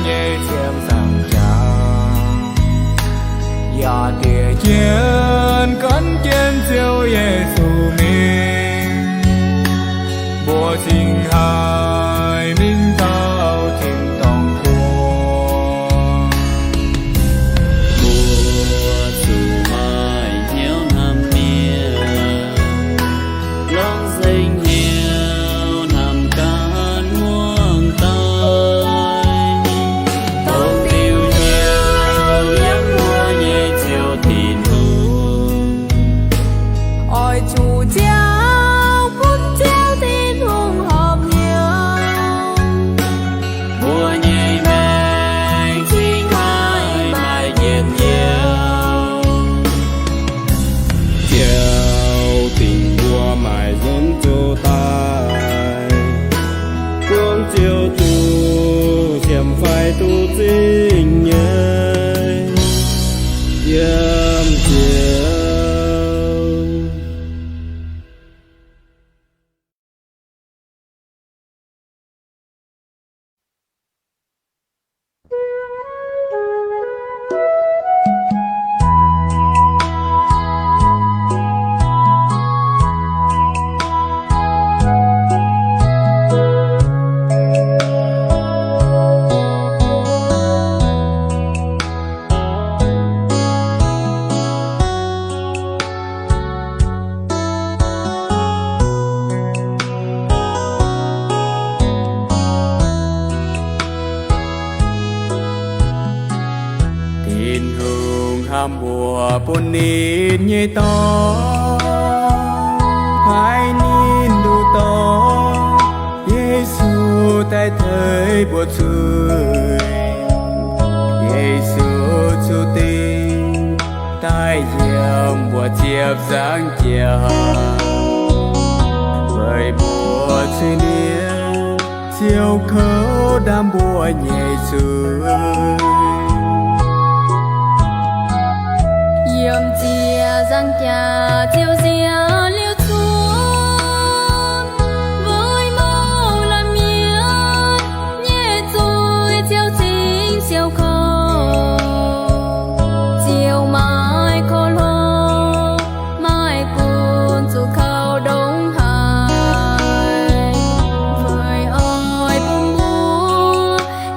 nyei ziepc nzaangc jaax, yaac diex jienv gan jienv Ziouv Yesu mingh. Mbuo cingx haih mingh taux tin-dorngh buo. Mbuo zuqc maaih hnyouv hnamv mienh, longc nzengc hnyouv hnamv ganh muangx daaih. Dongh diuh hnyouv yiem mbuo nyei Ziouv Tin-Hungh. Oix zuqc Ziouv bun Ziouv Tin-Hungh horpc hnyouv, mbuo nyei maengc cingx haih maaih njien-youh. Ziouv dingc mbuo maaic nzunc zuqc daaih, buangv Ziouv zuqc siemx fai duqv zingh nyei yiem Ziouv. Tin-Hungh hnamv mbuo bun ninh nyei Dorn, paaiv ninh nduqc dorngx Yesu daaih teix mbuo zuiz. Yesu zuqc dingc daaih yiem mbuo ziepc nzaangc jaax, weic mbuo zuiz-mienh ziouc kouv ndaamv mbuo nyei zuiz. Yiem ziepc nzaangc jaax Ziouv nziaauc liuz cunv, weic mouc laanh mienh nyei zuiz Ziouv cingx siou kouv. Ziouv maaih korv-lorqc, maaih bun zuqc kaux ndongc haaix, weic oix bun mbuo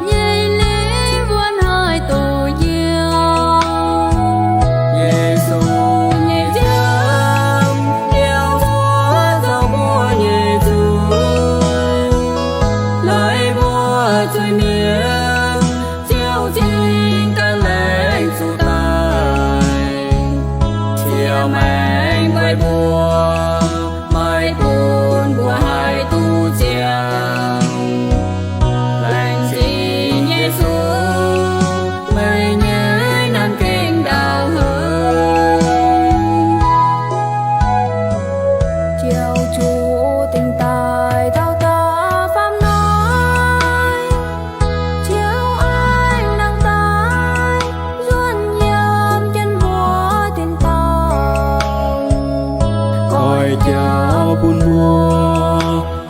nyei lingv wuonv haih duqv njang. Yesu nyei nziaamv liouh zuov zoux mbuo nyei zuiz, leiz mbuo zuiz-mienh Ziouv cingx gan laengz zuqc daaih, ciex maengc weic mbuo, maaih bun mbuo haih duqv ziangh. Laengz zingh Yesu, meih nyei naamh gengh ndau hungh. Ziouv zuqc dingc daaih taux da'faam hnoi, Ziouv aengx nangh daaih nzuonx yiem jienv mbuo tin-dorngh, oix jauv bun mbuo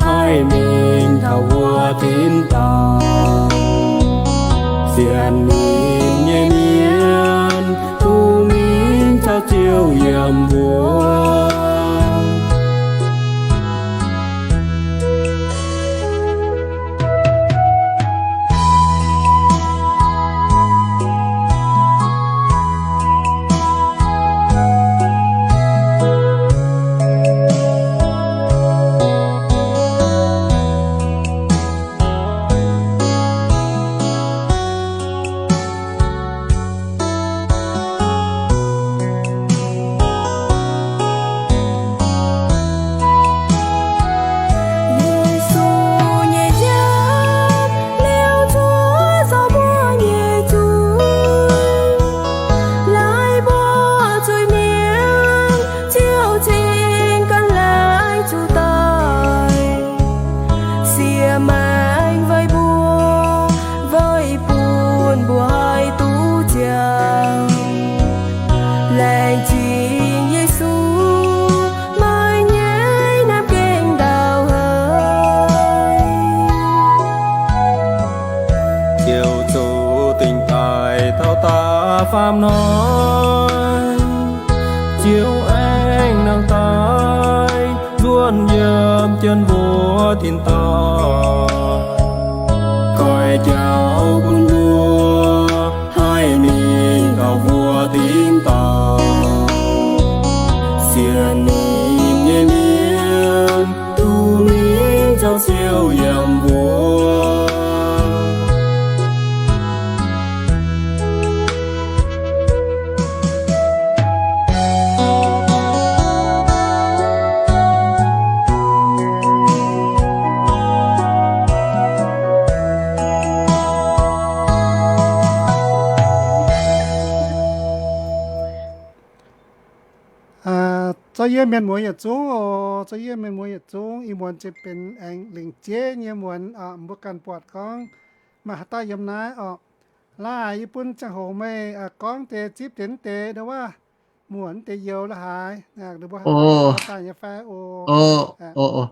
haih mingh taux wuov tin-dorngh. Sienx ninh nyei mienh duqv mingh caux Ziouv yiem mbuo. Ziouv zoux dingc daaih taux da'faam hnoi, Ziouv aengx nangh daaih nzuonx yiem jienv mbuo tin-dorngh, goiv jauv bun mbuo haih mingh taux mbuo tin-dorngh. Sienx ninh nyei mienh duqv mingh caux Ziouv yiem mbuo. Zorqv yie mienh muoz yietc zungv oc, zorqv yie mienh muoz yietc zungv, ih muonz se benx aengx lengc jeiv nyei muonz, mbuo ganh buatc gorngv maaih haaix dauh yiem naaiv oc. Laaix yie bun ziangh hoc meih gorngv deix zipv deix naaiv deix ndau wuov, muonc deix youz la'haaix, ninh mbuo haaix dauh daaih nyei fai oc.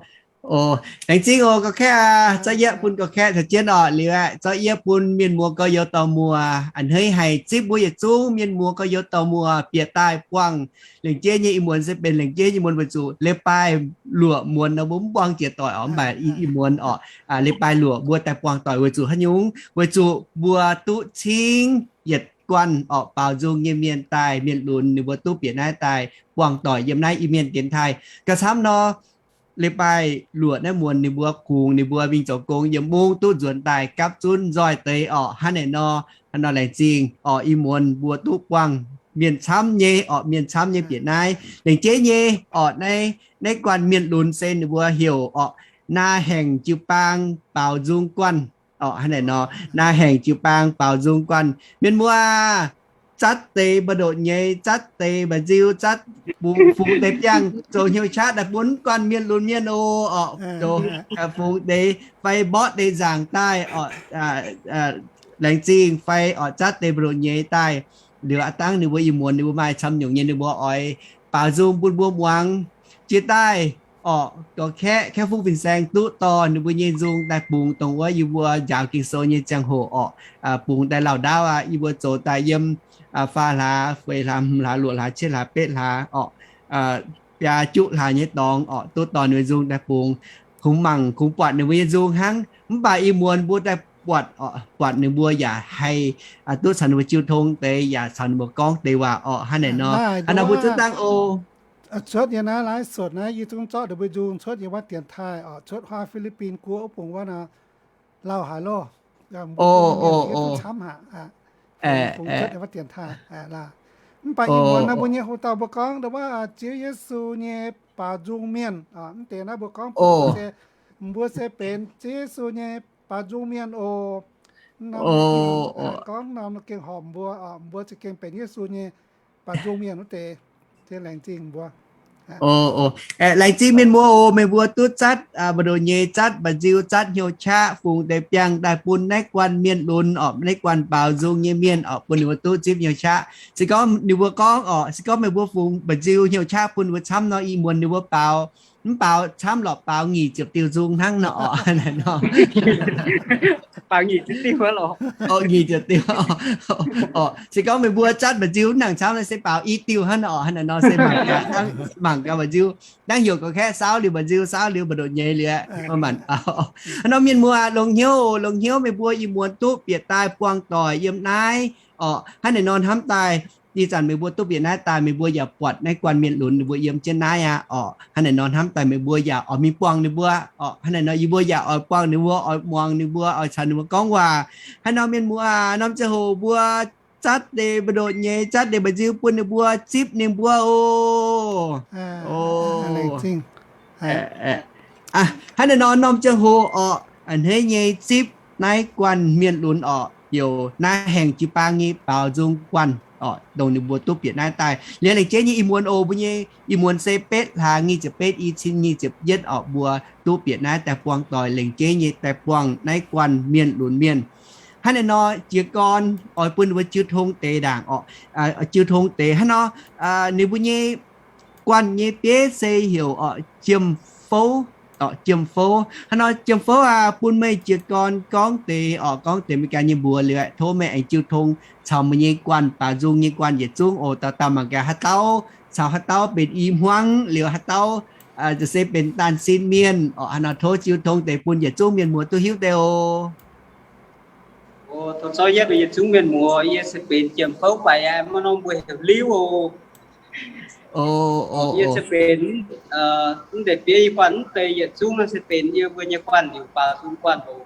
Laengz zingh oc, gorx-kaeqv aac, zorqv yie bun gorx-kaeqv caux jienv oc. Liuz aeqv, zorqv yie bun mienh muoz gorx-youz dorh muoz, a'hneiv haic zipv mbuo yietc zungv mienh muoz gorx-youz dorh muoz bieqc daaih buangh lengc jeiv nyei ih muonz se benx lengc jeiv nyei muonz weic zuqc leiz-baaix luoqc muonz nor mbuo mv buangh jiex doic oc, mv baac ih muonz oc, leiz-baaix luoqc mbuo daaih buangh doic weic zuqc haaix nyungc? Weic zuqc mbuo duqv cingv yietc guanh orqc, baaux nzung nyei mienh daaih, mienh lunx ninh mbuo duqv bieqc naaiv daaih buangh doic yiem naaiv Iu-Mienh dienx taaih. Gauh camv nor, leiz-baaix luoqc naaiv muonz ninh mbuo kungx ninh mbuo mingh zoux gong yiem mungv duqv nzuonx daaih gapv zunv nzoih deix orqc. Hnangv naaic nor, hnangv nor laengz zingh orqc, ih muonz mbuo duqv buangh mienh camv nyei orqc, mienh camv nyei bieqc naaiv. Lengc jeiv nyei orqc, naaiv, naaiv guanh mienh lunx se ninh mbuo heuc orqc, Naa Haengc Jiu-Baang Baaux Nzung Guanh orqc. Hnangv naaic nor, Naa Haengc Jiu-Baang Baaux Nzung Guanh. Mienh muoz aah, zatv deix mba'ndoqc nyei, zatv deix mba'nziu, zatv bungx fungx deix biangh zoux hnyouv qaqv daaih bun guanh mienh lunx mienh oc. Orqc, zoux fungx deix fai mborqv deix nzaangc daaih orqc, laengz zingh fai orqc zatv deix mba'ndoqc nyei daaih. Liuz aav dangv ninh mbuo ih muonz ninh mbuo maaih camv nyungc nyei ninh mbuo oix baaux nzung bun mbuo muangx. Jiex daaih orqc, gorx-kaeqv, kaeqv fuqv fin-saeng duqv dorh ninh mbuo nyei nzung daaih bungx dongh wuov yie mbuo njaaux Ging-Sou nyei ziangh hoc orqc, bungx daaih lauh ndaauv aqv. Yie mbuo zoux daaih yiem faah hlaax, feix hlaax, hmz hlaax, luoqc hlaax, cietv hlaax, betv hlaax orqc, biaa juqv hlaax nyei dorngx orqc, duqv dorh ninh mbuo nzung daaih bungx. Kungx mangc kungx buatc ninh mbuo nyei nzung hnangv, mv baac ih muonz mbuo daaih buatc, buatc ninh mbuo yaac haih duqv caux ninh mbuo jiu tong deix, yaac caux ninh mbuo gorngv deix waac orqc. Hnangv naaic nor, hnangv naaic mbuo zungv dangh oc. Cuotv nyei naaiv ไลฟ์สด naaiv yie zungv zorqv ninh mbuo nzung cuotv nyei wuov dienx taaih orqc, cuotv huaav Fi^li^bin Guoqv wuov bungx wuov nor, lauh haic loh. Camv haic, mv baac ih muonz naaiv mbuo nyei hoc dauh mbuo gorngv ndau wuov Ziouv Yesu nyei baaux nzung mienh, mv deix naaiv mbuo gorngv se, mbuo se benx Ziouv Yesu nyei baaux nzung mienh oc. Gorngv norm gengh horpc mbuo, mbuo za'gengh benx Yesu nyei baaux nzung mienh wuov deix. Laengz zingh mbuo. Laengz zingh mienh muoz oc. Meih mbuo duqv zatv mba'ndoqc nyei, zatv mba'nziu, zatv hnyouv qaqv, fungx deix biangh daaih bun naaiv guanh mienh lunx orqc, naaiv guanh baaux nzung nyei mienh orqc, bun ninh mbuo duqv zipv hnyouv qaqv. Se gorngv ninh mbuo gorngv orqc, se gorngv meih mbuo fungx mba'nziu hnyouv qaqv bun ninh mbuo camv nor, ih muonz ninh mbuo baaux, mv baaux camv lorqc, baaux nyic ziepc diuh nzung hnangv nor orqc. Nyic ziepc diuh. Se gorngv meih mbuo zatv mba'nziu mv nangc camv nor se baaux i diuh hnangv nor orqc. Hnangv naaic nor se mangc gaax mba'nziu, dangv heuc gorx-kaeqv saauv liuz mba'nziu, saauv liuz mba'ndoqc nyei liuz, manc. Hnangv nor mienh muoz longx hnyouv, longx hnyouv meih mbuo ih muonz duqv bieqc daaih buangh doic yiem naaiv orqc. Hnangv naaic nor hnamv daaih, ih zanc meih mbuo duqv bieqc naaiv daaih, meih mbuo yaac buatc naaiv guanh mienh lunx ninh mbuo yiem jienv naaiv aqv orqc. Hnangv naaic nor hnamv daaih meih mbuo yaac oix mingh buangh ninh mbuo orqc. Hnangv naaic nor yie mbuo yaac oix buangh ninh mbuo, oix muangx ninh mbuo, oix caux ninh mbuo gorngv waac. Hnangv nor mienh muoz, norm ziangh hoc mbuo zatv deix mba'ndoqc nyei, zatv deix mba'nziu bun ninh mbuo, zipv ninh mbuo oc. Hnangv naaic nor norm ziangh hoc orqc, a'hneiv nyei zipv naaiv guanh mienh lunx orqc, heuc Naa Haengc Jiu-Baang nyei Baaux Nzung Guanh orqc, dongh ninh mbuo duqv bieqc naaiv daaih. Liuz lengc jeiv nyei ih muonz oc, mbuo nyei ih muonz se betv hlaax nyic ziepc betv, i cin nyic ziepc yietv orqc, mbuo duqv bieqc naaiv daaih buangh doic lengc jeiv nyei daaih buangh naaiv guanh mienh lunx mienh. Hnangv naaic nor jiez gorn oix bun ninh mbuo jiu tong deix ndaangc orqc, jiu tong deix hnangv nor, ninh mbuo nyei guanh nyei bieiv se heuc orqc Jiem Fouv dorh jiem fouv. Hnangv nor jiem fouv aac, bun meih jiez gorn gorngv deix orqc, gorngv deix meih ganh nyei mbuox liuz, tov meih aengx jiu tong caux meih nyei guanh, baaux nzung nyei guanh yietc zungv oc. Dauh dauh mangc gaax haaix dauh caux haaix dauh benx i hmuangv liuz, haaix dauh se benx daanh sin mienh orqc. Hnangv nor tov jiu tong deix bun yietc zungv mienh muoz duqv hiuv deix oc. Tov zorqv yietv yietc zungv mienh muoz, yie se benx jiem fouv faix, maiv norm mbuo heuc Liuv oc. Yie se benx mv deix bieiv nyei guanh mv deix yietc zungv naaiv se benx yie mbuo nyei guanh liuz baaux nzung guanh oc.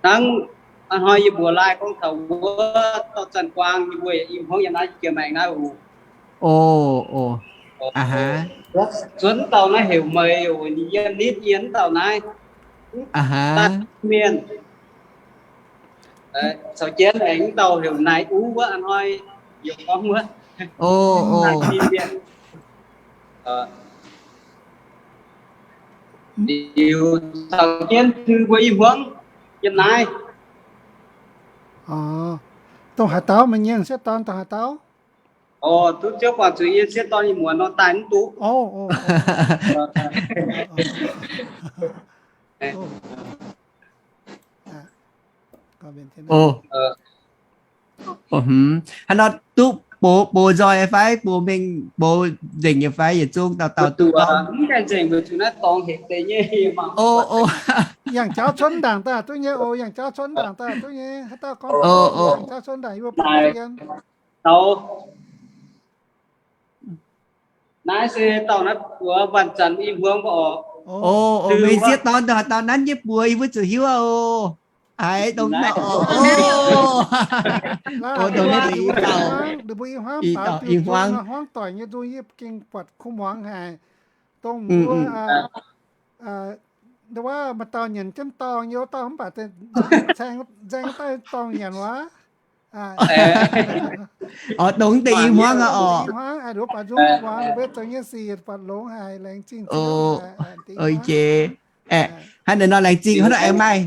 Hnangv hnoi yie mbuox laai gorngv taux wuov dauh Zanc Guaang, yie mbuo i hmuangv yiem naaiv jiex maengx naaiv oc. Zuonx dauh naaiv heuc Meih oc, ninh yiem nitv yie dauh naaiv. Mienh caux jienv aengx dauh heuc Naaiv Uv wuov, hnoi yie gorngv wuov. Liuz caux jienv mbuo i hmuangv yiem naaiv. Dongh haaix dauh meih nyei sieqv dorn, dongh haaix dauh? Duqv Ziouv guangc zuiz, yie sieqv dorn i muonz nor daaih mv duqv. Hnangv nor duqv box, box nzoih fai, box mengh, box nzengc nyei fai, yietc zungv dauh dauh duqv gorngv. Mv gaengh nzengc, weic zuqc naaiv dorngx hec deix nyei. Yangh jauv cuotv ndaangc daaih duqv nyei oc, yangh jauv cuotv ndaangc daaih duqv nyei, haaix dauh gorngv yangh jauv cuotv ndaangc yie mbuo baac yiem. Naaiv se dauh naaiv buoz Vanh Zanc i hmuangv oc. Meih sieqv dorn dauh dauh nanv jienv buoz yie mbuo zuqc hiuv oc. Aaix dongh naaiv oc. Dongh naaiv deix i dauh i hmuangv, hmuangv doic nyei nzung yie gengh buatc kuv muangx haic. Dongh mbuo wuov maaih dauh nyanc jienv dorngh nyei wuov dauh mv baac nzaeng daaih dorngh nyanc wuov. Oc, dongh deix i hmuangv aqv oc. Hmuangv aqv, nduov baaux nzung muangx, nduov mbuo zoux nyei sic buatc longx haic, laengz zingh. Hnangv naaiv nor laengz zingh, hnangv nor aengx maaih,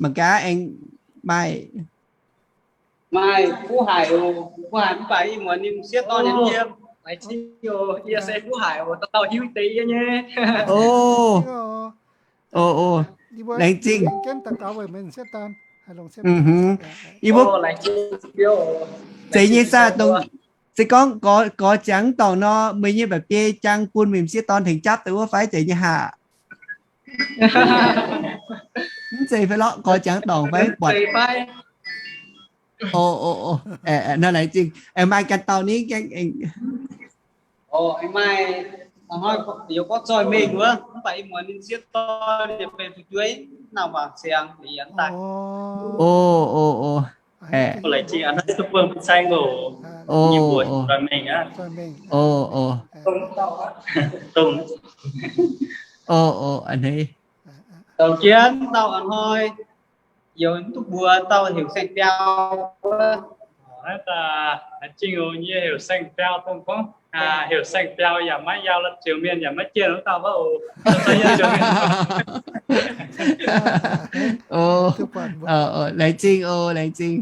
mangc gaax aengx maaih. Maaih kuv haic oc, kuv haic mv baac ih muonz ninh sieqv dorn yiem yiem. Laengz zingh oc, yie se kuv haic oc, dauh dauh hiuv deix yie nyei. Laengz zingh. Yie mbuo zeiz nyei saah, dongh se gorngv gorx, gorx ziangx dorngc nor, meih nyei mba'biei jang bun meih m'sieqv dorn tengx japv deix wuov fai zeiz nyei haah? Mv zeiz fai lorqh, gorx ziangx dorngc fai buatc. Nor laengz zingh. Maaih ganh dauh ni gaengh. Maaih, hnoi-hnoi youz gorngv zoih mengh wuov, mv baac ih muonz ninh sieqv dorn yaac benx fu'jueiv nangh mangc ziangx liuz daaih. Laengz zingh a'hneiv duqv buangh mbuo saeng oc. Nyei mbuox zoih mengh aqv. Zoux jienv dauh a'hnoi youz duqv mbuox dauh heuc Saeng-Biau wuov. Naaiv daaih laengz zingh oc, yie heuc Saeng-Biau, dongh gorngv heuc Saeng-Biau yaac maiv yaac la'zioux mienh yaac maiv jienv wuov dauh wuov oc. Laengz zingh oc, laengz zingh.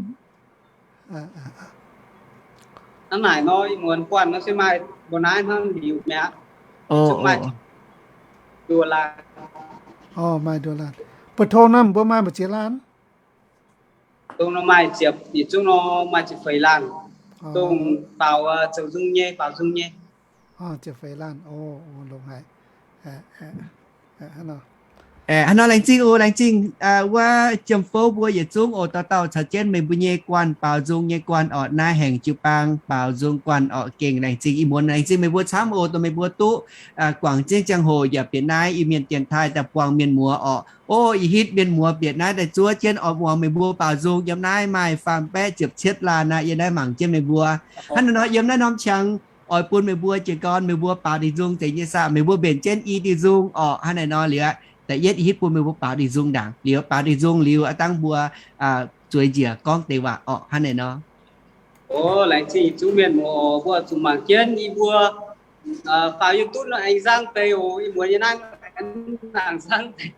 Hnangv naaic nor, ih muonz guanh nor se maaih mbuo naaiv hnangv liuz mi'aqv. Maaih nduoh laanh. Maaih nduoh laanh. Ba'tong nor mbuo maaih mbu'ziex laanh? Dongh nor maaih ziepc, yietc zungv nor maaih ziepc feix laanh. Dongh baaux zoux nzung nyei, baaux nzung nyei. Ziepc feix laanh, longx haic. Hnangv nor laengz zingh oc, laengz zingh wuov jiem fouv mbuo yietc zungv oc, dauh dauh caux jienv meih mbuo nyei guanh, baaux nzung nyei guanh orqc, naaiv haengx jiu-baang baaux nzung guanh orqc, gengh laengz zingh ih muonz, laengz zingh meih mbuo camv oc, dongh meih mbuo duqv guangc zingv ziangh hoc yaac bieqc naaiv Iu-Mienh dienx taaih daaih buangh mienh muoz orqc. O, ih hitv mienh muoz bieqc naaiv daaih zuov jienv oix muangx meih mbuo baaux nzung yiem naaiv maaih faam-baeqv ziepc cietv laanh aqv. Yiem naaiv mangc jienv meih mbuo hnangv naaiv nor, yiem naaiv norm qangx oix bun meih mbuo jiez gorn meih mbuo baaux ndie-nzung zeiz nyei saah, meih mbuo mbenc jienv i ndie-nzung orqc. Hnangv naaiv nor liuz, da'yietv ih hitv bun meih mbuo baaux ndie-nzung ndaangc, liuz baaux ndie-nzung liuz aqv dangh mbuo zueiz njiec gorngv deix waac orqc. Hnangv naaiv nor. O, laengz zingh yietc zungv mienh muoz, mbuo zuqc mangc jienv yie mbuo faaux yie duqv nor aengx nzangv deix oc. Ih muonz yie naaiv aengx nangc nzangv deix.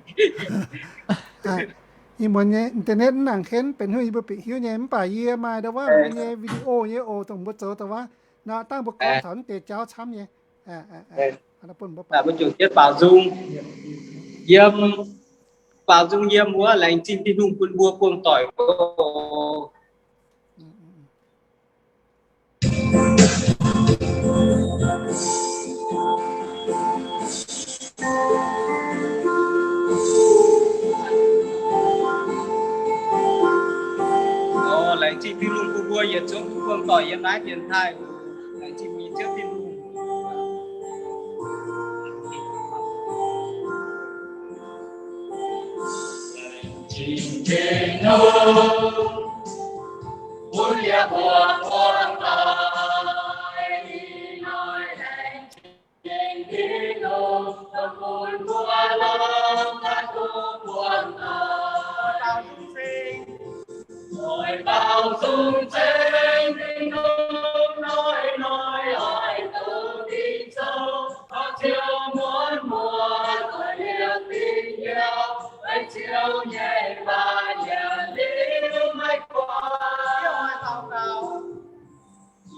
Ih muonz nyei internet mv nangc ken benx haaix nyungc yie mbuo bieqc hiuv nyei, mv baac yie maaih ndau wuov mbuo nyei video nyei oc, dongh mbuo zoux daaih wuov nor, dangh mbuo gorngv taux naaiv deix jauv camv nyei. Mbuo ziouc jienv baaux nzung, yiem, baaux nzung yiem wuov, laengz zingh Tin-Hungh bun mbuo buangh doic oc. Laengz zingh Tin-Hungh bun mbuo yietc zungv buangh doic yiem naaiv dienx taaih. Laengz zingh mbuo nyei Ziouv Tin-Hungh. Laengz zingh Tin-Hungh bun yie mbuo buangh doic. Ih hnoi laengz zingh Tin-Hungh dongh bun mbuo longc haaix duqv buangh doic. Oix baaux nzung ceng Tin-Hungh hnoi-hnoi oix duqv dingc zoux, taux Ziouv muonz muoz doic liepc dingc hnyouv, weic Ziouv nyei waac yietc liuz maiv guaax.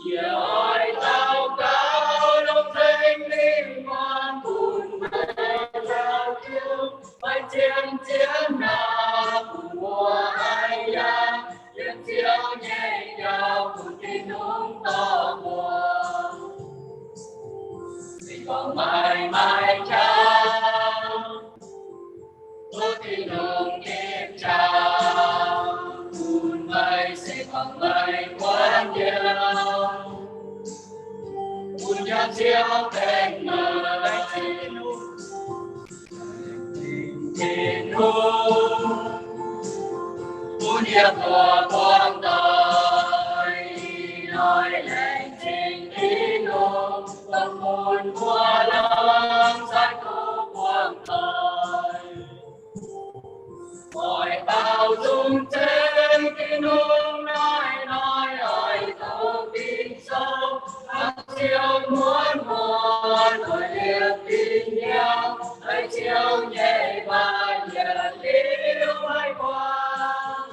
Yie oix daux gaux longc Singx Lingh muonz bun meih caux jienv, meih zien jienv nor bun mbuo haiz yangh, yiem Ziouv nyei jauv bun Tin-Hungh dorh mbuo. Se gorngv meih maaih qangx, tov Tin-Hungh gipv qangx bun meih. Se gorngv meih guaatv njoux, bun yiem Ziouv tengx meih. Tin-Hungh bun yie mbuo buangh doic. Ih hnoi laengz zingh Tin-Hungh dongh bun mbuo longc haaix duqv buangh doic. Oix baaux nzung ceng Tin-Hungh hnoi-hnoi oix duqv dingc zoux, taux Ziouv muonz muoz doic liepc dingc hnyouv, weic Ziouv nyei waac yietc liuz maiv guaax.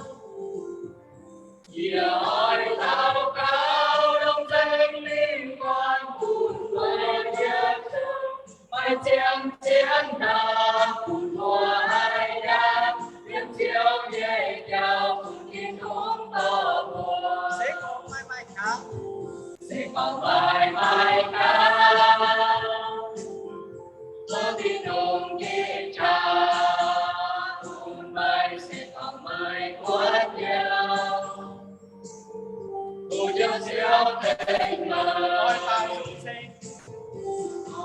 Yie oix daux gaux longc Singx Lingh muonz bun meih yietc zungv, meih zien jienv nor bun mbuo haiz yangh, yiem Ziouv nyei jauv bun Tin-Hungh dorh mbuo. Se gorngv meih maaih qangx, se gorngv meih maaih qangx, tov Tin-Hungh gipv qangx bun meih. Se gorngv meih guaatv njoux, bun yiem Ziouv tengx meih.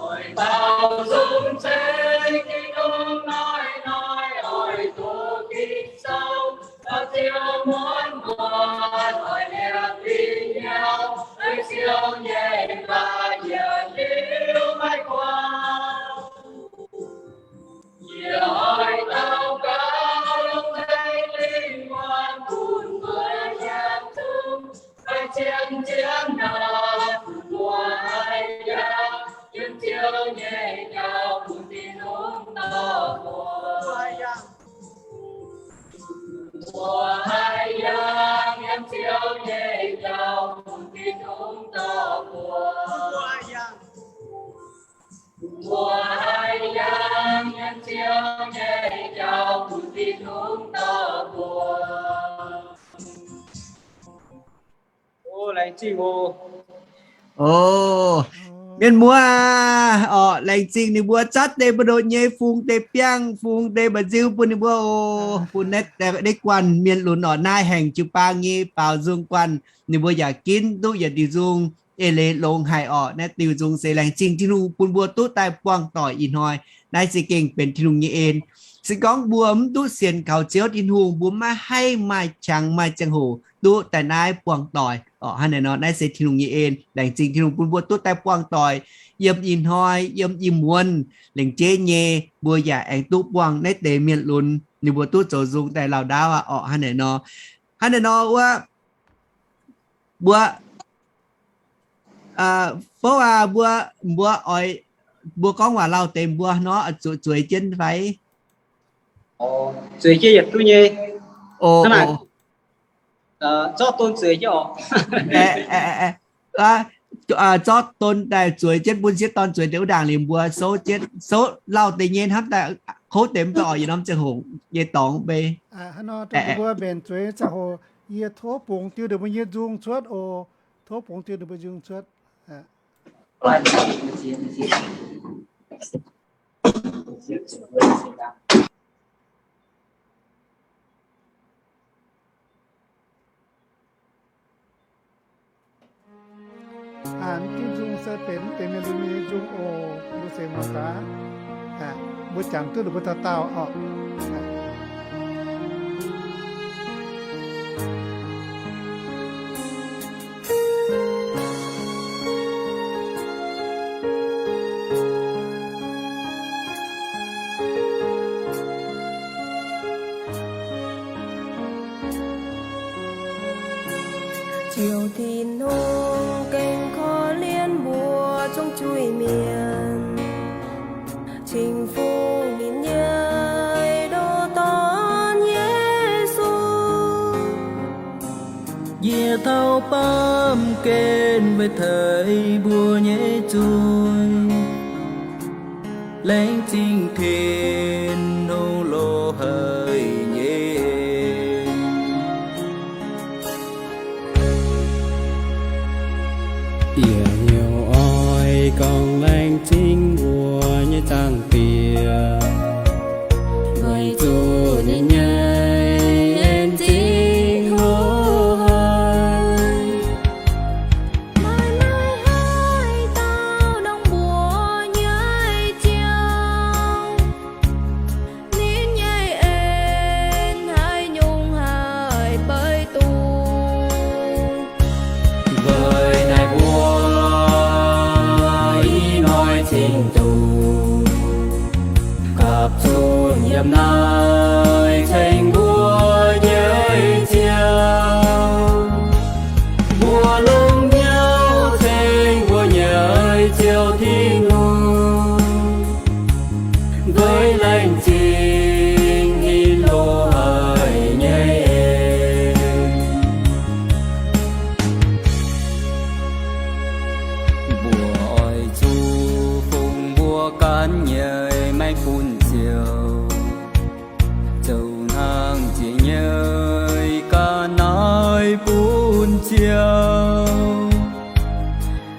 Oix baaux nzung ceng Tin-Hungh hnoi-hnoi oix duqv dingc zoux, taux Ziouv muonz muoz doic liepc dingc hnyouv, weic Ziouv nyei waac yietc liuz maiv guaax. Yie oix daux gaux longc Singx Lingh muonz bun meih yietc zungv, meih zien jienv nor bun mbuo haiz yangh, yiem Ziouv nyei jauv bun Tin-Hungh dorh mbuo. Mbuo haiz yangh, yiem Ziouv nyei jauv bun Tin-Hungh dorh mbuo. Mbuo haiz yangh, yiem Ziouv nyei jauv bun Tin-Hungh dorh mbuo. O, laengz zingh oc. O, mienh muoz, orqc, laengz zingh ninh mbuo zatv deix mbu'ndongx nyei fungx deix biangh, fungx deix mba'nziu bun ninh mbuo oc. Bun naaiv deix guanh mienh lunx orqc, naaiv haengx jiu-baang nyei baaux nzung guanh, ninh mbuo yaac ginv duqv yietc diuh nzung eix leiz longx haic orqc. Naaiv diuh nzung se laengz zingh Tin-Hungh bun mbuo duqv daaih buangh doic ih hnoi. Naaiv se gengh benx Tin-Hungh nyei en. Se gorngv mbuo mv duqv sienx kaux Ziouv Tin-Hungh, mbuo maiv haih maaih qangx maaih ziangh hoc duqv daaih naaiv buangh doic orqc. Hnangv naaiv nor, naaiv se Tin-Hungh nyei en. Laengz zingh Tin-Hungh bun mbuo duqv daaih buangh doic yiem ih hnoi, yiem ih muonz lengc jeiv nyei, mbuo yaac aengx duqv buangh naaiv deix mienh lunx ninh mbuo duqv zoux nzung daaih lauh ndaauv aqv orqc. Hnangv naaiv nor, hnangv naaiv nor wuov, mbuo, fouv aac, mbuo, mbuo oix, mbuo gorngv waac lauh deix mbuo nor, zuqc zueiz jienv fai? Zueiz jienv yietc duqv nyei. Zorqv don zueiz jienv oc. Zorqv don daaih zueiz jienv bun sieqv dorn zueiz deix wuov ndaangc liuz mbuo souv jienv, souv lauh deix nyei hnamv daaih kouv deix mv baac oc yietc norm ziangh hoc nyei dorngx mv bei. Mbuo mbenc zueiz ziangh hoc yie tov bungx diuh ninh mbuo nyei nzung cuotv oc. Tov bungx diuh ninh mbuo nzung cuotv. Aa, mv ginv nzung se benx mv benx mienh lui nyei nzung oc. Mbuo seix muangx gaax. Mbuo jangx duqv ninh mbuo dauh dauh oc. Ziouv Tin-Hungh gengh korv-lienh mbuo zungv juih mienh, cing-fungx ninh nyei ndoh Dorn, Yesu. Yie taux baamh gen weic teix mbuo nyei zuiz, laengz zingh Tin-Hungh loz-haic nyei. Yie hnyouv oix gorngv laengz zingh mbuo nyei Zaangc Diex, weic zuqc ninh nyei en zingh hlo haic, maaih maaih haaix dauh ndongc mbuox nyei Ziouv. Ninh nyei en haaix nyungc haih beiv duqv? Weic naaiv mbuo ih hnoi cingx zuqc gapv zunv yiem naaiv ceng mbuo nyei Ziouv. Mbuo longc hnyouv ceng mbuo nyei Ziouv Tin-Hungh, weic laengz zingh ninh loz-haic nyei en. Mbuo oix zuqc fungx mbuo ganh nyei maengc bun Ziouv, zoux hnangv jiex nyei ga'naaiv bun Ziouv.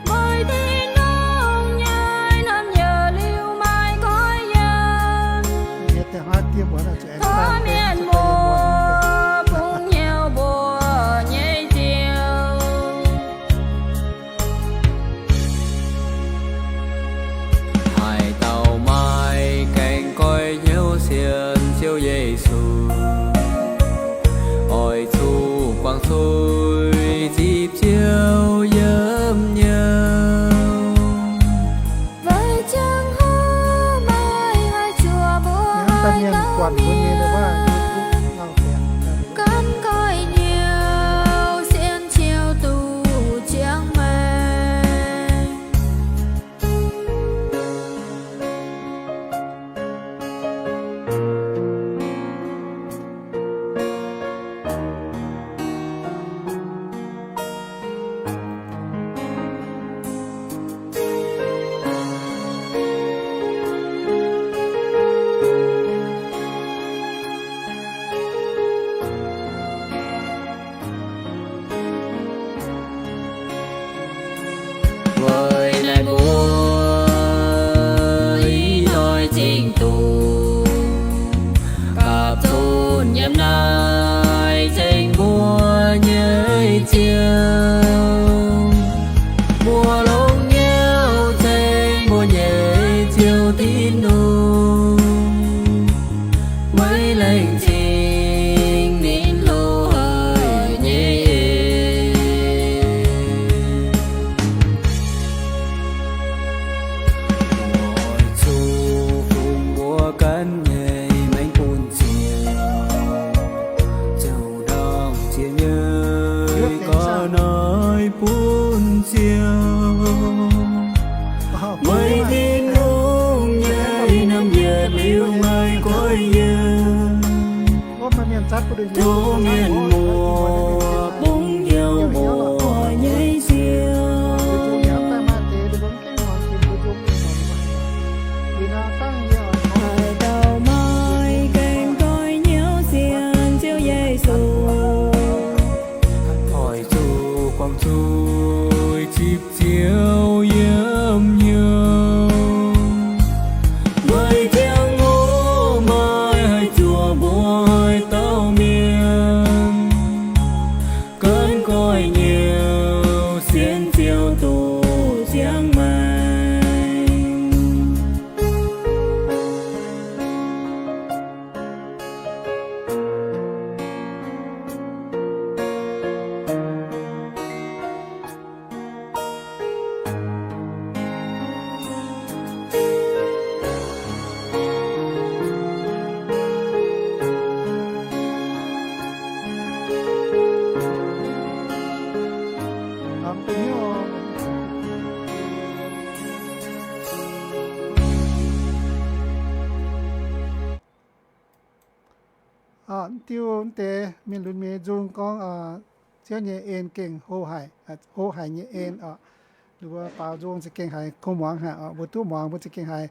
Weic Tin-Hungh nyei naamh nyouz liuz maaih goiv yiem, tov mienh muoz fungx hnyouv mbuo nyei Ziouv. Haaix dauh maaih gaengh goiv hnyouv sienx Ziouv Yesu, oix zuqc guangc suiv zipv Ziouv yiem hnyouv. Weic ziangh hoc maaih haaix zuoqc mbuo haih lauh mienh, gamh nqoi hnyouv sienx Ziouv duqv ziangh maengc. Weic naaiv mbuo ih hnoi cingx zuqc gapv zunv yiem naaiv ceng mbuo nyei Ziouv. Mbuo longc hnyouv ceng mbuo nyei Ziouv Tin-Hungh, weic laengz zingh ninh loz-haic nyei en. Mbuo oix zuqc fungx mbuo ganh nyei maengc bun Ziouv, zoux hnangv jiex nyei ga'naaiv bun Ziouv. Weic Tin-Hungh nyei naamh nyouz liuz maaih goiv yiem, Tov mienh muoz bungx hnyouv muoz nyei siou. Haaix dauh maaih gaengh goiv hnyouv sienx Ziouv Yesu, oix zuqc buangh zuiz zipv Ziouv yiem hnyouv. Weic ziangh hoc maaih haaix zuqc mbuo haaix dauh mienh gaengh goiv hnyouv sienx Ziouv duqv ziangh maengc. Diuh deix mienh lunx mienh nzung gorngv, Ziouv nyei en gengh hlo haic, hlo haic nyei en oc. Ninh mbuo baaux nzung za'gengh haiz kungx muangx haic oc. Mbuo duqv muangx mbuo za'gengh haiz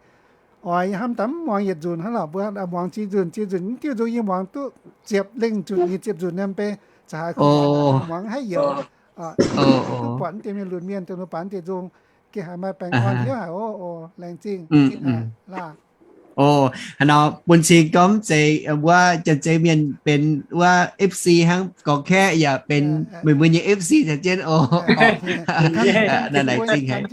oix hnamv daaih mv muangx yietc nzunc hnangv lorqc. Mbuo muangx ziex nzunc, ziex nzunc, diuh nzung yie muangx duqv ziepc lengh nzunc, nyei ziepc nzunc nyei mv bei, za'haaix kungx muangx haic yietc. Duqv buatc deix mienh lunx mienh dongh mbuo baaux deix nzung, gengh haiz maaih baengh orn hnyouv haic oc. Laengz zingh. Laah. O, haaix nor bun cing gorngv zeiz wuov janx-zei mienh benx wuov F C hnangv, gorngv kaeqv yaac benx meih mbuo nyei F C caux jienv oc. Naaiv laengz zingh haic.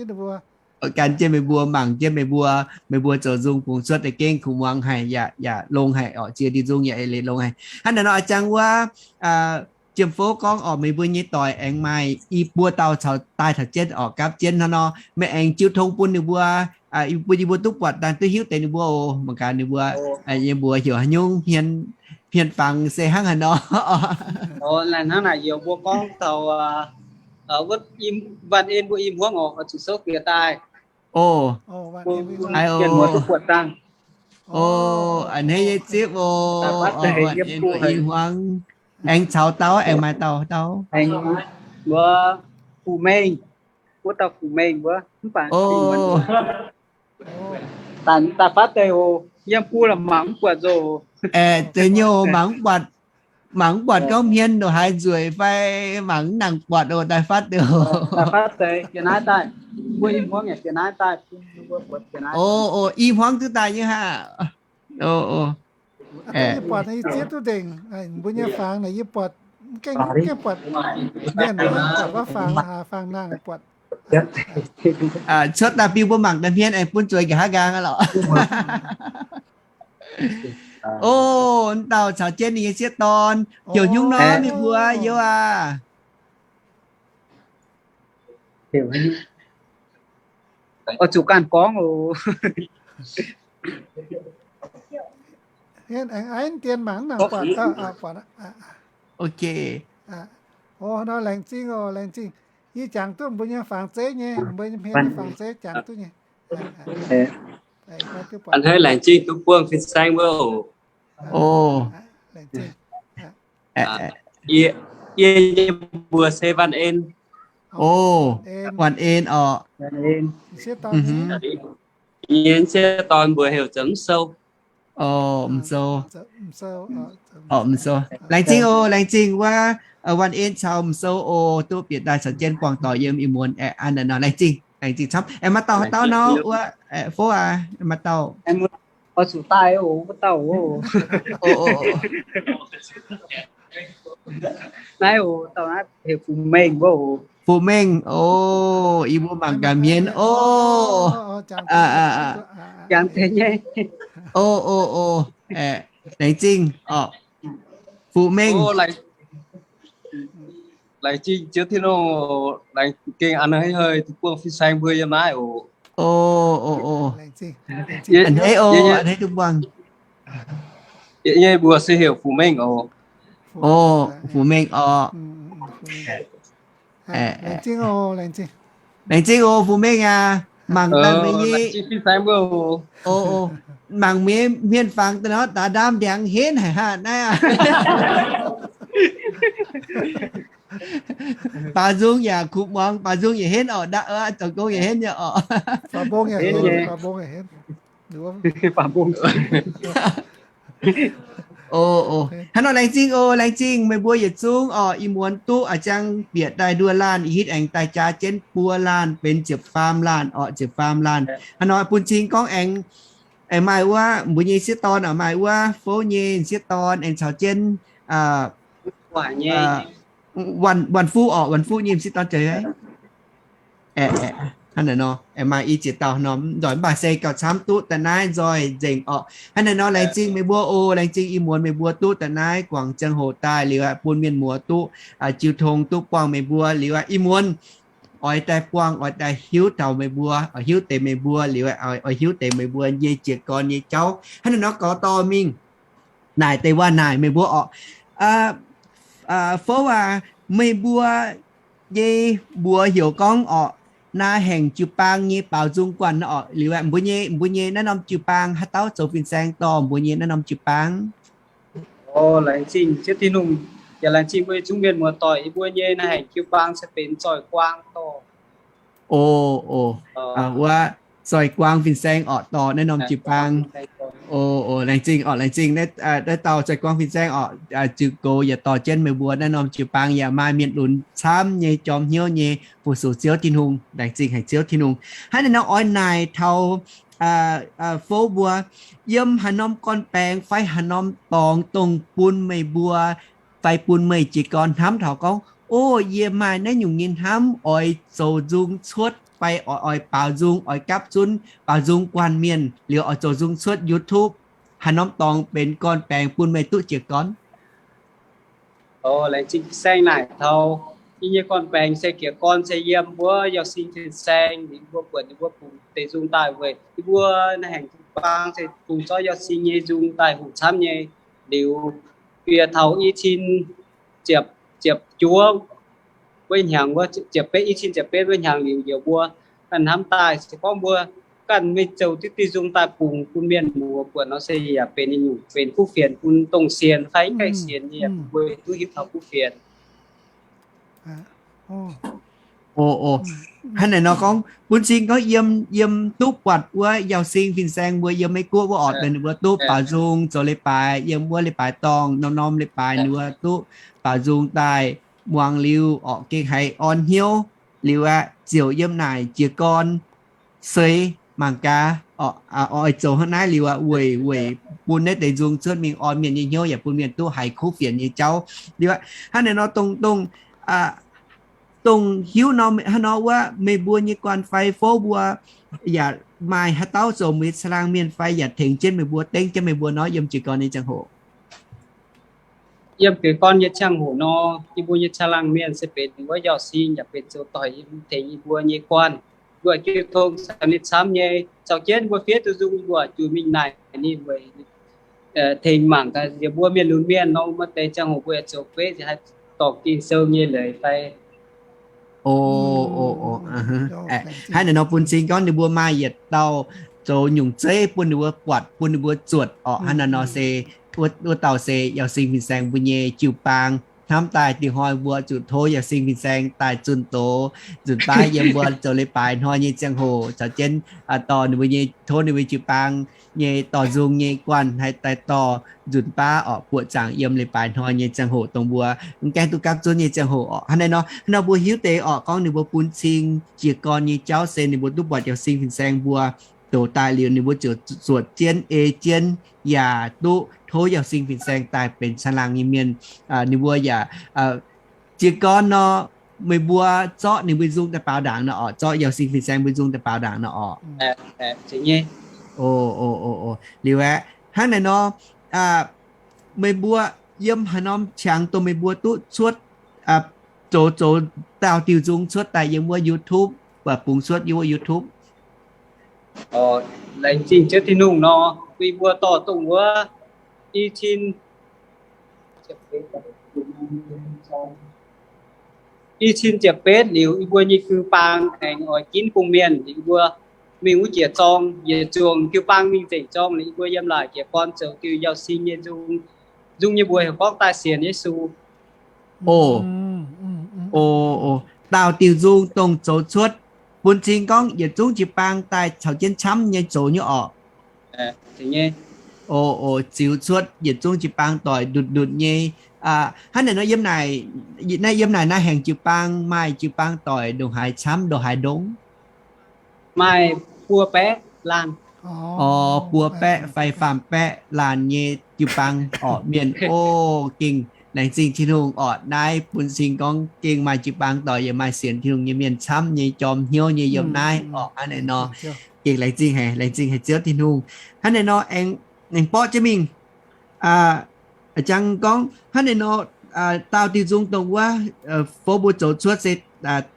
Gan jienv meih mbuo, mangc jienv meih mbuo, meih mbuo zoux nzung bungx cuotv deix gengh kungx muangx haic yaac, yaac longx haic oc. Ziex diuh nzung yaac eix leiz longx haic. Hnangv naaiv nor, a'jang wuov Jiem Fouv gorngv oc, meih mbuo nyei doic aengx maaih i buo dauh caux daaih taux jienv oc, gapv jienv hnangv nor, meih aengx jiu tong bun ninh mbuo, bun yie mbuo duqv buatc daaih duqv hiuv deix ninh mbuo oc. Mangc gaax ninh mbuo, yie mbuo heuc haaix nyungc hmien, hmien fangx se hnangv haaix nor. Hnangv naaic yie mbuo gorngv taux wuov Vanh En mbuo i hmuangv oc, oix zuqc souv bieqc daaih. O, a'hneiv nyei zipv oc, Vanh En mbuo i hmuangv. Aengx caux dauh, aengx maaih dauh, dauh. Mbuo Fu Mengh, wuov dauh Fu Mengh wuov, mv baac daaih fatv deix oc, yiem gu la'mangc mv buatc nzunc. Aeqv, deix nyei oc, mangc mv buatc, mangc mv buatc gorngv hmien ndongc haaix nzueic fai mangc mv nangc buatc oc, daaih fatv deix oc. Daaih fatv deix bieqc naaiv daaih, mbuo i hmuangv yaac bieqc naaiv daaih. O, o, i hmuangv duqv daaih nyei haah? O, o. Yie buatc yie zieqv duqv nzengc, mbuo nyei fangx naaic yie buatc, mv gengh, mv gengh buatc mienh, buatc wuov fangx, fangx nangh buatc. Cuotv daaih bun mbuo mangc daaih hmien aengx bun zueiz nqa'haav nqaang lorqc. O, dauh caux jienv ninh nyei sieqv dorn, heuc haaix nyungc nor ninh mbuo, Youv aac? Oix zuqc ganh gorngv oc. Ok. Nor laengz zingh oc, laengz zingh. Yie jangx duqv mbuo nyei fangx zeiv nyei, mbuo nyei hmien nyei fangx zeiv jangx duqv nyei. A'hneiv laengz zingh duqv buangh fin-saeng wuov oc. O. Yie nyei mbuox se Vanh En. O, Vanh En oc. Yie nyei sieqv dorn mbuox heuc Zoux Mv Sou. O, Mv Sou. O, Mv Sou. Laengz zingh oc, laengz zingh wuov Vanh En caux Mv Sou oc, duqv bieqc daaih caux jienv buangh doic yiem ih muonz aeqv, an naaic nor laengz zingh, laengz zingh camv. Aengx maaih dauh, dauh nor wuov, Fouv aac, maaih dauh. Oix zuqc daaih oc, wuov dauh oc. Naaiv oc, dauh naaiv heuc Fu Mengh wuov oc. Fu Mengh oc, yie mbuo mangc gaax hmien oc. Jangx deix nyei. O, o, o. Laengz zingh oc. Fu Mengh. Laengz zingh Ziouv Tin-Hungh, laengz zingh gengh a'hneiv hei duqv buangh fin-saeng mbuo yiem naaiv oc. O, o, o. A'hneiv oc, a'hneiv duqv buangh. Yie nyei mbuox se heuc Fu Mengh oc. O, Fu Mengh oc. Laengz zingh oc, Fu Mengh aac. Mangc daaih meih nyei. O, o. Mangc mienh, mienh fangx daaih nor, daaih ndaamv ndiangx henv haic hnangv naaiv aqv. Baaux nzung yaac kuv muangx, baaux nzung yaac henv orqc, nda'o zoux gong yaac henv nyei orqc. Hnangv nor laengz zingh oc, laengz zingh meih mbuo yietc zungv orqc. Ih muonz duqv a'jang bieqc daaih nduoh laanh, hitv aengx daaih jaax jienv buo laanh benx ziepc faam laanh orqc, ziepc faam laanh. Hnangv nor bun cing gorngv aengx, aengx maaih wuov mbuo nyei sieqv dorn orqc, maaih wuov fouv nyei sieqv dorn aengx caux jienv Waanc, Waanc Fuqv orqc, Waanc Fuqv nyei m'sieqv dorn jiex. Hnangv naaiv nor, aengx maaih i ziex dauh norm nzoih mv baac se gauh camv duqv da'naaiv nzoih nzengc orqc. Hnangv naaiv nor laengz zingh meih mbuo oc, laengz zingh ih muonz meih mbuo duqv da'naaiv guangc ziangh hoc daaih liuz aqv, bun mienh muoz duqv jiu tong duqv buangh meih mbuo liuz aqv. Ih muonz oix daaih buangh, oix daaih hiuv taux meih mbuo, oix hiuv deix meih mbuo liuz aqv, oix hiuv deix meih mbuo nyei jiez gorn nyei jauv. Hnangv naaiv nor gorx dorh mingh naaic deix waac naaic meih mbuo orqc. Fouv aac, meih mbuo nyei mbuox heuc gorngv orqc, Naa Haengc Jiu-Baang nyei baaux nzung guanh orqc. Liuz aqv, mbuo nyei, mbuo nyei naaiv norm jiu-baang haaix dauh zoux fin-saeng dorh mbuo nyei naaiv norm jiu-baang? Laengz zingh Ziouv Tin-Hungh, yaac laengz zingh mbuo nyei zungv mienh muoz-doic. Yie mbuo nyei Naa Haengc Jiu-Baang se benx Zoih Guaang dorh. O, o, wuov Zoih Guaang fin-saeng orqc dorh naaiv norm jiu-baang. O, o, laengz zingh orqc, laengz zingh naaiv dauh Zoih Guaang fin-saeng orqc, ziux goux yaac dorh jienv meih mbuo naaiv norm jiu-baang yaac maaih mienh lunx camv nyei jorm hnyouv nyei fu-sux Ziouv Tin-Hungh. Laengz zingh haic Ziouv Tin-Hungh. Hnangv naaiv nor oix naaic taux fouv mbuo, yiem haaix norm gorn-baengx fai haaix norm dorngx dongh bun meih mbuo fai bun meih jiez gorn hnamv taux gorngv, o, yie maaih naaiv nyungc nyei hnamv oix zoux nzung cuotv fai oix, oix baaux nzung, oix gapv zunv baaux nzung guanh mienh liuz oix zoux nzung cuotv YouTube, haaix norm dorngx benx gorn-baengx bun meih duqv jiez gorn? Laengz zingh fin-saeng naaic taux yie nyei gorn-baengx se jiez gorn se yiem wuov Yauh Sing fin-saeng, ninh mbuo buatc ninh mbuo bungx deix nzung daaih weic yie mbuo Naa Haengc Jiu-Baang se bungx zorqv Yauh Sing nyei nzung daaih hoqc camv nyei. Liuz bieqc taux i cin ziepc, ziepc juov wuov hnyangx, wuov ziepc betv, i cin ziepc betv wuov hnyangx liuz, yie mbuo ganh hnamv daaih se gorngv mbuo ganh mingh zoux diqv diqv nzung daaih bungx bun mienh muoz buatc nor se yaac benx nyungc benx kuv fienx bun dongh sienx fai gaengh sienx nyei yaac bun mbuo duqv hiuv taux kuv fienx. O, o, hnangv naaic nor gorngv bun cing gorngv yiem, yiem duqv buatc wuov Yauh Sing fin-saeng mbuo yiem Meiv Guoqv wuov orqc, ninh mbuo duqv baaux nzung zoux leiz-baaix yiem wuov leiz-baaix dorngh, norm-norm leiz-baaix ninh mbuo duqv baaux nzung daaih muangx liuz orqc, gengh haiz orn hnyouv liuz aqv, ziouc yiem naaic jiez gorn seix mangc gaax, oix zoux hnangv naaiv liuz aqv, weic, weic bun naaiv deix nzung cuotv mingh orn mienh nyei hnyouv yaac bun mienh duqv haiz kuv fienx nyei jauv. Liuz aqv, hnangv naaic nor dongh, dongh, dongh hiuv nor hnangv nor wuov, meih mbuo nyei guanh fai fouv mbuo yaac maaih haaix dauh zoux meih nyei caangh laangh mienh fai yaac tengx jienv meih mbuo, dengv jienv meih mbuo nor yiem jiez gorn nyei ziangh hoc? Yiem jiez gorn nyei ziangh hoc nor, yie mbuo nyei caangh laangh mienh se benx wuov Yauh Sing yaac benx zoux doic yiem tengx yie mbuo nyei guanh. Mbuo jiu tong caux ninh camv nyei, caux jienv mbuo fiev duqv nzung mbuo juix mingh naaic ninh weic tengx mangc gaax yie mbuo mienh lunx mienh nor, maaih deix ziangh hoc mbuo yaac zoux beqv haih dorh Ging-Sou nyei leiz fai. O, o, o, hnangv naaic nor bun cing gorngv ninh mbuo maaih yietc dauh zoux nyungc zeiv bun ninh mbuo buatc, bun ninh mbuo zuotc orqc. Hnangv naaic nor se wuov dauh se Yauh Sing fin-saeng mbuo nyei jiu-baang. Hnamv daaih diuh hnoi mbuo zuqc tov Yauh Sing fin-saeng daaih zunh doz nzunc baav yiem mbuo zoux leiz-baaix hnoi nyei ziangh hoc caux jienv dorh ninh mbuo nyei, tov ninh mbuo jiu-baang nyei dorh nzung nyei guanh haih daaih dorh nzunc baav orqc, buoqc zaangc yiem leiz-baaix hnoi nyei ziangh hoc dongh mbuo mv gaengh duqv gapv zunv nyei ziangh hoc orqc. Hnangv naaic nor, hnangv nor mbuo hiuv deix orqc gorngv ninh mbuo bun cing jiez gorn nyei jauv se ninh mbuo duqv buatc Yauh Sing fin-saeng mbuo doqc daaih liuz ninh mbuo ziouc zuotc jienv, ei jienv, yaac duqv tov Yauh Sing fin-saeng daaih benx caangh laangh nyei mienh. Ninh mbuo yaac jiez gorn nor, meih mbuo zorqv ninh mbuo nzung daaih baaux ndaangc nor orqc, zorqv Yauh Sing fin-saeng mbuo nzung daaih baaux ndaangc nor orqc. Liuz aeqv, hnangv naaic nor, meih mbuo yiem haaix norm qangx dongh meih mbuo duqv cuotv, zoux, zoux daauh diuh nzung cuotv daaih yiem wuov YouTube, bungx cuotv yiem wuov YouTube? Laengz zingh Ziouv Tin-Hungh nor, bun yie mbuo dorh dongh wuov i cin i cin ziepc betv liuz, yie mbuo nyei jiu-baang aengx oix ginv bung mienh liuz, yie mbuo mingh wuov jiex zorng, yietc zungv jiu-baang mingh nzengc zorng, ninh mbuo yiem laaic jiez gorn zoux diuh yauh sin nyei nzung. Nzung nyei mbuox heuc gorngv daaih sienx Yesu. O, o, o, daauh diuh nzung dongh zoux cuotv bun cing gorngv yietc zungv jiu-baang daaih caux jienv camv nyei zoux nyei orqc. O, o, ziux cuotv yietc zungv jiu-baang doic ndutc ndutc nyei. Hnangv naaic nor, yiem naaic, naaiv yiem naaic naaiv hengx jiu-baang maaih jiu-baang doic ndongc haaix camv, ndongc haaix ndongc? Maaih buo baeqv laanh. O, buo baeqv fai faam baeqv laanh nyei jiu-baang orqc, mienh. O, gengh laengz zingh Tin-Hungh orqc, naaiv bun cing gorngv gengh maaih jiu-baang doic yaac maaih sienx Tin-Hungh nyei mienh camv nyei, jorm hnyouv nyei yiem naaiv orqc. Hnangv naaic nor, gengh laengz zingh haic, laengz zingh haic Ziouv Tin-Hungh. Hnangv naaic nor, aengx, aengx borqv jienv mingh. Jangx gorngv hnangv naaic nor, daauh diuh nzung dongh wuov, fov mbuo zoux cuotv se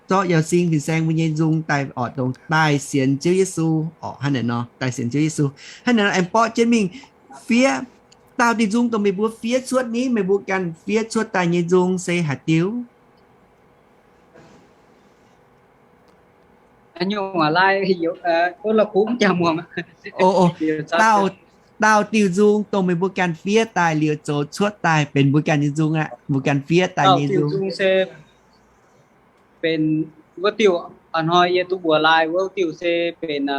zorqv yauh sin fin-saeng mbuo nyei nzung daaih orqc, dongh daaih sienx Ziouv Yesu orqc. Hnangv naaic nor, daaih sienx Ziouv Yesu. Hnangv naaic nor, aengx borqv jienv mingh fiev. Daauh diuh nzung dongh meih mbuo fiev cuotv ni, meih mbuo ganh fiev cuotv daaih nyei nzung se haaix diuc? Daauh, daauh diuh nzung dongh meih mbuo ganh fiev daaih liuz zoux cuotv daaih benx mbuo ganh nyei nzung aqv. Mbuo ganh fiev daaih nyei nzung se benx wuov diuh, a'hnoi yie duqv mbuox lai wuov diuh se benx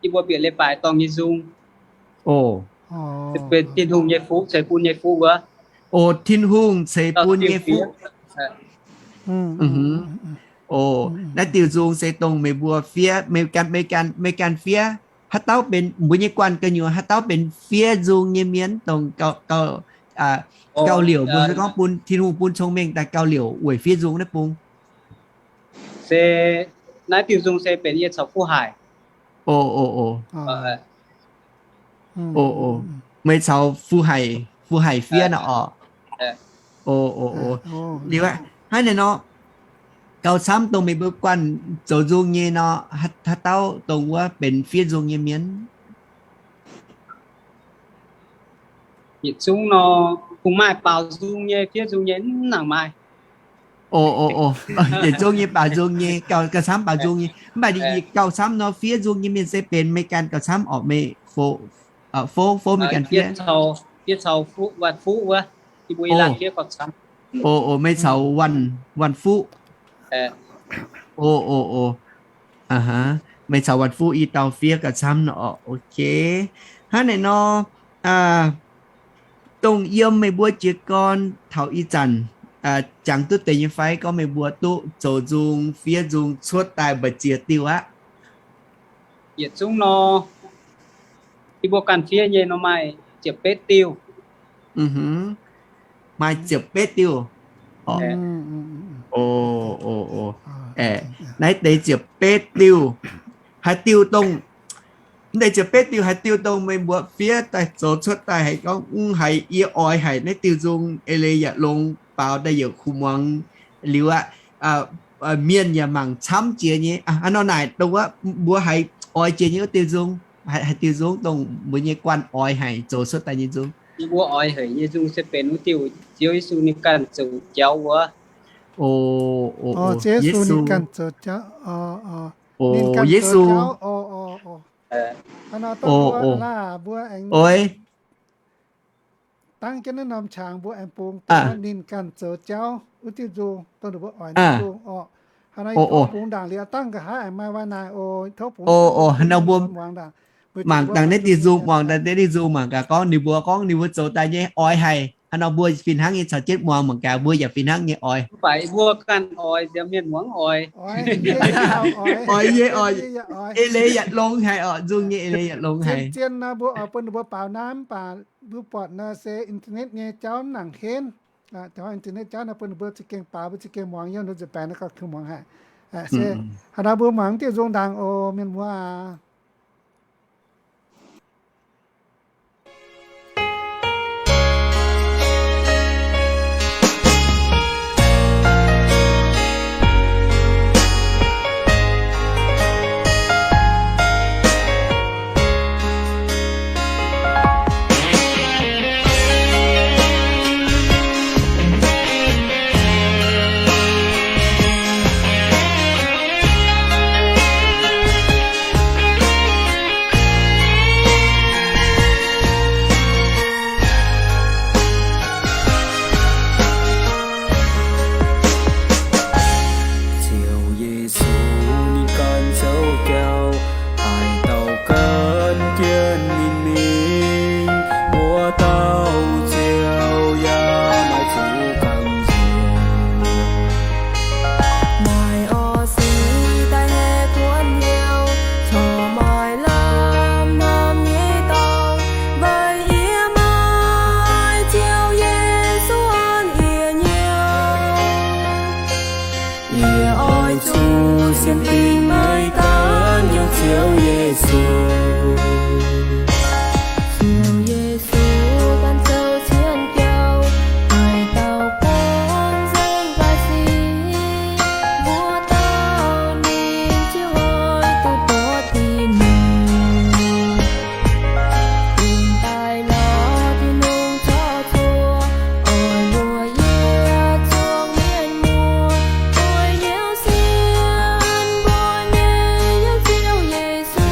yie mbuo bieqc leiz-baaix dorngh nyei nzung. O, benx Tin-Hungh nyei fuqv, ceix bun nyei fuqv wuov. O, Tin-Hungh ceix bun nyei fuqv. O, naaiv diuh nzung se dongh meih mbuo fiev, meih ganh, meih ganh fiev. Haaix dauh benx mbuo nyei guanh gu'nyuoz, haaix dauh benx fiev nzung nyei mienh dongh gauh, gauh liouc, mbuo gorngv bun Tin-Hungh bun cong-mengh daaih gauh liouc weic fiev nzung naaiv bung. Se naaiv diuh nzung se benx yie caux Fuqv Haic. O, o, o. O, o, meih caux Fuqv Haic, Fuqv Haic fiev nor orqc. O, o, o. Liuz aqv, hnangv naaic nor, gauh camv dongh meih mbuo guanh zoux nzung nyei nor, haaix dauh dongh wuov benx fiev nzung nyei mienh? Yietc zungv nor, kungx maaih baaux nzung nyei, fiev nzung nyei mv nangc maaih. O, o, o, yietc zungv nyei baaux nzung nyei, gauh, gauh camv baaux nzung nyei. Mv baac gauh camv nor fiev nzung nyei mienh se benx meih ganh gauh camv orqc, meih Fov, Fov meih ganh fiev. Yie caux Waanh Fuqv wuov, yie mbuo i laanh fiev gauh camv. O, o, meih caux Waanh, Waanh Fuqv. O, o, o. Meih caux Waanh Fuqv i dauh fiev gauh camv nor orqc. Ok. Hnangv naaic nor, dongh yiem meih mbuo jiez gorn taux ih zanc, jangx duqv deix nyei fai gorngv meih mbuo duqv zoux nzung, fiev nzung cuotv daaih mbu'ziex diuh aqv? Yietc zungv nor, yie mbuo ganh fiev nyei nor maaih ziepc betv diuh. Maaih ziepc betv diuh. O, o, o. Naaiv deix ziepc betv diuh, haaix diuh dongh, naaiv deix ziepc betv diuh haaix diuh dongh meih mbuo fiev daaih zoux cuotv daaih haiz gorngv mv haiz yie oix haic naaiv diuh nzung, eix leiz yaac longx, baaux daaih yaac kuh muangx liuz aqv. Mienh yaac mangc camv jiex nyei. Hnangv nor naaic dongh wuov mbuo haiz oix jiex nyei wuov diuh nzung, haaix diuh nzung dongh mbuo nyei guanh oix haic zoux cuotv daaih nyei nzung? Yie mbuo oix haic nyei nzung se benx wuov diuh Ziouv Yesu ninh ganh zoux jauv wuov. O, o, Ziouv Yesu ninh ganh zoux jauv. O, Yesu. Hnangv nor dongh mbuo laaix mbuo aengx dangv jienv naaiv norm qangx mbuo aengx bungx dongh ninh ganh zoux jauv wuov diuh nzung dongh ninh mbuo oix nyei nzung orqc. Hnangv nor bungx ndaangc liuz dangv nqa'haav aengx maaih waac naaic oc. Tov bungx, hnangv nor mbuo muangx ndaangc, mangc dangh naaiv diuh nzung, muangx dangh naaiv diuh nzung mangc gaax gorngv ninh mbuo, gorngv ninh mbuo zoux daaih nyei oix haic. Hnangv nor mbuo fih hnangv nyei caux jienv muangx mangc gaax, mbuo yaac fih hnangv nyei oix. Mv baac mbuo ganh oix, nziex mienh muangx oix. Oix nyei oix. Eix leiz yaac longx haic orqc, nzung nyei eix leiz yaac longx haic. Zien nor mbuo oix bun ninh mbuo baaux naaiv, mv baac mbuo buatc nor se internet nyei jauv mv nangc henv. Internet jauv nor bun ninh mbuo za'gengh baaux, mbuo za'gengh muangx, yiem nzuonx baengx nor gauh kungx muangx haic. Se hnangv nor mbuo muangx diuh nzung ndaangc oc, mienh muoz aac. Ziouv Yesu ganh zoux cien jauv, haaix dauh gorngv nzengc ba'sic, wuov dauh ninh ziouc hoic duqv buov Tin-Hungh. Dingc daaih lorz Tin-Hungh corc zuoqv, oix mbuox yie zuangx mienh muoz, oix hnyouv sienx mbuo nyei Ziouv Yesu.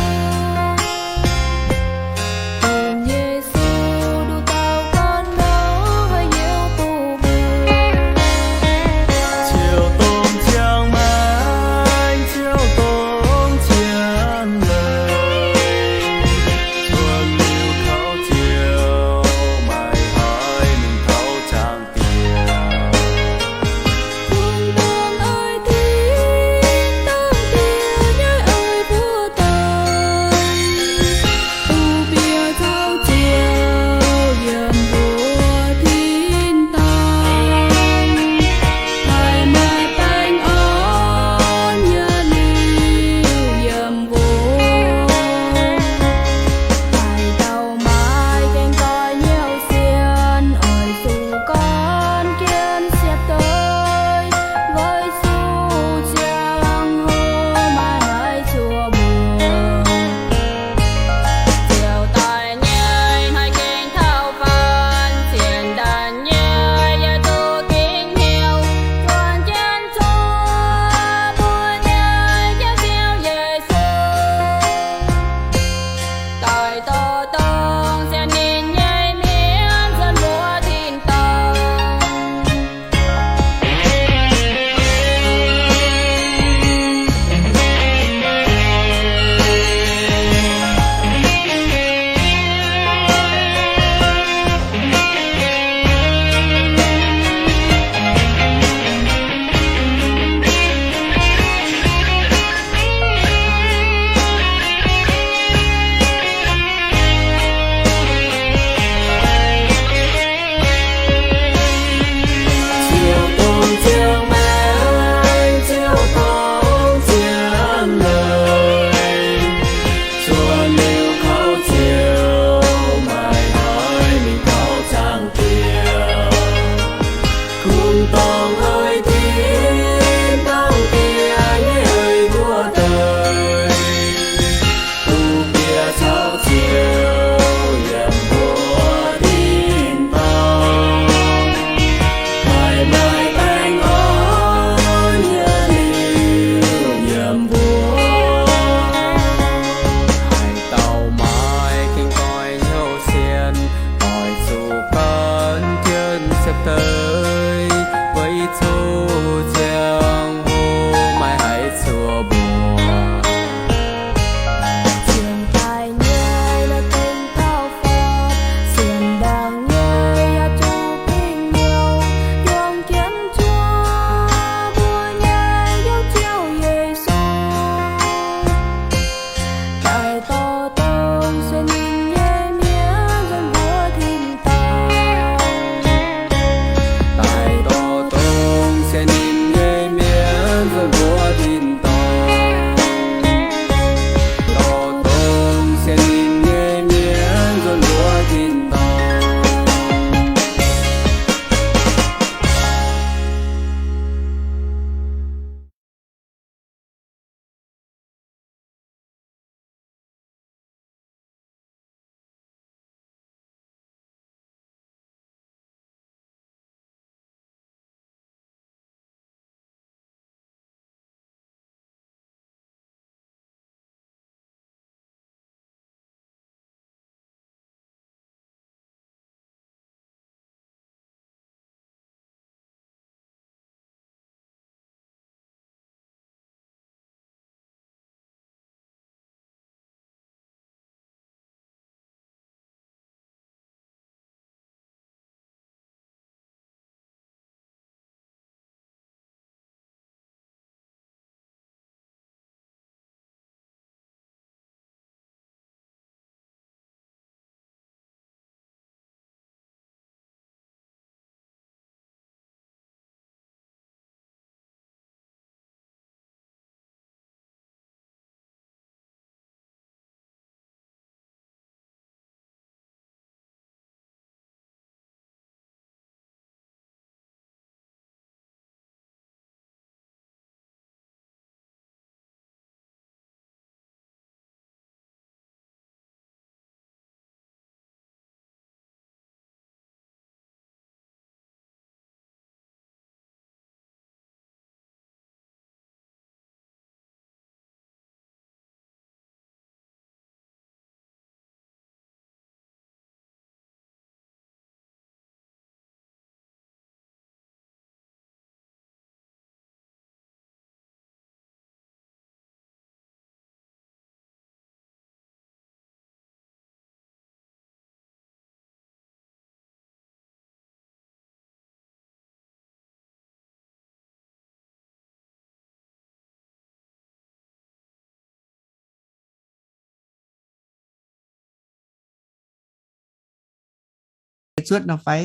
cuotv nor fai?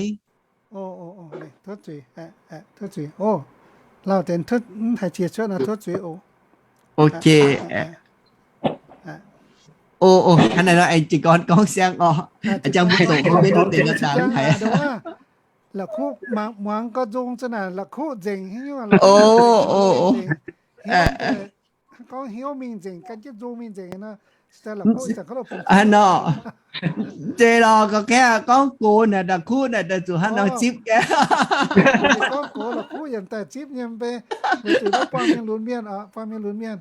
Lauh deix mv haih jiex cuotv nor tov zuiz oc. Ok. Hnangv naaiv nor aengx jiez gorn gorngv siang oc. A'jang mbuo zoux comment deix nor daaih mv haiz. La'kuqv muangx gauh nzung za'naaic, la'kuqv nzengc. Gorngv hnyouv mingh nzengc, gan jienv nzung mingh nzengc nor. Hnangv nor. Zeiz lorqc, ga'kengx gorngv gox naaic, la'kuqv naaic daaih zuqc hnangv nor zipv gaax. Gorngv gox la'kuqv yaac daaih zipv nyei mv bei. Weic zuqc buangh mienh lunx mienh oc, buangh mienh lunx mienh.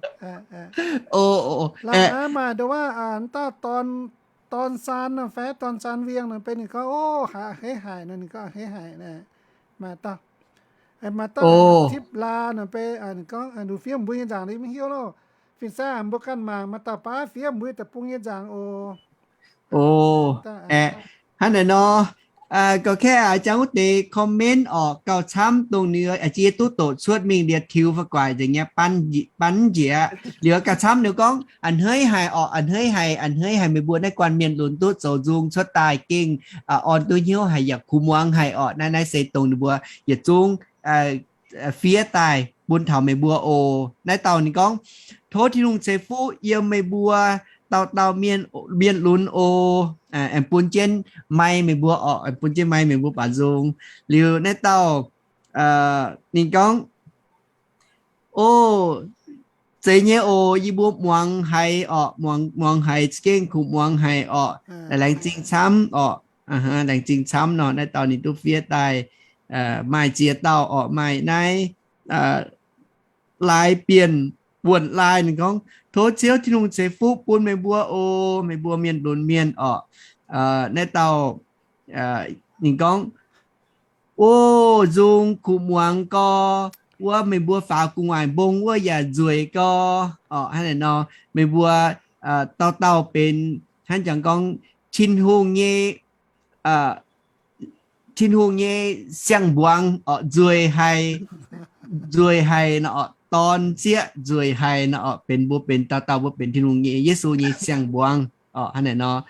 Maaih nduov waac, dauh dorn saan nor fai dorn saan wingh nor, beiv ninh gorngv, ov, a'hneiv haic nor, ninh gorngv a'hneiv haic naaic. Maaih dauh, maaih dauh tipv laa nor, beiv ninh gorngv, ninh fiev mbuo nyei nzaangc, ninh mv hiuv loh. Fin-saeng mbuo ganh mangc, maaih dauh baav fiev mbuo deic-bung nyei nzaangc oc. Hnangv naaic nor, ga'kengx a'jang wuov deix comment oc, gauh camv dongh ninh, yie duqv doqc cuotv mingh liuz tiux fai guaic nzengc nyei, ban njiec. Liuz gauh camv ninh gorngv a'hneiv haic oc, a'hneiv haic, a'hneiv haic, meih mbuo naaiv guanh mienh lunx duqv zoux nzung cuotv daaih gengh orn duqv hnyouv haic yaac kuh muangx haic oc. Naaiv, naaiv se dongh ninh mbuo yietc zungv fiev daaih bun taux meih mbuo oc. Naaiv dauh ninh gorngv, tov Tin-Hungh ceix fuqv yiem meih mbuo dauh dauh mienh, mienh lunx oc. Aengx bun jienv mai meih mbuo oc, aengx bun jienv mai meih mbuo baac nzung. Liuz naaiv dauh ninh gorngv, ov, zeiz nyei oc, yie mbuo muangx haiz oc, muangx haiz za'gengh kuh muangx haic oc. Laengz zingh camv oc. Laengz zingh camv nor, naaiv dauh ninh duqv fiev daaih maaih ziex dauh oc, maaih naaiv Laaix Bienh Wuonh Laaih ninh gorngv, tov Ziouv Tin-Hungh ceix fuqv bun meih mbuo oc, meih mbuo mienh lunx mienh oc. Naaiv dauh ninh gorngv, ov, nzung kuh muangx gau, wuov meih mbuo faaux gu'nguaaic mbong wuov yaac nzueic gau. Oc, hnangv naaic nor, meih mbuo dauh dauh benx hnangv jangx gorngv Tin-Hungh nyei, Tin-Hungh nyei siang-mbuangz oc, nzueic haic, nzueic haic nor oc, dorn zieqv nzueic haic nor oc, benx mbuo benx dauh dauh mbuo benx Tin-Hungh nyei, Yesu nyei siang-mbuangz oc, hnangv naaic nor.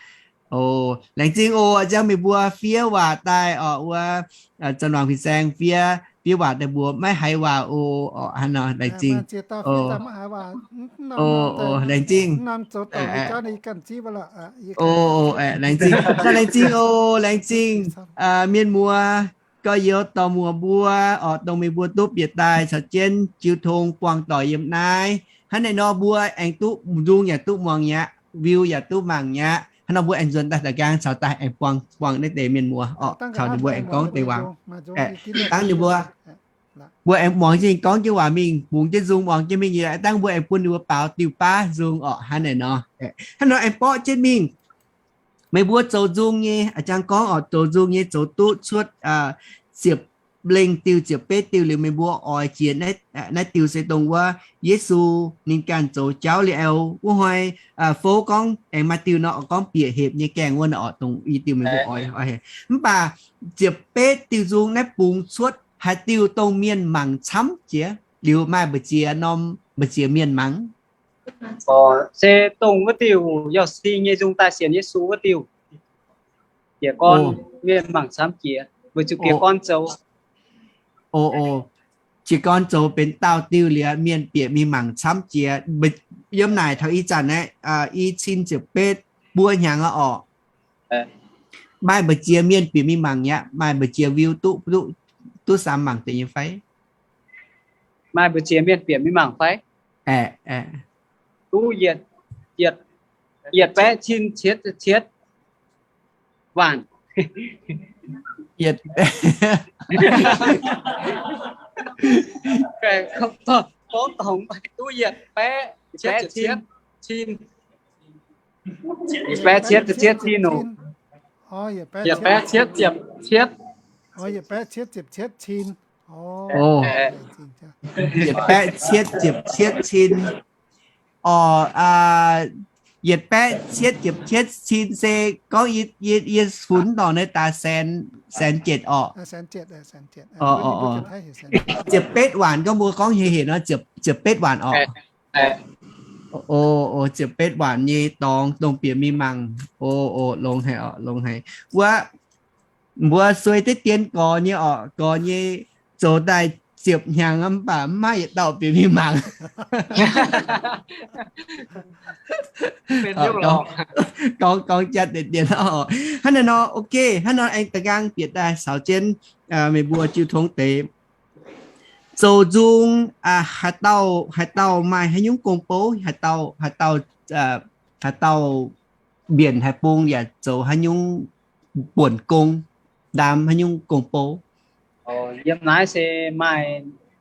Laengz zingh oc, a'jang meih mbuo fiev waac daaih oc, wuov Zanh Wangc Fin-Saeng fiev, fiev waac daaih mbuox maiv haiz waac oc. Oc, hnangv nor, laengz zingh. Oc, laengz zingh. Laengz zingh, laengz zingh oc, laengz zingh. Mienh muoz, gorx-youz dorh muoz mbuo oc, dongh meih mbuo duqv bieqc daaih caux jienv jiu tong buangh doic yiem naaiv. Hnangv naaiv nor mbuo aengx duqv nzung yaac duqv muangx mi'aqv, view yaac duqv mangc mi'aqv. Hnangv nor mbuo aengx nzuonx daaih da'gaang caux daaih aengx buangh, buangh naaiv deix mienh muoz oc, caux ninh mbuo aengx gorngv deix waac. Dangv ninh mbuo, mbuo aengx muangx jienv gorngv jienv waac mingh, bungx jienv nzung muangx jienv mingh, dangv mbuo aengx bun ninh mbuo baaux diuh baav nzung oc, hnangv naaic nor. Hnangv nor aengx borqv jienv mingh. Meih mbuo zoux nzung nyei, a'jang gorngv oc, zoux nzung nyei zoux duqv cuotv ziepc lengh diuh, ziepc betv diuh liuz meih mbuo oix jiex naaiv diuh se dongh wuov Yesu ninh ganh zoux jauv liuz, wuov hnoi fouv gorngv aengx maaih diuh nor, gorngv bieqc hepc nyei gaengh wuov nor oc, dongh i diuh meih mbuo oix. Mv baac ziepc betv diuh nzung naaiv bungx cuotv haaix diuh dongh mienh mangc camv jiex, liuz maaih mbu'ziex norm, mbu'ziex mienh mangc? Se dongh wuov diuh Yauh Si nyei nzung daaih sienx Yesu wuov diuh, jiez gorn mienh mangc camv jiex, weic zuqc jiez gorn zoux. Jiez gorn zoux benx daauh diuh liuz mienh bieqc mingh mangc camv jiex. Yiem naaic taux ih zanc naaiv, i cin ziepc betv buo hnyangx aqv oc. Maaih mbu'ziex mienh bieqc mingh mangc mi'aqv? Maaih mbu'ziex view duqv, duqv samx mangc deix nyei fai? Maaih mbu'ziex mienh bieqc mingh mangc fai? Duqv yietc, yietc baeqv cin cietv cietv waanc. Duqv yietc baeqv cietv cietv cin. Yietc baeqv cietv cietv cin oc. Yietc baeqv cietv ziepc cietv. Yietc baeqv cietv ziepc cietv cin. Oc, yietc baeqv cietv ziepc cietv cin se gorngv yie funx dorngc naaiv daaih saenx, saenx jietc oc. Ziepc betv waanc gorngv mbuo gorngv heuc heuc nor, ziepc betv waanc oc. Ziepc betv waanc nyei dorngx dongh bieqc mingh mangc. Oc, longx haic oc, longx haic. Wuov Mbuo suei deix dien gorx nyei orqc, gorx nyei zoux daaih ziepc hnyangx mv baac mv maaih yietc dauh bieqc mingh mangc. Gorngv, gorngv jatv deix dien orqc. Hnangv naaiv nor, ok, hnangv nor aengx da'nqaang bieqc daaih caux jienv meih mbuo jiu tong deix zoux nzung, haaix dauh, haaix dauh maaih haaix nyungc gong-bou, haaix dauh, haaix dauh, haaix dauh mbienc haaix bung yaac zoux haaix nyungc buonc gong, ndaam haaix nyungc gong-bou. Yiem naaiv se maaih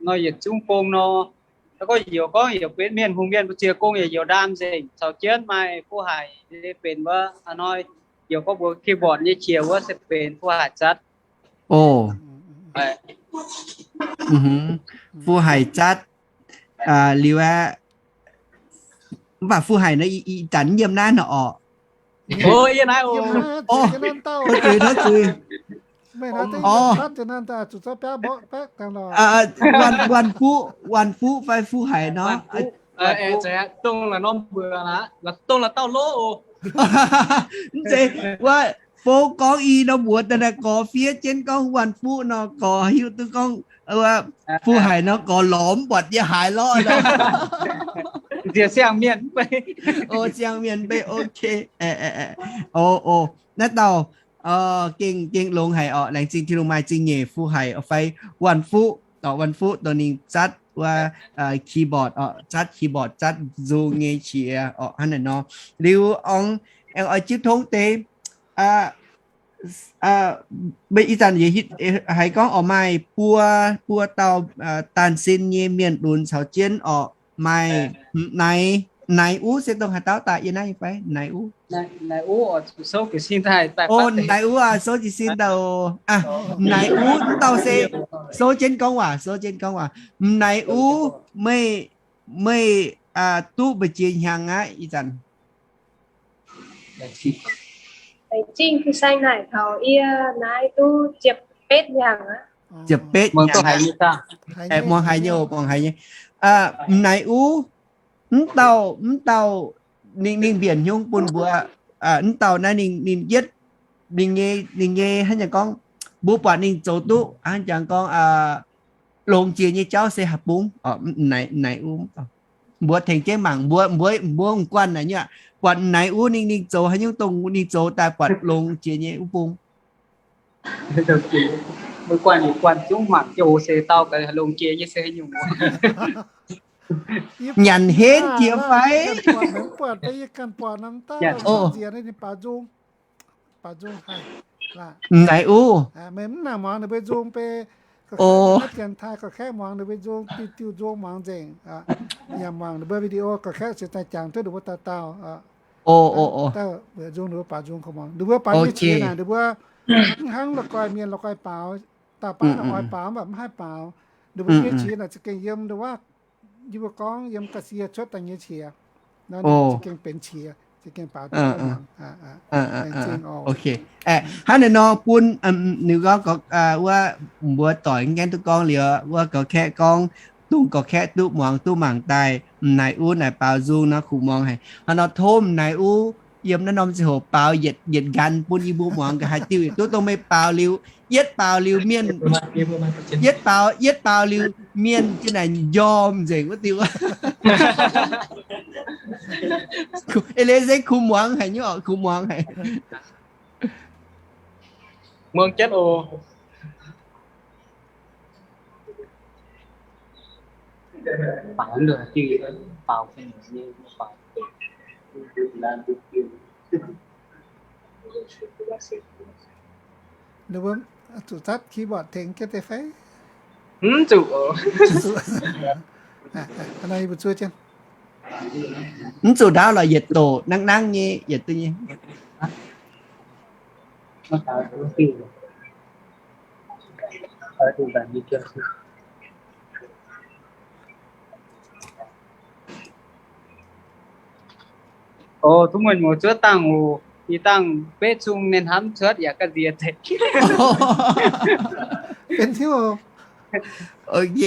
nor yietc zungv gong nor, gorngv youc, gorngv youc benx mienh hungh mienh mbuo ziex gong yaac youc ndaam nzengc, caux jienv maaih Fu Haic benx wuov hnoi, youc gorngv mbuox keyboard nyei qiex wuov se benx Fu Haic Zatv. O, Fu Haic Zatv liuz aqv. Mv baac Fu Haic nor ih zanc yiem naaiv nor orqc. Wuan Fuqv, Wuan Fuqv fai Fu Haic nor? Mv zeiz, wuov fouv gorngv i nor mbuox daaih naaiv gorx fiev jienv gorngv Wuan Fuqv nor gorx hiuv duqv gorngv Fu Haic nor gorx lorz mv buatc yie haaix lorqc. Siang-mienh mv bei, ok. O, naaiv dauh gengh, gengh longx haic orqc. Laengz zingh Tin-Hungh maaih zingh nyeic Fu Haic fai Wuan Fuqv, Wuan Fuqv dongh ninh zatv wuov keyboard orqc, zatv keyboard, zatv nzung nyei qiex orqc, hnangv naaiv nor. Liuz aengx, aengx oix jiuv tongv deix, meih ih zanc haiz gorngv orqc maaih buo, buo dauh daanh sin nyei mienh lunx caux jienv orqc, maaih Naaiv, Naaiv Uv se dongh haaix dauh daaih yie naaiv fai Naaiv Uv? O, Naaiv Uv aac, souv jiez sin daaih oc. Naaiv Uv wuov dauh se souv jienv gorngv waac, souv jienv gorngv waac. Naaiv Uv, meih, meih duqv mbu'ziex hnyangx aqv ih zanc? Laengz zingh Fu Saeng naaic taux yie naaiv duqv ziepc betv hnyangx aqv. Ziepc betv hnyangx aqv. Muangx haiz nyei, muangx haiz nyei. M'Naaiv Uv, mv dauh, mv dauh, ninh, ninh mbienc hnyouv bun mbuo, mv dauh naaiv ninh, ninh yietv, ninh nyei, ninh nyei hnangv jangx gorngv, mbuo buatc ninh zoux duqv hnangv jangx gorngv longx jiex nyei jauv se haaix bung? M'Naaiv Uv, mbuo tengx jienv mangc, mbuo, mbuo, mbuo guanh naaic nyei aqv, buatc M'Naaiv Uv ninh, ninh zoux haaix nyungc dongh ninh zoux daaih buatc longx jiex nyei wuov bung. Mbuo guanh, guanh zungv mangc jienv oc, se dauh gaax longx jiex nyei se haaix nyungc. Nyanc henv jiex fai? M'Naaiv Uv, meih mv nangc muangx ninh mbuo nzung bei, gorqv-kaeqv, gorqv-kaeqv muangx ninh mbuo nzung, diuh diuh nzung muangx nzengc. Yaac muangx ninh mbuo video gorqv-kaeqv se daaih jangx duqv ninh mbuo dauh dauh. Nzung ninh mbuo baaux nzung kaux muangx, ninh mbuo baaux nyei qiex naaic, ninh mbuo mv hnangv la'guaih mienh la'guaih baaux, dauh baav naaic oix baaux mv baac mv haih baaux. Ninh mbuo nyei qiex naaic za'gengh yiem ndau wuov, yie mbuo gorngv yiem ga'sie cuotv daaih nyei qiex. Za'gengh benx qiex, za'gengh baaux duqv. Hnangv naaiv nor bun, ninh gorngv, wuov mbuo doic mv gaengh duqv gorngv liuz, wuov gorqv-kaeqv gorngv, dongh gorqv-kaeqv duqv muangx duqv mangc daaih, m'Naaiv Uv naaic baaux nzung nor kuh muangx haic. Hnangv nor tov m'Naaiv Uv yiem naaiv norm ziangh hoc baaux yietc, yietc nqan bun yie mbuo muangx nqa'haav diuh yietc duqv dongh meih baaux liuz, yietv baaux liuz mienh, yietv baaux, yietv baaux liuz mienh jienv naaic njormh nzengc wuov diuh. Eix leiz se kuh muangx haic nyei orqc, kuh muangx haic. Muangx jienv oc. Ninh mbuo zuqc zatv keyboard tengx jienv deix fai? Mv zuqc. Mv zuqc ndaauv lorqc, yietc doqc nangv nangv nyei, yietc duqv nyei. O, duqv muonz muoz zuov dangh oc. Ih dangh betv zung ninh hnamv cuotv yaac ga'nziex deix. Benx hiuv. Ok.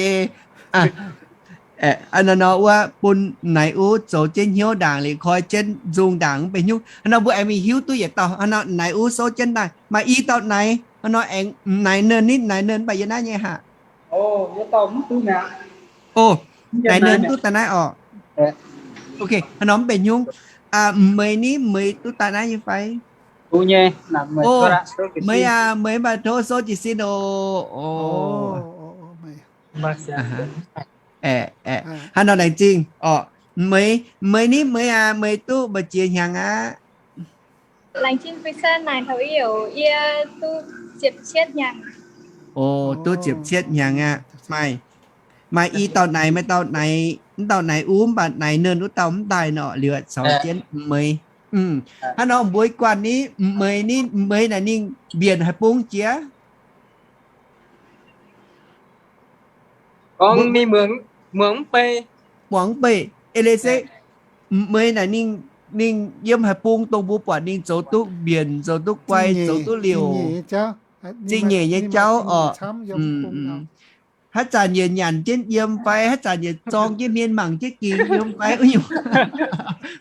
Hnangv nor wuov bun Naaiv Uv zoux jienv hnyouv ndaangc liuz koi jienv nzung ndaangc mv benx hnyouv. Hnangv nor mbuo aengx mingh hiuv duqv yietc dauh. Hnangv nor Naaiv Uv souv jienv daaih maaih i dauh Naaiv. Hnangv nor aengx m'naaic Nernh ni, m'naaic Nernh mv baac yiem naaiv nyei haic. O, m'naaic Nernh mv duqv daaih naaiv orqc. Ok, hnangv nor mv benx nyungc. M'meih ni, m'meih duqv daaih naaiv nyei fai? O, meih aac, meih mv baac tov souv jiez sin oc. O, hnangv nor laengz zingh orqc. Meih, meih ni, meih aac, meih duqv mbu'ziex hnyangx aqv? Laengz zingh Fei-San naaic taux yie oc. Yie duqv ziepc cietv hnyangx. O, duqv ziepc cietv hnyangx aqv. Maaih, maaih i dauh naaic, maaih dauh naaic, mv dauh naaic uv, mv baac naaic Nernh wuov dauh mv daaih nor, liuz caux jienv m'meih. Hnangv nor mbuo guanh ni, m'meih ni, m'meih naaic ninh mbienc haaix bung jiex? Muangx mv bei. Muangx mv bei. Eix leiz se m'meih naaic ninh, ninh yiem haaix bung dongh mbuo buatc ninh zoux duqv mbienc, zoux duqv guai, zoux duqv liouc, zingh nyeic nyei jauv orqc. Haaix zanc yietc nyanc jienv yiem fai haaix zanc yietc zorng jienv hmien mangc jienv gingx yiem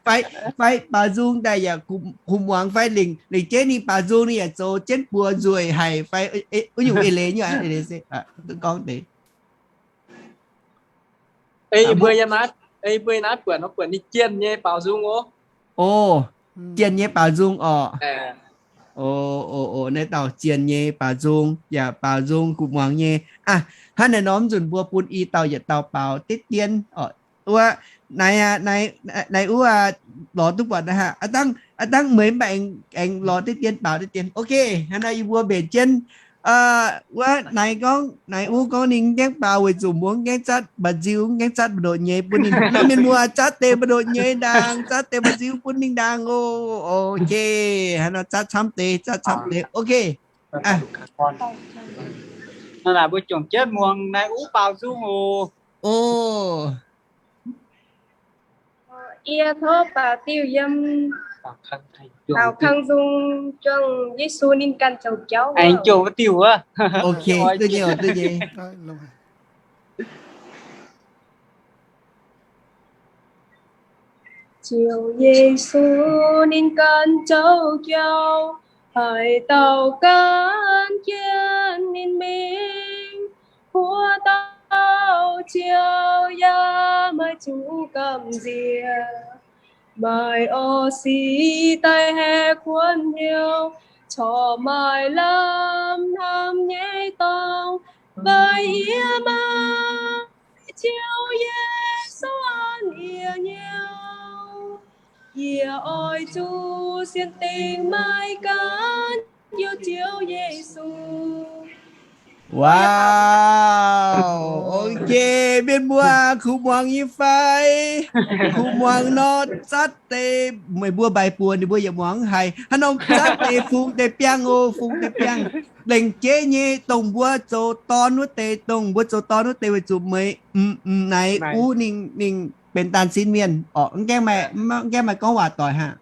fai, fai baaux nzung daaih yaac kuh muangx fai lengc, lengc jeiv ninh baaux nzung ninh yaac zoux jienv buoz nzueic haic fai wuov nyungc eix leiz nyei aqv. Gorngv deix Ei mbuo yiem naaiv, ei mbuo yiem naaiv buatc nor buatc ninh jienh nyei baaux nzung oc. O, jienh nyei baaux nzung orqc. O, o, o, naaiv dauh jienh nyei baaux nzung yaac baaux nzung kuh muangx nyei. Aa, hnangv naaiv nor mv nzunc mbuo bun i dauh yietc dauh baaux diqv dien orqc. Wuov, naaiv, naaiv wuov lorz duqv buatc naaiv haic. Aa dangh, aa dangh meih mv baac aengx lorz diqv dien baaux diqv dien. Ok, hnangv naaiv yie mbuo mbenc jienv wuov naaiv gorngv, naaiv uv gorngv ninh mv gaengh baaux weic zuqc mbuo mv gaengh zatv mba'nziu, mv gaengh zatv mba'ndoqc nyei bun ninh. Nor mienh muoz zatv deix mba'ndoqc nyei ndaangc, zatv deix mba'nziu bun ninh ndaangc oc. Ok, hnangv nor zatv camv deix, zatv camv deix. Ok. Naaiv mbuo juangc jienv muangx naaiv uv baaux nzung oc. O. Yie tov baaux diuh yiem baaux kang nzung juangc Yesu ninh ganh zoux jauv. Aengx jouh wuov diuh wuov. Ok, duqv nyei, duqv nyei. Ziouv Yesu ninh ganh zoux jauv, haaix dauh gan jienv ninh mingh, buo dauh ziouc yaac maiv zuqc gamh nziex. Maaih orqv sic daaih haeqv kuonx hnyouv, corc maaih lamh hnamv nyei dorngx. Weic yie maaih Ziouv Yesu an yie hnyouv. Yie oix zuqc sienx dingc maiv gan youh Ziouv Yesu. Wow, ok, mienh muoz kuh muangx nyei fai? Kuh muangx nor, zatv deix meih mbuo mbaix buoz ninh mbuo yietc muangx haiz. Hnangv nor zatv deix fungx deix biangh oc, fungx deix biangh. Lengc jeiv nyei dongh mbuo zoux dorn wuov deix, dongh mbuo zoux dorn wuov deix weic zuqc meih, m'naaiv uv ninh, ninh benx daan sin mienh orqc. Mv gaengh maaih gorngv waac doic hnangv.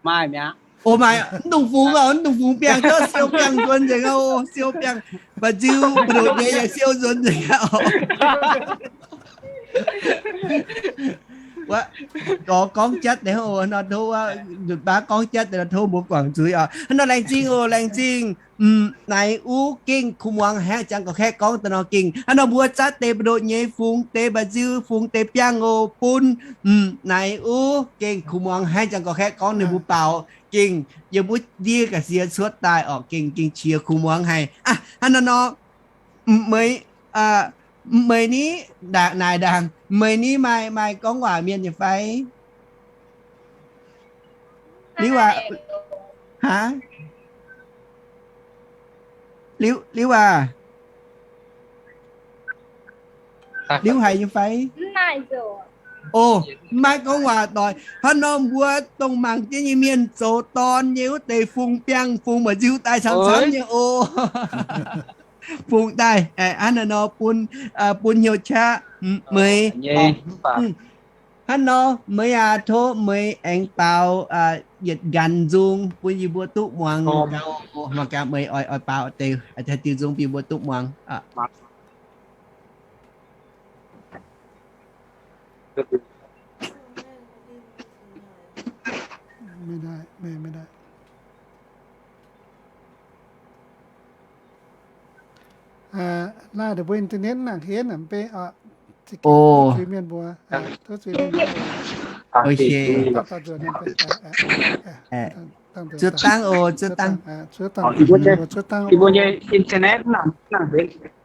Maaih mi'aqv. O, maaih, mv dungx fungx oc, mv dungx fungx biangh, zorqv siou biangh nzuonx nzengc oc, siou biangh, mba'nziu mbu'ndongx nyei yaac siou nzuonx nzengc oc. Wuov, gorngv jatv deix hnangv oc, nor tov wuov, nzunc baav gorngv jatv deix nor tov mbuo guangc zuiz oc. Hnangv nor laengz zingh oc, laengz zingh. M'naaiv uv gengh kuh muangx haic, jangx gorqv-kaeqv gorngv daaih nor gengh. Hnangv nor mbuo zatv deix mbu'ndongx nyei fungx deix mba'nziu, fungx deix biangh oc, bun m'naaiv uv gengh kuh muangx haic, jangx gorqv-kaeqv gorngv ninh mbuo baaux gengh yiem wuov ndiev ga'sie cuotv daaih orqc, gengh, gengh qiex kuh muangx haic. Aa, hnangv nor nor, meih, meih ni, naaic ndaangc, meih ni maaih, maaih gorngv waac mienh nyei fai? Liuz aac, haa? Liuz, liuz aac, liuz haic nyei fai? O, maiv gorngv waac doic. Hnangv nor mbuo dongh mangc jienv nyei mienh zoux dorn nyei wuov deix fungx biangh fungx mba'nziu daaih camv-camv nyei oc. Fungx daaih, hnangv naaiv nor bun, bun hnyouv qaqv meih. Hnangv nor meih aac, tov meih aengx baaux yietc nqanx nzung bun yie mbuo duqv muangx gau. Mangc gaax meih oix, oix baaux deix haaix diuh nzung bun yie mbuo duqv muangx. Naaiv ndongc mbuo internet nangc henv mv bei oc. Tov zuiz mienh mbuo. Tov zuiz mienh mbuo. Zuov dangh oc, zuov dangh. Zuov dangh.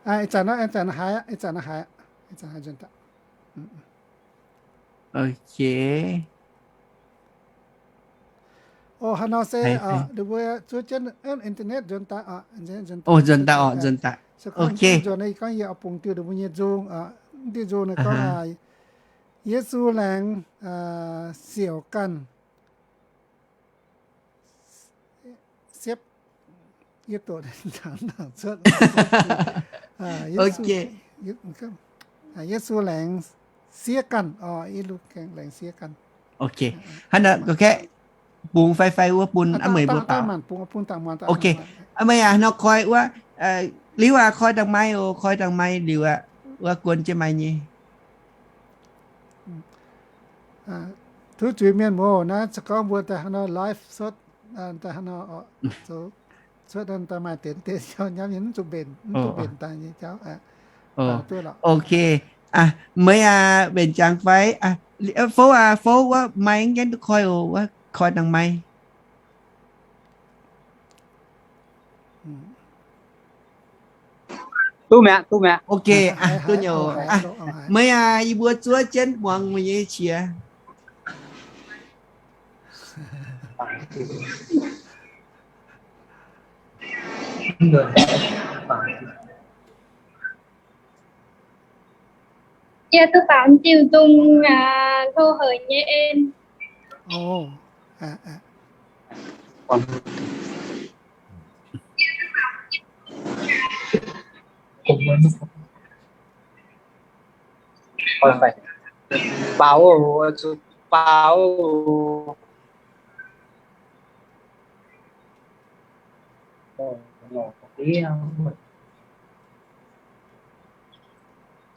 Ih zanc nor, ih zanc haiz, ih zanc haiz nzuonx daaih. Ok. Oc, haaix nor se, ninh mbuo zuov jienv internet nzuonx daaih oc. Nzuonx daaih oc, nzuonx daaih. Ok. Nzuonx naaiv gorngv yie oix bungx diuh ninh mbuo nyei nzung oc. Diuh nzung naaiv gorngv, Yesu laengz siouc ganh siepv, yie doqc nangc cuotv. Yesu laengz siev ganh, laengz siev ganh. Ok. Hnangv naaiv, bungx fai fai wuov bun aav meih mbuo baaux. Ok. Aav meih aac, nor koi wuov, liuz aac, koi dangh maiv oc, koi dangh maiv liuz aac, wuov guon jienv maiv nyei. Tov zuiz mienh mbuo naaiv, se gorngv mbuo daaih hnangv nor live cuotv, daaih hnangv nor oc, cuotv daaih maaih deix deix jauv nyamv nyei, mv zuqc mbenc, mv zuqc mbenc daaih nyei jauv. Ok. Meih aac, mbenc jangx fai? Fouv aac, fouv wuov maiv gaengh duqv koi oc, wuov koi dangh maiv. Duqv mi'aqv, duqv mi'aqv. Ok, duqv nyei oc. Meih aac, yie mbuo zuov jienv muangx meih nyei qiex. Yie duqv baaux diuh nzung, hlo haic nyei en. Baaux, zuqc baaux.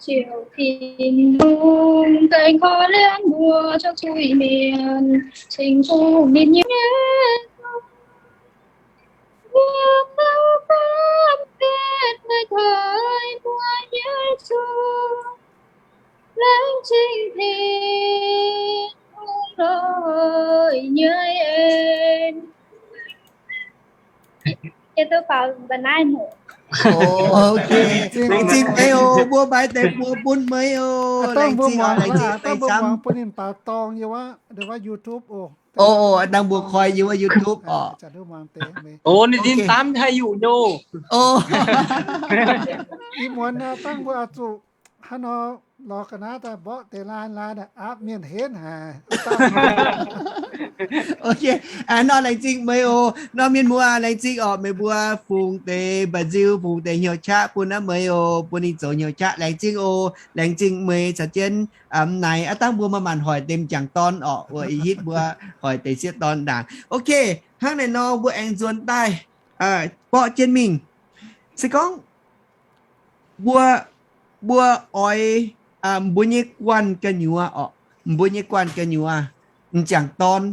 Ziouc Tin-Hungh daaih korv-lienh mbuo cuotv zuiz-mienh, cingx bun ninh nyei mienh yiem dauh baamh gen daaih taaih mbuo nyei zuiz, laengz zingh Tin-Hungh longx nyei en. Yie duqv faaux mba'naaiv haic. Ok. Laengz zingh meih oc. Mbuo mbaix deix buoz bun meih oc. Laengz zingh oc. Laengz zingh, laengz zingh. Bun ninh baaux dorngx yiem wuov YouTube oc. Oc, dangh mbuo koi yiem wuov YouTube oc. Ninh zinh daaih haih yuqc nyei. Ih muonz dangh mbuo oix zuqc hnangv nor lorz ga'naaiv daaih mborqv deix line line aapv mienh henv haic. Ok, nor laengz zingh meih oc. Nor mienh muoz, laengz zingh oc. Meih mbuo fungx deix mba'nziu, fungx deix hnyouv qaqv bun aqv meih oc, bun ninh zoux hnyouv qaqv. Laengz zingh oc. Laengz zingh meih caux jienv m'naaiv. Aav dangh mbuo manc-manc hoic deix m'jangc dorn oc, wuov ih hitv mbuo hoic deix sieqv dorn ndaangc. Ok, hnangv naaiv nor mbuo aengx nzuonx daaih borqv jienv mingh. Se gorngv mbuo, mbuo oix, mbuo nyei guanh gu'nyuoz oc, mbuo nyei guanh gu'nyuoz, m'jangc dorn,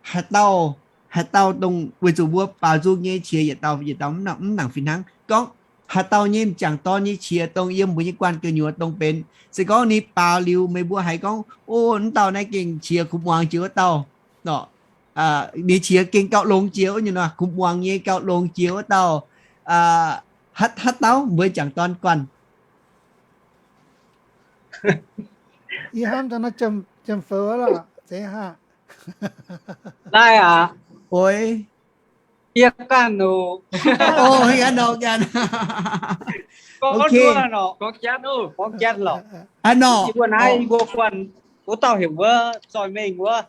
haaix dauh, haaix dauh dongh, weic zuqc mbuo baaux nzung nyei qiex yietc dauh yietc dauh mv nangc fih hnangv. Gorngv haaix dauh nyei m'jangc dorn nyei qiex dongh yiem mbuo nyei guanh gu'nyuoz dongh benx, se gorngv ninh baaux liuz meih mbuo haiz gorngv, o, mv dauh naaiv gengh qiex kuv muangx jiex wuov dauh, ninh qiex gengh gauh longx jiex wuov nyungc nor, kuv muangx nyei gauh longx jiex wuov dauh, haaix dauh mbuo m'jangc dorn guanh. Yie hnamv daaih nor jiem-foux lorqc, zeiz haac. Naaiv aac, oix, yie ganh oc. Gorngv jatv lorqc. Mbuo naaiv mbuo guanh wuov dauh heuc wuov Zoih Mengh wuov.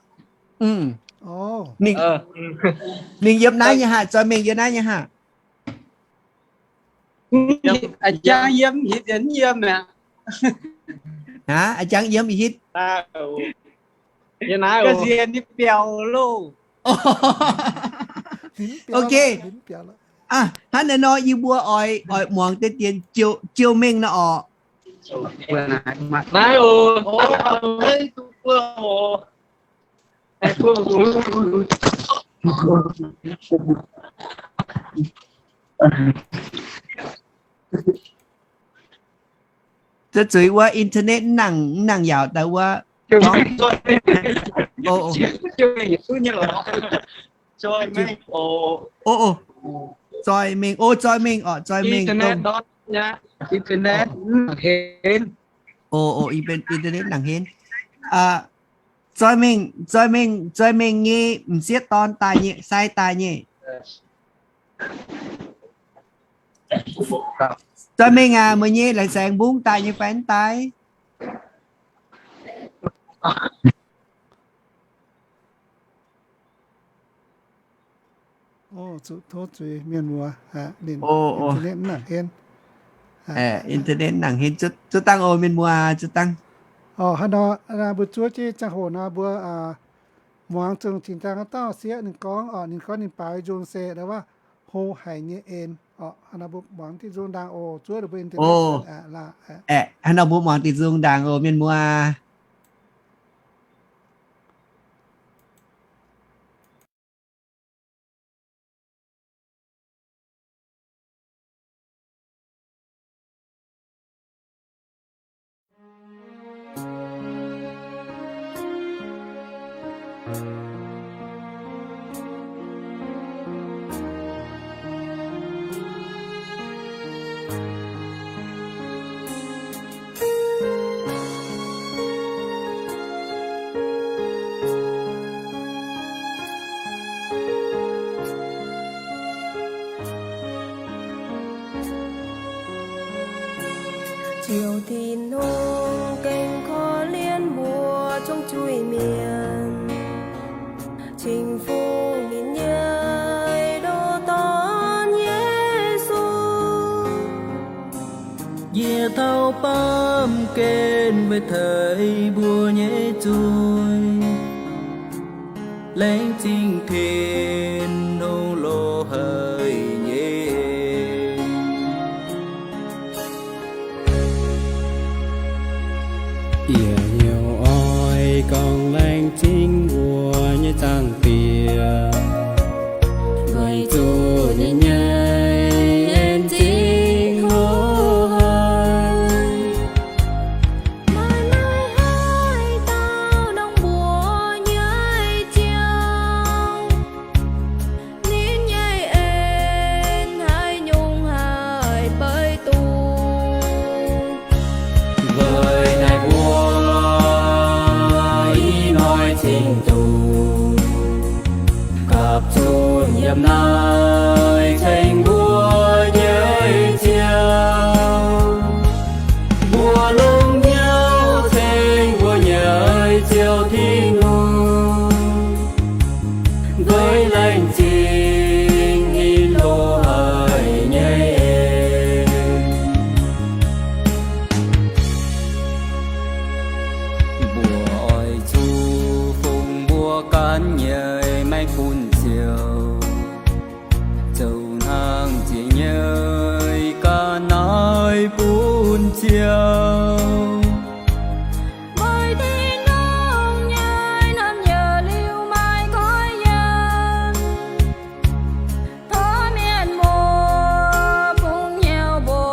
Ninh yiem naaiv nyei haac, Zoih Mengh yiem naaiv nyei haac. A'jang yiem hitv, yiem aqv. A'jang yiem hitv. Ga'sie ninh biaux loh. Ok. Hnangv naaiv nor yie mbuo oix, oix muangx deix dien Ziouv Mengh nor orqc. Naaiv oc. Zuqc zuiz wuov internet mv nangc, mv nangc yaauc daaih wuov. Zoih mengh, o, zoih mengh orqc, zoih mengh. Internet, internet mv nangc henv. Zoih mengh, zoih mengh, zoih mengh nyei m'sieqv dorn daaih nyei, sai daaih nyei. Zoih mengh aac, meih nyei laengz saengx mbungv daaih nyei fai mv daaih? Zuqc tov zuiz mienh muoz, internet mv nangc henv. Internet mv nangc henv, zuov dangh oc mienh muoz, zuov dangh. Orqc, haaix nor mbuo zuov jienv ziangh hoc nor mbuo muangx zungh zinh ndaangc dauh sieqv ninh gorngv, orqc, ninh gorngv ninh baaux nzung se wuov hlo haic nyei en. Orqc, haaix nor mbuo muangx diqv nzung ndaangc oc, zuov ninh mbuo internet. Haaix nor mbuo muangx diqv nzung ndaangc oc mienh muoz. Ziouv Tin-Hungh gengh korv-lienh mbuo zungv zuiz mienh, cing-mbuo ninh nyei ndoh Dorn Yesu. Yie tau baamh gen weic teix mbuo nyei zuiz, laengz zingh Tin-Hungh loz haic nyei. Yie hnyouv oix gorngv laengz zingh mbuo nyei Zaangc Diex, weic zuqc ninh nyei en zingh hlo haic. Maaih maiv haih dauh ndongc mbuox nyei Ziouv, ninh nyei en haaix nyungc haih beiv duqv. Weic naaiv mbuo i hnoi cingx duqv gapv zunv yiem naaiv ceng mbuo nyei Ziouv. Mbuo longc hnyouv ceng mbuo nyei Ziouv Tin-Hungh, weic laengz zingh ninh loz haic nyei en. Mbuo oix zuqc fungx mbuo ganh nyei maengc bun Ziouv, zoux hnangv ziex nyei ga'naaiv bun Ziouv. Meih Tin-Hungh nyei naamh nyouz liuz maaih goiv yiem, tov mienh muoz bungx hnyouv mbuo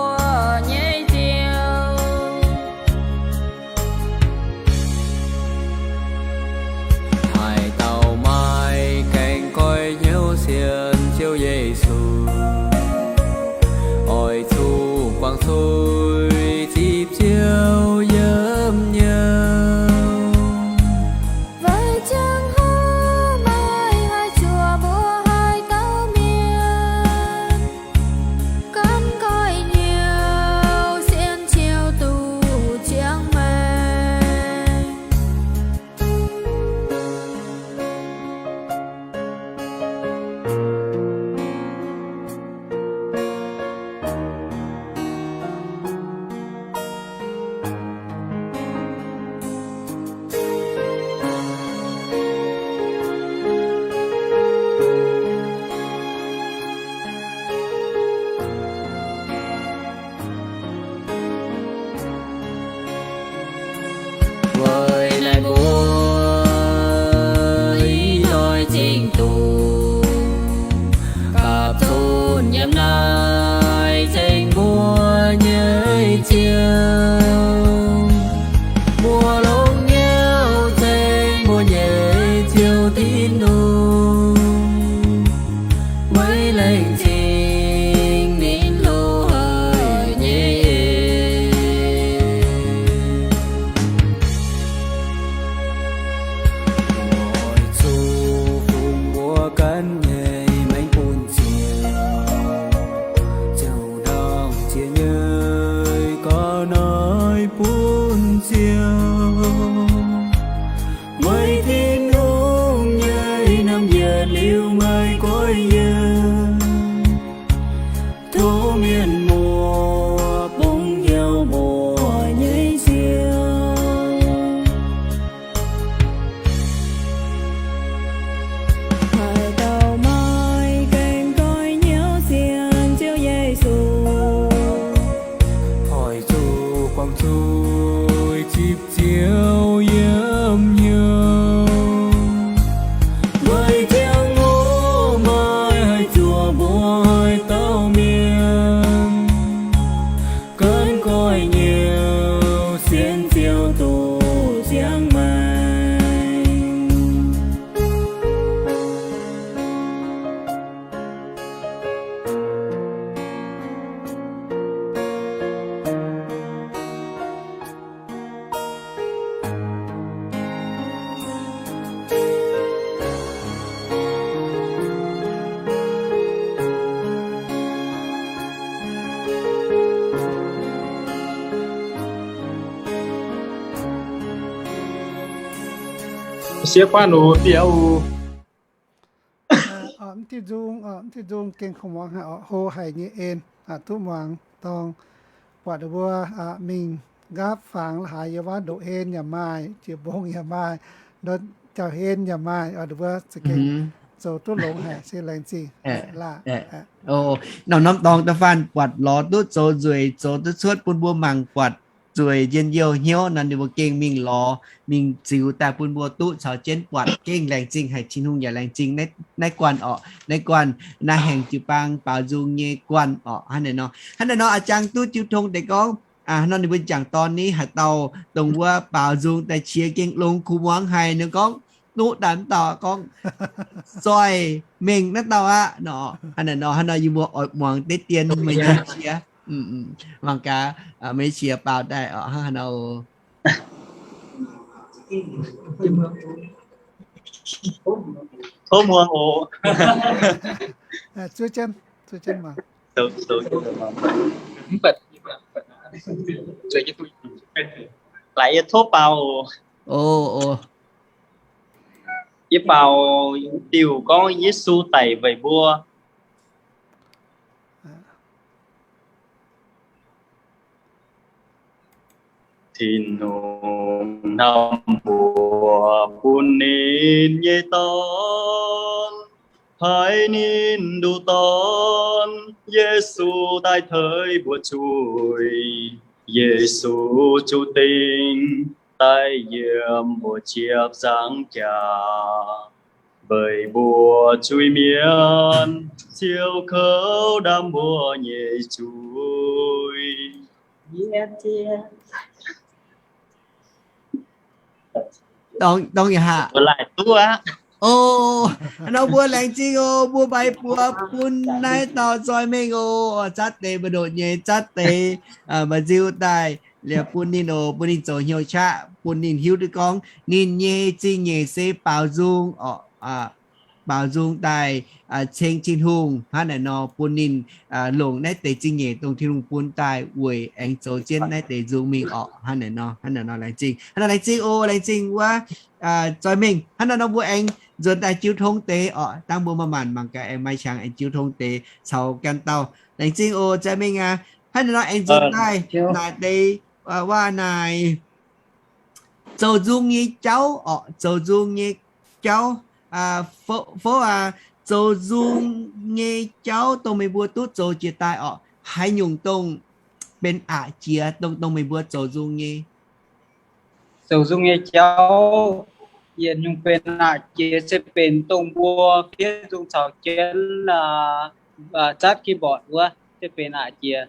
nyei Ziouv. Haaix dauh maaih gaengh goiv hnyouv sienx Ziouv Yesu, oix zuqc guangc cuix zipv Ziouv yiem hnyouv. Weic ziangh hoc meih haih zuoqc mbuo haaix dauh mienh gaengh goiv hnyouv sienx Ziouv duqv ziangh maengc. Yie nyei ga'naaiv bun Ziouv, meih Tin-Hungh nyei naamh yietc liuz meih goiv yiem, tov mienh muoz bungx hnyouv muoz nyei Ziouv. Haaix dauh maaih gaengh goiv hnyouv sienx Ziouv Yesu, oix zuqc guangc zuiz zipv Ziouv yiem hnyouv. Meih ziangh hoc maaih haih zuoqc mbuo haaix dauh mienh gaengh goiv hnyouv sienx Ziouv duqv ziangh maengc. Siev guanh oc, biaux oc. Mv diuh nzung, mv diuh nzung gengh kungx muangx haic oc, hlo haic nyei en, duqv muangx dorngx. Buatc mbuo mingh nqaapv fangx la'haaix yiem wuov ndoqv en yaac maaih, jiex mbong yaac maaih, ndoqv jauv-en yaac maaih, mbuo za'gengh zoux duqv longx haic, se laengz zingh laah. Norm-norm dorngx da'faanh buatc lorz duqv zoux nzueic, zoux duqv cuotv bun mbuo mangc buatc zueiz njien-youh hnyouv nor, ninh mbuo gengh mingh lorz, mingh ziux daaih bun mbuo duqv caux jienv buatc. Gengh laengz zingh haic, Tin-Hungh yaac laengz zingh naaiv guanh orqc. Naaiv guanh, naaiv haengx jiu-baang baaux nzung nyei guanh orqc. Hnangv naaiv nor, hnangv naaiv nor, a'jang duqv jiu tong deix gorngv, hnangv nor ninh mbuo jangc dorn ni haaix dauh dongh wuov baaux nzung daaih qiex gengh longx kuv muangx haic. Ninh gorngv, duqv daaih mv dauh gorngv, zoih mengh naaiv dauh aqv nor. Hnangv naaiv nor, hnangv nor yie mbuo oix muangx deix dien meih nyei qiex. Mangc gaax meih nyei qiex baaux daaih orqc, hnangv haaix nor. Tov muangx oc. Laaix yie tov baaux oc. Yie baaux diuh gorngv Yesu daic weic mbuo. Tin-Hungh hnamv mbuo bun ninh nyei Dorn, haiz ninh nduqc Dorn, Yesu, daaih teix mbuo zuiz. Yesu zuqc dingc daaih yiem mbuo ziepc nzaangc jaax, weic mbuo zuiz-mienh, ziouc kouv ndaamv mbuo nyei zuiz. Dorngx, dorngx yaac haac. O, nor mbuo laengz zingh oc. Mbuo mbaix buoz bun naaiv dauh nzoih mengh oc. Zatv deix mbu'ndongx nyei, zatv deix mba'nziu daaih liuz bun ninh oc, bun ninh zoux hnyouv qaqv, bun ninh hiuv duqv gorngv ninh nyei zingh nyeic se baaux nzung orqc, baaux nzung daaih ceng Tin-Hungh. Hnangv naaic nor bun ninh longc naaiv deix zingh nyeic dongh Tin-Hungh bun daaih weic aengx zoux jienv naaiv deix nzung mingh orqc. Hnangv naaic nor, hnangv naaic nor laengz zingh, hnangv naaic laengz zingh oc. Laengz zingh wuov nzoih mengh. Hnangv naaic nor mbuo aengx nzuonx daaih jiu tong deix orqc. Dangh mbuo maaih maanc mangc gaax aengx maaih qangx aengx jiu tong deix caux ganh dauh. Laengz zingh oc, nzoih mengh aqv. Hnangv naaic nor aengx nzuonx daaih naaic deix, waac naaic zoux nzung nyei jauv orqc, zoux nzung nyei jauv. Fouv aac, zoux nzung nyei jauv dongh meih mbuo duqv zoux jiex daaih orqc, haaix nyungc dongh benx aqc jiex dongh, dongh meih mbuo zoux nzung nyei? Zoux nzung nyei jauv yietc nyungc benx aqc jiex se benx dongh mbuo fiev nzung caux jienv zatv keyboard wuov, se benx aqc jiex.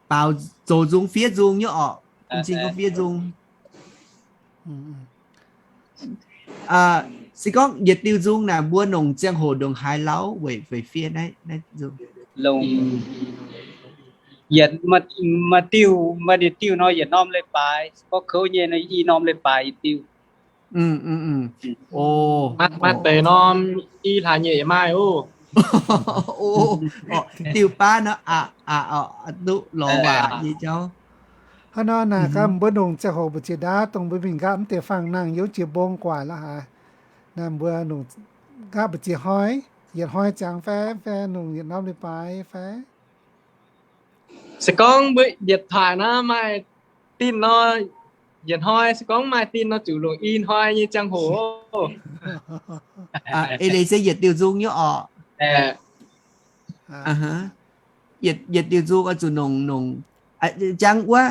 Baaux zoux nzung fiev nzung nyei orqc. M'zing gorngv fiev nzung. Se gorngv yietc diuh nzung naaic mbuo nongc ziangh hoc ndongc haaix lauv weic, weic fiev naaiv, naaiv nzung? Longc yietc, maaih diuh, maaih yietc diuh nor yietc norm leiz-baaix, gorngv kouv nyei nor i norm leiz-baaix yietc diuh. Maaih deix norm i hlaax nyeic yaac maaih oc. Diuh baav nor aqc aqc oc, duqv lorz waac nyei jauv. Hnangv nor naaic gaax mbuo longc ziangh hoc mbu'ziex ndaauv dongh mbuo mingh nqaapv mv deix fangx nangh yiem jiex mbong gu'nguaaic la'haaix. Naaic mbuo longc nqaapv mbu'ziex hnoi, yietc hnoi ziangx fai, fai longc yietc norm leiz-baaix fai? Se gorngv mbuo yietc paaic naaiv maaih dinh nor, yietc hnoi, se gorngv maaih dinh nor zuqc longc i hnoi nyei ziangh hoc. Eix leiz se yietc diuh nzung nyei oc. Yietc diuh nzung oix zuqc nongc, nongc, jangx wuov,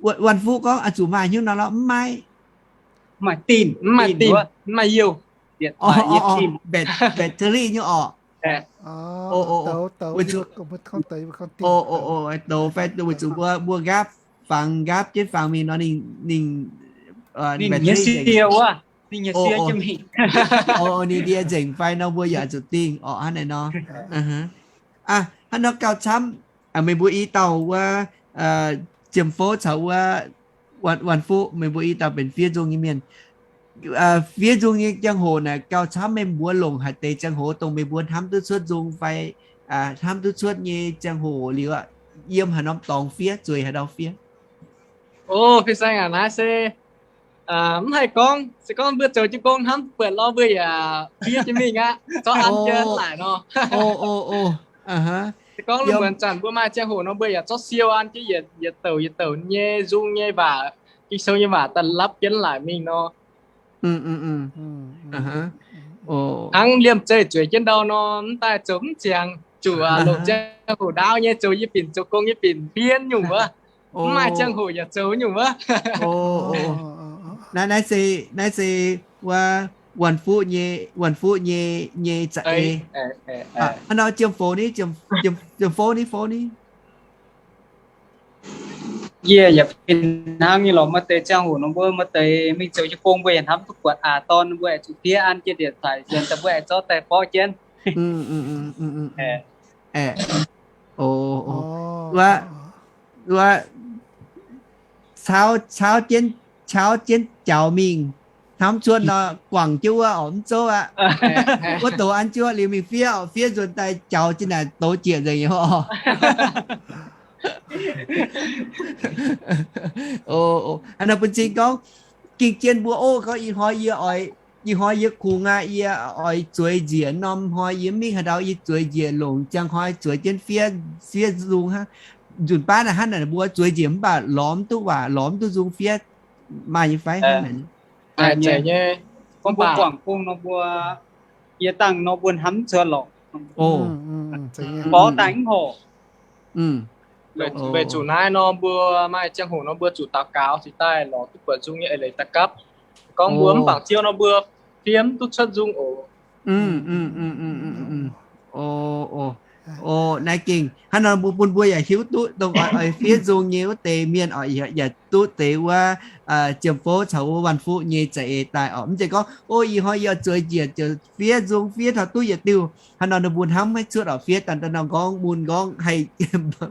Wan Fuqv gorngv oix zuqc maaih hnyouv nor lorqc, mv maaih. Mv maaih dinh, mv maaih dinh, mv maaih youh. Battery nyei oc. Douz fai weic zuqc mbuo, mbuo nqaapv fangx, nqaapv jienv fangx mingh nor ninh, ninh, ninh nyei sie wuov, ninh nyei sie jienv mingh. Ninh ndie nzengc fai nor mbuo yaac zuqc dingh orqc hnangv naaiv nor. Hnangv nor gauh camv, meih mbuo i dauh wuov, Jiem Fouv caux wuov Wan Fuqv, meih mbuo i dauh benx fiev nzung nyei mienh. Fiev nzung nyei ziangh hoc naaic gauh camv, meih mbuo longc haaix deix ziangh hoc dongh meih mbuo hnamv duqv cuotv nzung fai hnamv duqv cuotv nyei ziangh hoc liuz, yiem haaix norm dorngx fiev, zueiz haaix ndau fiev? O, fih saeng aac, naaiv se mv haih gorngv. Se gorngv mbuo zoux jienv gong hnamv duqv buatc lorh, mbuo yaac fiev jienv mingh aqv, zorqv an jienv laaic nor. Se gorngv lungh muonz zanc mbuo maaih ziangh hoc nor, mbuo yaac zorqv siou an jienv yietc douc yietc douc nyei nzung nyei waac, Ging-Sou nyei waac daaih lapv jienv laaic mingh nor. Hnangv liemh zeih zueiz jienv ndau nor, mv daaih zoux mv ziangx, zuqc longc ziangh hoc ndaauv nyei zoux yie binc, zoux gong yie binc fiev nyungc wuov. Mv maaih ziangh hoc yaac zoux nyungc wuov. Naaiv, naaiv se, naaiv se wuov Wan Fuqv nyei, Wan Fuqv nyei, nyei za'eix. Hnangv nor Jiem Fouv ni, Jiem Fouv ni, Fouv ni. Yie yaac fih hnangv nyei lorqc. Maaih deix ziangh hoc nor mbuo maaih deix mingh zoux jienv gong, mbuo yaac hnamv duqv buatc aac dorn, mbuo aengx zuqc fiev an jienv ndie-taaix nzuonx daaih, mbuo aengx zorqv daaih borqv jienv. Wuov, wuov, caauv, caauv jienv, caauv jienv jaux mingh, hnamv cuotv nor guangc jienv wuov oc, mv zouv aqv. Wuov douz an jienv liuz mingh fiev oc, fiev nzuonx daaih jaux jienv naaic douz jieqc nzengc oc. Hnangv nor bun cing gorngv, ging jien mbuo oc, gorngv ih hnoi yie oix, ih hnoi yie kungx aqv, yie oix zueiz njiec norm hnoi, yie mingh haaix ndau yie zueiz njiec longc ziangh hnoi zueiz jienv fiev, fiev nzung hnangv. Nzunc baav naaic hnangv naaic mbuo zueiz njiec mv baac lorz mv duqv waac, lorz mv duqv nzung fiev, maaih nyei fai hnangv naaic? Mbuo guangc gong nor mbuo, yie dangh nor mbuo hnamv cuotv lorqc. Borqv daaih mv horc. Weic zuqc naaiv nor mbuo maaih ziangh hoc nor mbuo zuqc daux gaux cingx daaih lorz duqv buatc nzung nyei eix leiz daaih gapv. Gorngv mbuo mv bangc ziou nor mbuo fiev mv duqv cuotv nzung oc. O, naaiv gengh hnangv nor mbuo bun mbuo yaac hiuv duqv dongh oix, oix fiev nzung nyei wuov deix mienh oc, yaac duqv deix wuov Jiem Fouv caux wuov Wan Fuqv nyei za'eix daaih oc. Mv zeiz gorngv, o, ih hnoi yie zueiz njiec ziouc fiev nzung fiev taux duqv yietc diuh. Hnangv nor ninh mbuo hnamv maiv cuotv oc, fiev daaih daaih nor nqorngv mun nqorngv haih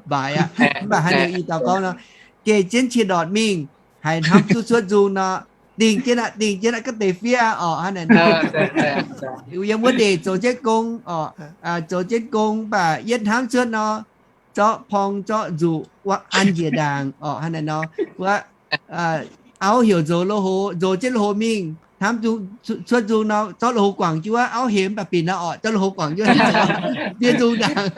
mbaaix aqv. Mv baac hnangv nor i dauh gorngv nor, geh jienv qiex ndortc mingh, haiz hnamv duqv cuotv nzung nor, dingh jienv aqv, dingh jienv aqv, ga'deix fiev oc. Hnangv naaic nor, yiem wuov ndeic zoux jienv gong oc, zoux jienv gong mv baac yietv hnamv cuotv nor, zorqv porng zorqv nzuqc an njiec ndaangc oc. Hnangv naaic nor, wuov auv heuc nzox lo hox, nzox jienv lo hox mingh, hnamv cuotv nzung nor, zorqv lo hox guangc jienv wuov, auv hemx mv baac binc nor oc, zorqv lo hox guangc jienv fiev nzung ndaangc.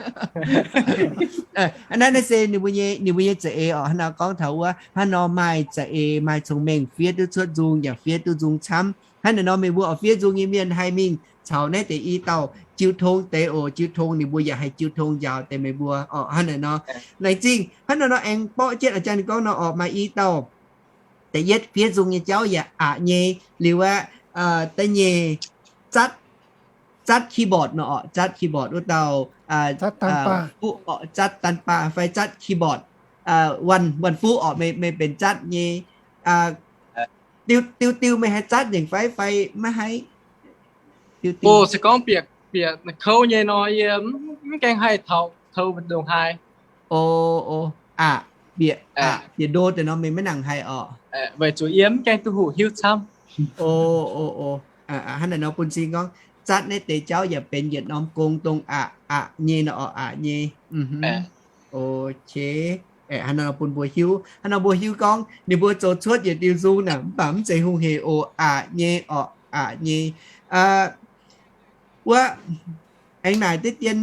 Naaiv, naaiv se ninh mbuo nyei, ninh mbuo nyei za'eix oc. Hnangv nor gorngv taux wuov, hnangv nor maaih za'eix maaih cong-mengh fiev duqv cuotv nzung yaac fiev duqv nzung camv. Hnangv naaic nor meih mbuo oix fiev nzung nyei mienh haih mingh caux naaiv deix i dauh jiu tong deix oc. Jiu tong ninh mbuo yaac haih jiu tong njaaux deix meih mbuo oc. Hnangv naaic nor, laengz zingh. Hnangv naaic nor aengx borqv jienv a'jang ninh gorngv nor oc, maaih i dauh da'yietv fiev nzung nyei jauv yaac aqc nyei liuz aqv. Da'nyeic zatv, zatv keyboard nor oc, zatv keyboard wuov dauh, zatv dan baa fai zatv keyboard. Wan, Wan Fuqv oc, meih, meih benx zatv nyei. Diuh, diuh, diuh meih haih zatv nzengc fai, fai maiv haih? O, se gorngv bieqc, bieqc kouv nyei nor, yie mv gaengh haih taux kouv ndongc haaix. O, o, aqc, bieqc, aqc, bieqc ndo deix nor meih maiv nangc haih oc. Weic zuqc yie mv gaengh duqv hoqc hiuv camv. O, o, o, hnangv naaic nor bun cing gorngv zatv naaiv deix jauv yaac benx yietc norm gong dongh aqc, aqc nyei nor, oc, aqc nyei. Ok. Hnangv nor bun mbuo hiuv, hnangv nor mbuo hiuv gorngv ninh mbuo zoux cuotv yietc diuh nzung naaic, mv baac mv zeiz hungh hec oc, aqc nyei, oc, aqc nyei. Wuov, aengx naaic deix dien,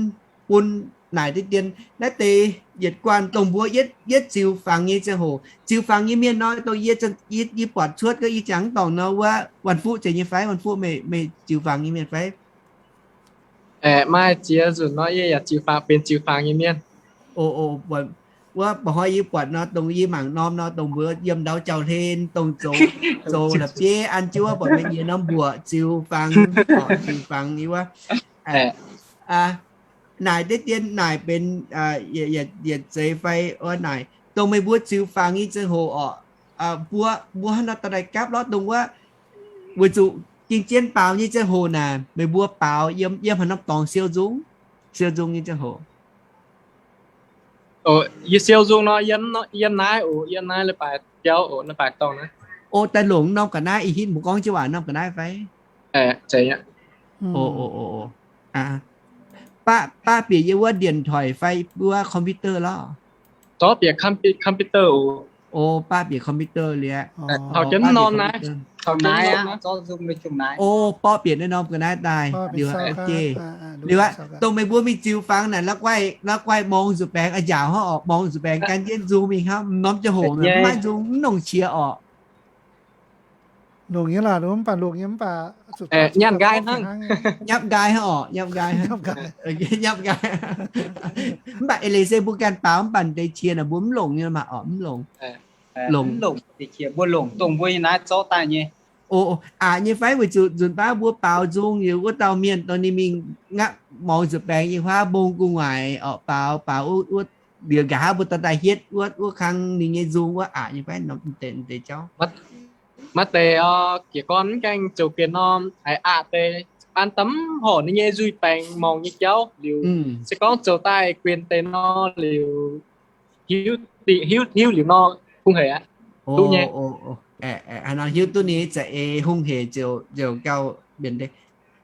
bun naaic deix dien, naaiv deix yietc guanh dongh mbuo yietv, yietv ziux fangx nyei ziangh hoc, ziux fangx nyei mienh nor, dongh yie, yie buatc cuotv gorngv yie jangx dorngc nor, wuov Wanh Fuqv zeiz nyei fai? Wanh Fuqv, meih, meih ziux fangx nyei mienh fai? Aeqv, maaih ziex nzunc nor, yie yaac ziux fangx, benx ziux fangx nyei mienh. O, o, wuov, mba'hnoi yie buatc nor, dongh yie mangc norm nor, dongh mbuo yiem ndau jauv hlen, dongh zoux, zoux la'bieiv an jienv wuov, buatc mienh yiem norm mbuoqc ziux fangx, ziux fangx nyei wuov. Naaic deix dien naaic benx yietc zeix fai? Wuov naaic dongh meih mbuo ziux fangx nyei ziangh hoc orqc, mbuo, mbuo hnangv nor daaih gapv lorqc, dongh wuov, weic zuqc gengh jienv baaux nyei ziangh hoc naaic, meih mbuo baaux yiem, yiem haaix norm dorngx siou nzung? Siou nzung nyei ziangh hoc. Yie siou nzung nor, yiem naaiv oc, yiem naaiv leiz-baaix biauv oc, leiz-baaix dorngh naaiv. O, daaih longc norm ga'naaiv, ih hitv mbuo gorngv jienv waac norm ga'naaiv fai? Baav, baav bieqc yie wuov điện thoại fai wuov computer lorqc? Zorqv bieqc computer oc. O, baav bieqc computer liuz aqv. O, borqv bieqc naaiv norm ga'naaiv daaih liuz aqv. Liuz aqv, dongh meih mbuo mingh ziux fangx naaic, la'guaih morngx nzuqc baengx a'njaaux hnangv orqc, morngx nzuqc baengx gan jienv nzung mingh hnangv, norm ziangh hoc maiv nzung, mv longc qiex orqc. Longc nyei lorqc, mv baac longc nyei mv baac nyapv nqaai hnangv. Nyapv nqaai hnangv orqc, nyapv nqaai hnangv. Nyapv nqaai. Mv baac eix leiz se mbuo ganh baaux mv baac deix qiex naaic mbuo mv longc nyei maah orqc, mv longc. Longc, mv longc deix qiex, mbuo longc dongh mbuo nyei naaiv zorqv daaih nyei. O, aqc nyei fai? Weic zuqc nzunc baav mbuo baaux nzung liuz, wuov dauh mienh dongh ninh mingh ngapv morngx nzuqc baengx nyei huaav mbong gu'nguaaic orqc, baaux, baaux wuov, liuz nqa'haav mbuo dorh daaih hietv wuov, wuov kang ninh nyei nzung wuov, aqc nyei fai? Deix jauv. Maaih deix oc, jiez gorn mv gaengh zoux guen nor, haiz aqc deix, an daaih mv horc ninh nyei nzuih baengx morngx nyei jauv liuz, se gorngv zoux daaih guen deix nor liuz, hiuv, hiuv liuz nor, hungh hec aqv. Duqv nyei. Haaix nor hiuv duqv ninh za'eix hungh hec ziouc, ziouc gauh mbienx deix.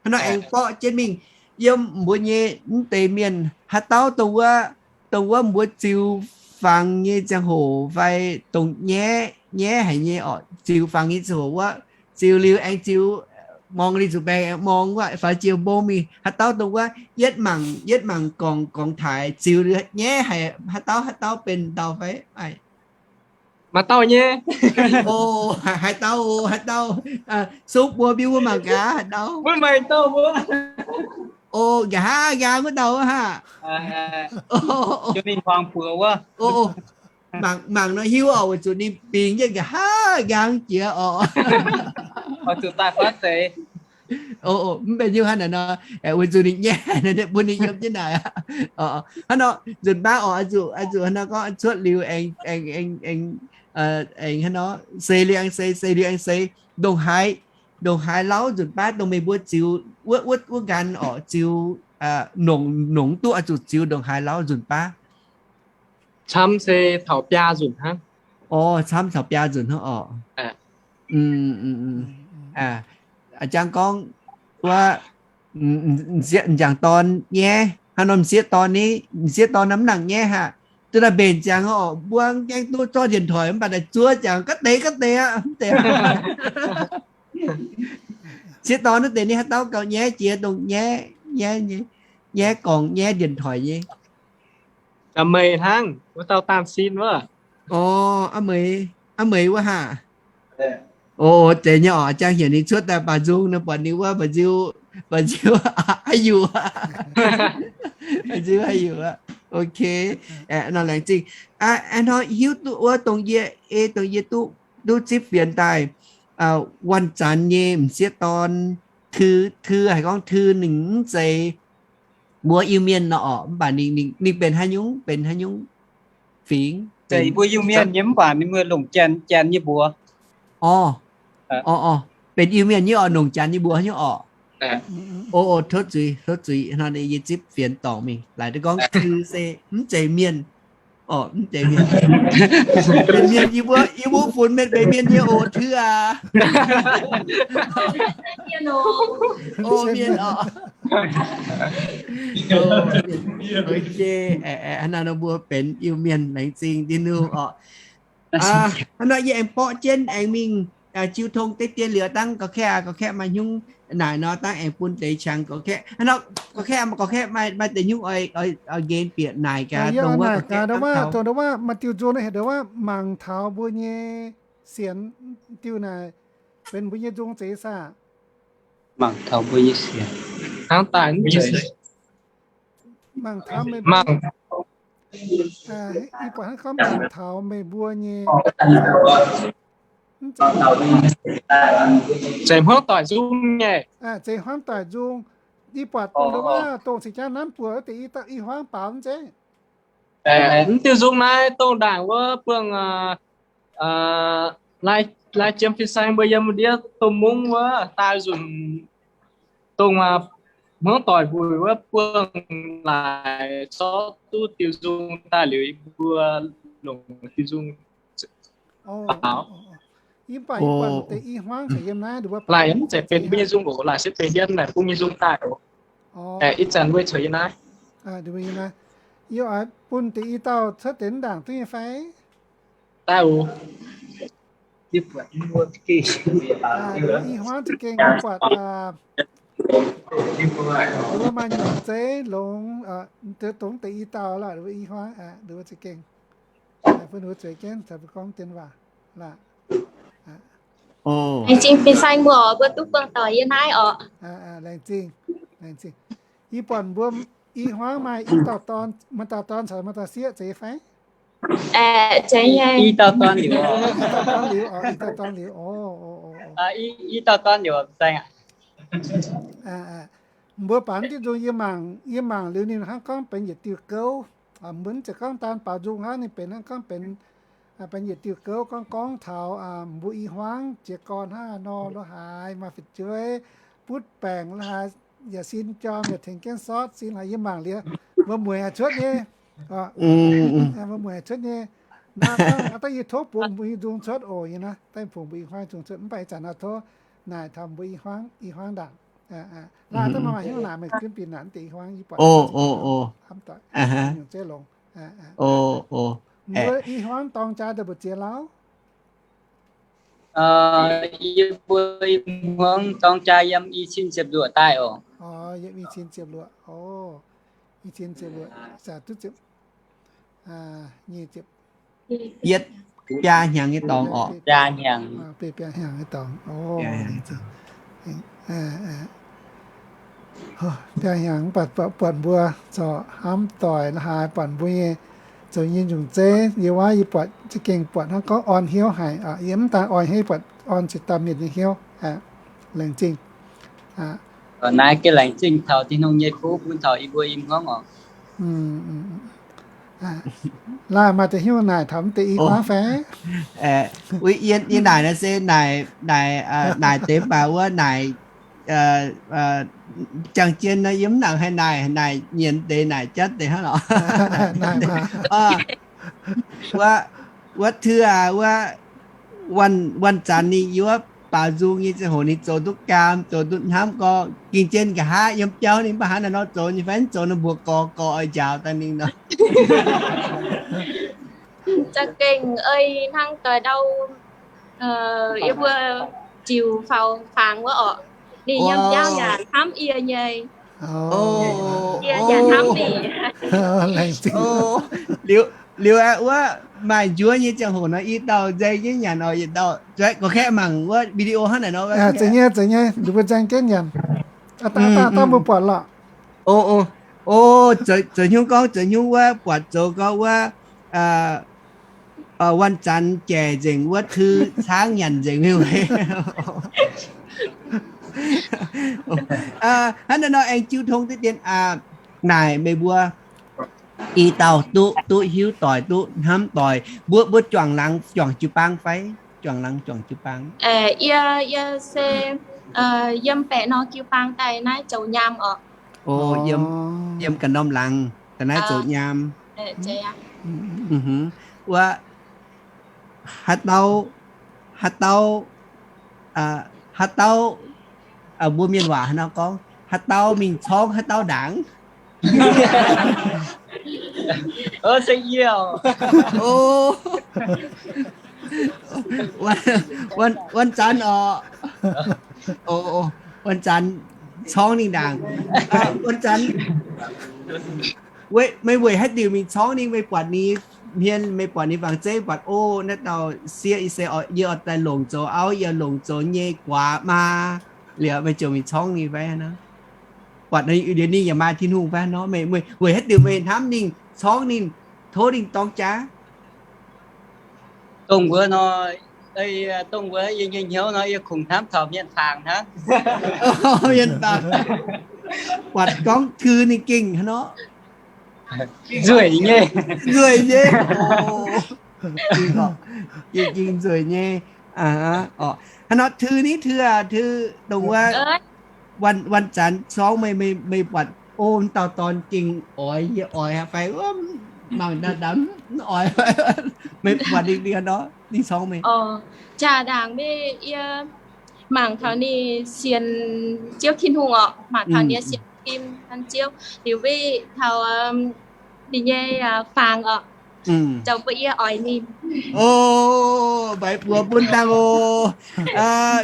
Hnangv nor aengx borqv jienv mingh yiem mbuo nyei mv deix mienh haaix dauh dongh wuov, dongh wuov mbuo ziux fangx nyei ziangh hoc fai dongh nyaiv, nyaiv haic nyei orqc, ziux fangx nyei ziangh hoc wuov, ziux liuz aengx ziux, morngx liuz zuqc baengh aengx morngx wuov, faaux jiex mbong mingh, haaix dauh dongh wuov yietv mangc, yietv mangc gorngv, gorngv taaix ziux liuz nyaiv haic, haaix dauh, haaix dauh benx dauh fai? Maaih dauh nyei. O, haaix dauh, haaix dauh, suv buo mbiuh wuov mangc gaax, haaix dauh. Maiv maaih dauh wuov. O, nqa'haav nqaang wuov dauh wuov haah? Mangc, mangc nor hiuv orqc, weic zuqc ninh bingx jienv nqa'haav nqaang jiex orqc. Mv benx hiuv hnangv naaic nor, weic zuqc ninh nyaiv, bun ninh yiem jienv naaic. Hnangv nor nzunc baav orqc, oix zuqc, oix zuqc hnangv nor gorngv cuotv liuz aengx, aengx, aengx, aengx hnangv nor seix liuz aengx seix, seix liuz aengx seix, ndongc haaix, ndongc haaix lauv nzunc baav dongh meih mbuo ziux wuov, wuov, wuov nqan orqc, ziux, nongc, nongc duqv oix zuqc ziux ndongc haaix lauv nzunc baav? Camv se taux biaa nzunc hnangv. O, camv taux biaa nzunc hnangv orqc. A'jang gorngv wuov, m'sieqv m'jangc dorn nyaiv, hnangv nor m'sieqv dorn ni, m'sieqv dorn nor mv nangc nyaiv haic. Duqv naaiv mbenc ziangx orqc, mbuo gaengh duqv zorqv điện thoại mv baac daaih zuov ziangx ga'deix ga'deix aqv. M'sieqv dorn naaiv deix ninh haaix dauh gauh nyaiv jiex dongh nyaiv, nyaiv nyei, nyaiv gorngv nyaiv điện thoại nyei. Meih hnangv, wuov dauh daan sin wuov. O, aa meih, aa meih wuov haah? O, zeiz nyei orqc. Jang heuc ninh cuotv daaih baac nzung nor, buatc ninh wuov mba'nziu, mba'nziu haaix yuqc, mba'nziu haaix yuqc. Ok. Nor laengz zingh. Hnoi hiuv duqv wuov dongh yie, ei dongh yie duqv, duqv zipv fienx daaih, wuonh zanc nyei m'sieqv dorn, Thư, Thư haiz gorngv Thư ninh mv zeiz mbuo Iu-Mienh nor orqc, mv baac ninh, ninh benx haaix nyungc, benx haaix nyungc fingx? Mbuo Iu-Mienh nyei mv baac ninh mbuo longc Janx, Janx nyei mbuox. O, o, o, benx Iu-Mienh nyei orqc, longc Janx nyei mbuox nyei orqc. O, o, tov zuiz, tov zuiz, hnangv nor yie zipv fienx dorngc mingh. Laaix duqv gorngv Thư se mv zeiz mienh. Orqc, mv zeiz mienh. Benx mienh, yie mbuo, yie mbuo funx mienh benx mienh nyei oc, Tui aac. O, mienh orqc. Hnangv naaiv nor mbuo benx Iu-Mienh, laengz zingh Tin-Hungh orqc. Hnangv nor yie aengx borqv jienv aengx mingh jiu tong deix dien liuz dangv gorx-kaeqv, gorx-kaeqv maaih hnyungv naaic nor dangv aengx bun deix qangx gorx-kaeqv. Hnangv nor gorx-kaeqv, gorx-kaeqv maaih deix hnyungv oix, oix nqen bieqc naaic gaax dongh wuov gorx-kaeqv dongh wuov maaih diuh nzung naaiv heuc dongh wuov mangc taux mbuo nyei sienx diuh naaic benx mbuo nyei nzung zeiz saah? Mangc taux mbuo nyei sienx. Hnangv daaih mv zeiz. Mangc taux meih mbuo, ih buatc hnangv gorngv mangc taux meih mbuo nyei, zeiz hmuangv doic nzung nyei. Zeiz hmuangv doic nzung. Ih buatc dongh wuov dongh cingx jangv nanv buoz wuov deix i hmuangv baaux mv zeiz? Mv diuh nzung naaiv dongh ndaangc wuov buangh lai jiem fin-saeng mbuo yiem ndiev domh mungv wuov daaih nzunc dongh hmuangv doic mbuo wuov buangh laaix zorqv duqv diuh nzung daaih liuz mbuo longc diuh nzung. Laaix mv zeiz benx mbuo nyei nzung oc, laaix se benx yiem naaic bung nyei nzung daaih oc. Ih zanc weic cuotv yiem naaiv. Yie oix bun deix i dauh cuotv deix ndaangc duqv nyei fai? Daaih oc. I hmuangv za'gengh buatc, wuov maaih nyungc zeiv longx, dongh deix i dauh lorqc, i hmuangv, wuov za'gengh bun wuov zueiz jienv caux mbuo gorngv dien waac. Laengz zingh fin-saeng mbuo, mbuo duqv buangh doic yiem naaiv orqc. Laengz zingh, laengz zingh. Yie buatc mbuo i hmuangv maaih i dauh dorn, maaih dauh dorn caux maaih dauh sieqv zeiz fai? I dauh dorn liuz, i dauh dorn liuz, i dauh dorn liuz. Mbuo baaux diuh nzung yie mangc, yie mangc liuz ninh hnangv gorngv benx yietc diuh gouv. Mbuo mv zeiz gorngv daan baaux nzung hnangv, ninh benx hnangv gorngv benx, benx yietc diuh gouv gorngv gorngv taux mbuo i hmuangv jiez gorn hnangv haaix nor, lo haaix maaih fu'jueiv, butv baengc lo haaix, yaac sin jorm yaac tengx jienv sortv sin haaix, yie mangc liuz, mbuo mueiz haic cuotv nyei. Mbuo mueiz haic cuotv nyei. Naaiv dangh yie tov bungx mbuo i nzung cuotv oc, nyei naaiv dangh bungx mbuo i hmuangv nzung cuotv, mv baac ih zanc naaiv tov naaic taux mbuo i hmuangv, i hmuangv ndaangc. Laaix dangh maaih hnyouv naaic meih gunv bieqc naaic deix i hmuangv yie buatc hnamv doic, nyungc zeiv longx. Mbuo i hmuangv dorng jaa daaih mbu'ziex lauh? Yie mbuo i hmuangv dorng jaa yiem i cin ziepc luoqc daaih oc. Yiem i cin ziepc luoqc, i cin ziepc luoqc, duqv ziepc, nyic ziepc, yietv biaa hnyangx nyei dorngx oc. Biaa hnyangx. Biaa hnyangx nyei dorngx. Biaa hnyangx, buatc mbuo corc hnamv doic lo haaix, buatc mbuo nyei zoux nyei nyungc zeiv, yie wuov yie buatc za'gengh buatc hnangv gorngv orn hnyouv haic. Yie mv daan orn hnyouv, yie buatc orn ciex dauh mienh nyei hnyouv. Laengz zingh. Naaiv gengh laengz zingh taux Tin-Hungh nyei kuv bun taux yie mbuo i hmuangv oc. Laaih maaih deix hnyouv naaic taux mv deix i hmuangv fai? Yie naaic naaiv se naaic, naaic deix mv baac wuov naaic jangx jien nor yie mv nangc haih naaic, naaic nyienz deix naaic jatv deix hnangv lorqc. Wuov, wuov Tui aac, wuov วัน, วันจันทร์ ninh yiem wuov baaux nzung nyei ziangh hoc ninh zoux duqv gaam, zoux duqv hnamv gorngv ging jien nqa'haav yiem biauv ninh mv baac hnangv naaiv nor zoux nyei fai? Zoux nor mbuox gorx, gorx oix njaaux daaih ninh nor. Za'gengh ei hnangv doix ndau, yie mbuo ziux faaux fangx wuov orqc, ninh yiem biauv yaac hnamv yie nyei. Yie yaac hnamv ninh. Liuz, liuz aeqv, wuov maaih njuov nyei ziangh hoc nor, i dauh nzei jienv nyanc oc, yietc dauh. Zueiz gorx-kaeqv mangc wuov video hnangv naaic nor. Zeiz nyei, zeiz nyei, ninh mbuo nzaeng jienv nyanc. Dangh mbuo buatc lorqc. O, o, zoux hnyungv gorngv, zoux hnyungv wuov buatc zoux gorngv wuov วันจันทร์ jaic nzengc wuov, Tui caangv nyanc nzengc nyei. Hnangv naaiv nor aengx jiu tong deix dien aqv. Naaic meih mbuo i dauh duqv, duqv hiuv doic, duqv hnamv doic, mbuo, mbuo juangc laangz juangc jiu-baang fai? Juangc laangz juangc jiu-baang. Yie, yie se yiem baeqc nor jiu-baang daaih naaiv zoux nyaam orqc. O, yiem, yiem ganh norm laangz daaih naaiv zoux nyaam. Wuov, haaix dauh, haaix dauh, haaix dauh, mbuo mienh waac hnangv nor gorngv, haaix dauh mingh corngv haaix dauh ndaangc. Wuov zanc oc, wuov zanc corngv ninh ndaangc. Wuov zanc meih weic haaix diuc mingh corngv ninh? Meih buatc ninh hmien, meih buatc ninh fangx zeiv, buatc, o, naaiv dauh sieqv, yie se, yie oix daaih longc zoux auv, yie longc zoux nyei guaax maa, liuz meih ziouc mingh corngv ninh fai? Buatc ninh yaac maaih Tin-Hungh fai nor? Meih weic haaix diuc meih hnamv ninh, corngv ninh, tov ninh dorng jaax? Dongh wuov nor, dongh wuov yie nyei hnyouv nor, yie kungx hnamv taux mienh fangx hnangv. Mienh fangx, buatc gorngv Thư ninh gengh hnangv nor, nzueic nyei, nzueic nyei, nzueic nyei. Hnangv nor Thư ni, Thư aac, Thư, dongh wuov, wuov zanc corngv meih, meih buatc, o, dauh dorn gengh oix, yie oix fai, mangc ndamv oix, meih buatc ninh nor, ninh corngv meih? Jaax ndaangc meih, yie mangc taux ninh sienx Ziouv Tin-Hungh orqc, mangc taux ninh sienx fim an Ziouv, liuz weih taux ninh nyei fangx orqc, zoux bun yie oix ninh. O, mbaix buoz bun dangh oc.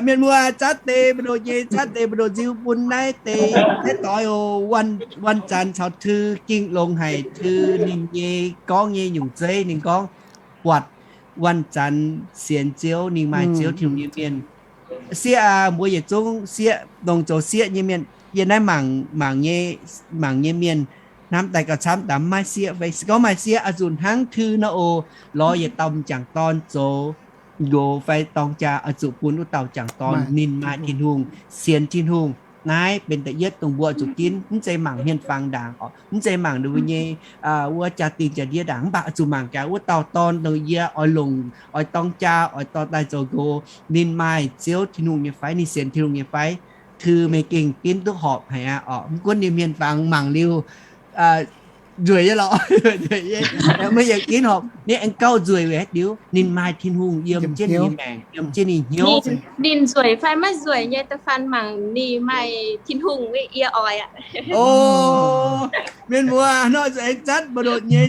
Mienh muoz, zatv deix mbu'ndongx nyei, zatv deix mbu'ndongx nziu bun naaiv deix, naaiv doix oc. Wuov zanc caux Thư gengh longx haic. Thư ninh nyei gorngv nyei nyungc zeiv, ninh gorngv buatc wuov zanc sienx Ziouv, ninh maaih Ziouv Tin-Hungh nyei mienh. Sieqv aac, mbuo yietc zungv sieqv, dongh zoux sieqv nyei mienh, yie naaiv mangc, mangc nyei, mangc nyei mienh hnamv daaih gauh camv, daaih mv maaih sieqv fai? Se gorngv maaih sieqv, oix zuqc hnangv Thư nor oc, lorz yietc dauh m'jangc dorn zoux nqox fai dorng jaa, oix zuqc bun wuov dauh m'jangc dorn ninh maaih Tin-Hungh, sienx Tin-Hungh. Naaiv benx da'yietv dongh mbuo oix zuqc ginv, mv zeiz mangc hmien fangx ndaangc oc, mv zeiz mangc ninh mbuo nyei wuov jaa-dingh jaa-ndiev ndaangc, mv baac oix zuqc mangc gaax wuov dauh dorn dongh yie oix longc, oix dorng jaa, oix dorh daaih zoux nqox, ninh maaih Ziouv Tin-Hungh nyei fai, ninh sienx Tin-Hungh nyei fai. Thư meih gengh ginv duqv horpc haic aqv oc. Mv gunv ninh hmien fangx mangc liuz nzueic nyei lorqc, meih yaac ginv horpc. Ninh aengx gauh nzueic weic haaix diuc? Ninh maaih Tin-Hungh yiem jienv ninh nyei maengc, yiem jienv ninh hnyouv. Ninh nzueic fai maiv nzueic nyei, da'faanh mangc ninh maaih Tin-Hungh, yie oix aqv. O, mienh muoz, nor zuqc aengx zatv mbu'ndongx nyei,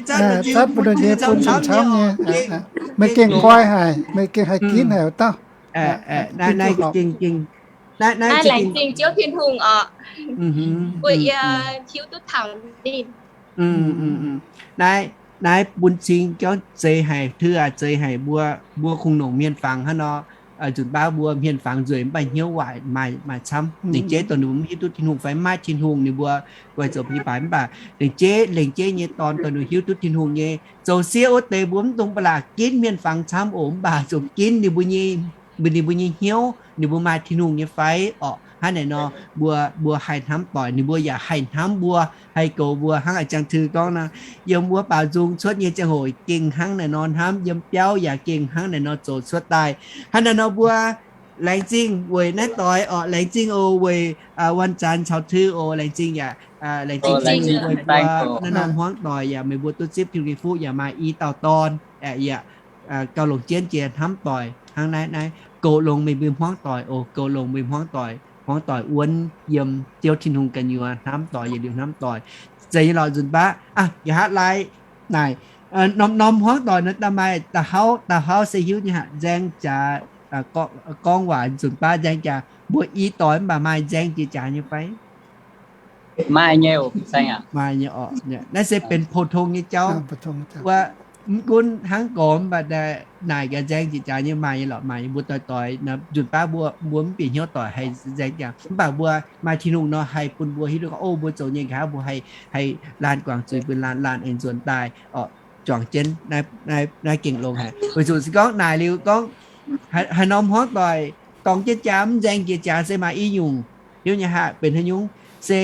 zatv mbu'ndongx nyei bun camv nyei. Meih gengh koi haic, meih gengh haih ginv haic wuov dauh. Naaiv, naaiv laengz zingh Ziouv Tin-Hungh oc, bun yie hiuv duqv taux ninh. Naaiv, naaiv bun cing gorngv zeiz haic, Thư aac, zeiz haic. Mbuo, mbuo kungx longc hmien fangx hnangv nor, nzunc baav mbuo hmien fangx nzueic mv baac hnyouv waaic maaih, maaih camv. Lengc jeiv dongh ninh mbuo mv hiuv duqv Tin-Hungh fai mv maaih Tin-Hungh, ninh mbuo guai zoux bieqc baaix. Mv baac lengc jeiv, lengc jeiv nyei dorn dongh ninh hiuv duqv Tin-Hungh nyei, zoux sieqv wuov deix mbuo mv dungx ba'laqc ginv hmien fangx camv oc, mv baac zuqc ginv ninh mbuo nyei, ninh mbuo nyei hnyouv, ninh mbuo maaih Tin-Hungh nyei fai orqc. Hnangv naaic nor, mbuo, mbuo haih hnamv doic, ninh mbuo yaac haih hnamv mbuo, haih goux mbuo. Hnangv a'jang Thư gorngv nor, yiem wuov baaux nzung cuotv nyei ziangh hoc gengh hnangv naaic nor hnamv, yiem biauv yaac gengh hnangv naaic nor zoux cuotv daaih. Hnangv naaic nor mbuo laengz zingh weic naaiv doix orqc, laengz zingh oc weic wuov zanc caux Thư oc, laengz zingh yaac laengz zingh weic mbuo naaiv norm hmuangv doic yaac meih mbuo duqv zipv Tin-Hungh nyei fuqv yaac maaih i dauh dorn, yaac gauh longc jienv jiex hnamv doic hnangv naaiv. Naaiv goux longx meih mbuo hmuangv doic oc, goux longx meih hmuangv doic, hmuangv doic wuonv yiem Ziouv Tin-Hungh gu'nyuoz hnamv doic, yietc liuz hnamv doic. Zeiz nyei lorqc, nzunc baav nqa'haav lai naaic, norm-norm hmuangv doic nor da'maaih da'hauv, da'hauv se hiuv nyei haic, nzaeng jaax, gorngv waac nzunc baav nzaeng jaax. Mbuo i doic mv baac maaih nzaeng jiex jaax nyei fai? Maaih nyei oc. Maaih nyei orqc. Naaiv se benx pou-tong nyei jauv. Wuov, mv gunv hnangv gorx mv baac naaic gaax nzaeng jiex jaax nyei maaih nyei lorqc, maaih nyei. Mbuo doic-doic nzunc baav mbuo, mbuo mv bieqc hnyouv doic haih nzaeng jaax, mv baac mbuo maaih Tin-Hungh nor haih bun mbuo hiuv duqv gorngv, o, mbuo zoux nyei nqa'haav mbuo haih laanh guangc zuiz bun laanh, laanh aengx nzuonx daaih orqc, juangc jienv. Naaiv gengh longx haic. Weic zuqc se gorngv naaic liuz gorngv haaix norm hmuangv doic dorng jienv jaa mv nzaeng jiex jaax se maaih i nyungc. Hiuv nyei haic, benx haaix nyungc? Se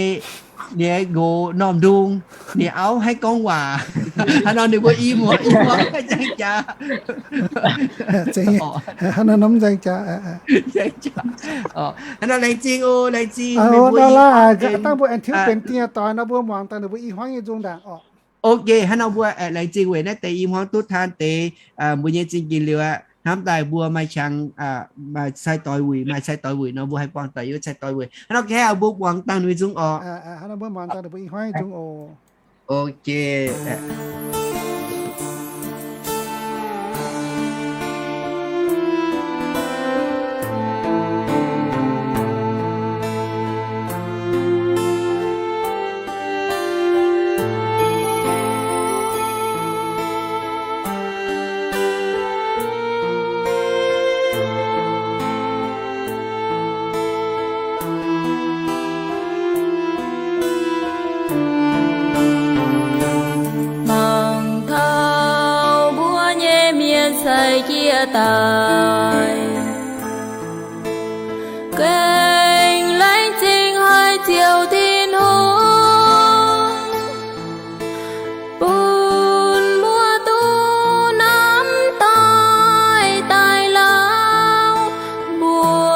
ninh nqox normh ndung, ninh auv haih gorngv waac. Hnangv nor ninh mbuo i muoz i muoz haih nzaeng jaax. Hnangv nor mv nzaeng jaax. Hnangv nor laengz zingh oc, laengz zingh. Dangh mbuo aengx tiuv benx dingh doic nor mbuo muangx daaih ninh mbuo i hmuangv nyei nzung ndaangc orqc. Ok, hnangv nor mbuo aengx laengz zingh weic naaiv deix i hmuangv duqv taan deix mbuo nyei zingh ginh liuz aqv. Hnamv daaih mbuo maaih qangx, maaih sai-doix wuic, maaih sai-doix wuic nor mbuo haih buangh daaih yiem sai-doix wuic. Hnangv nor ga'haav mbuo muangx dangh ninh mbuo nzung oc. Ok. Mangc taux mbuo nyei mienh ceix jiez daaih, gengh laengz zingh haiz Ziouv Tin-Hungh bun mbuo duqv namx doic daaih lauh mbuo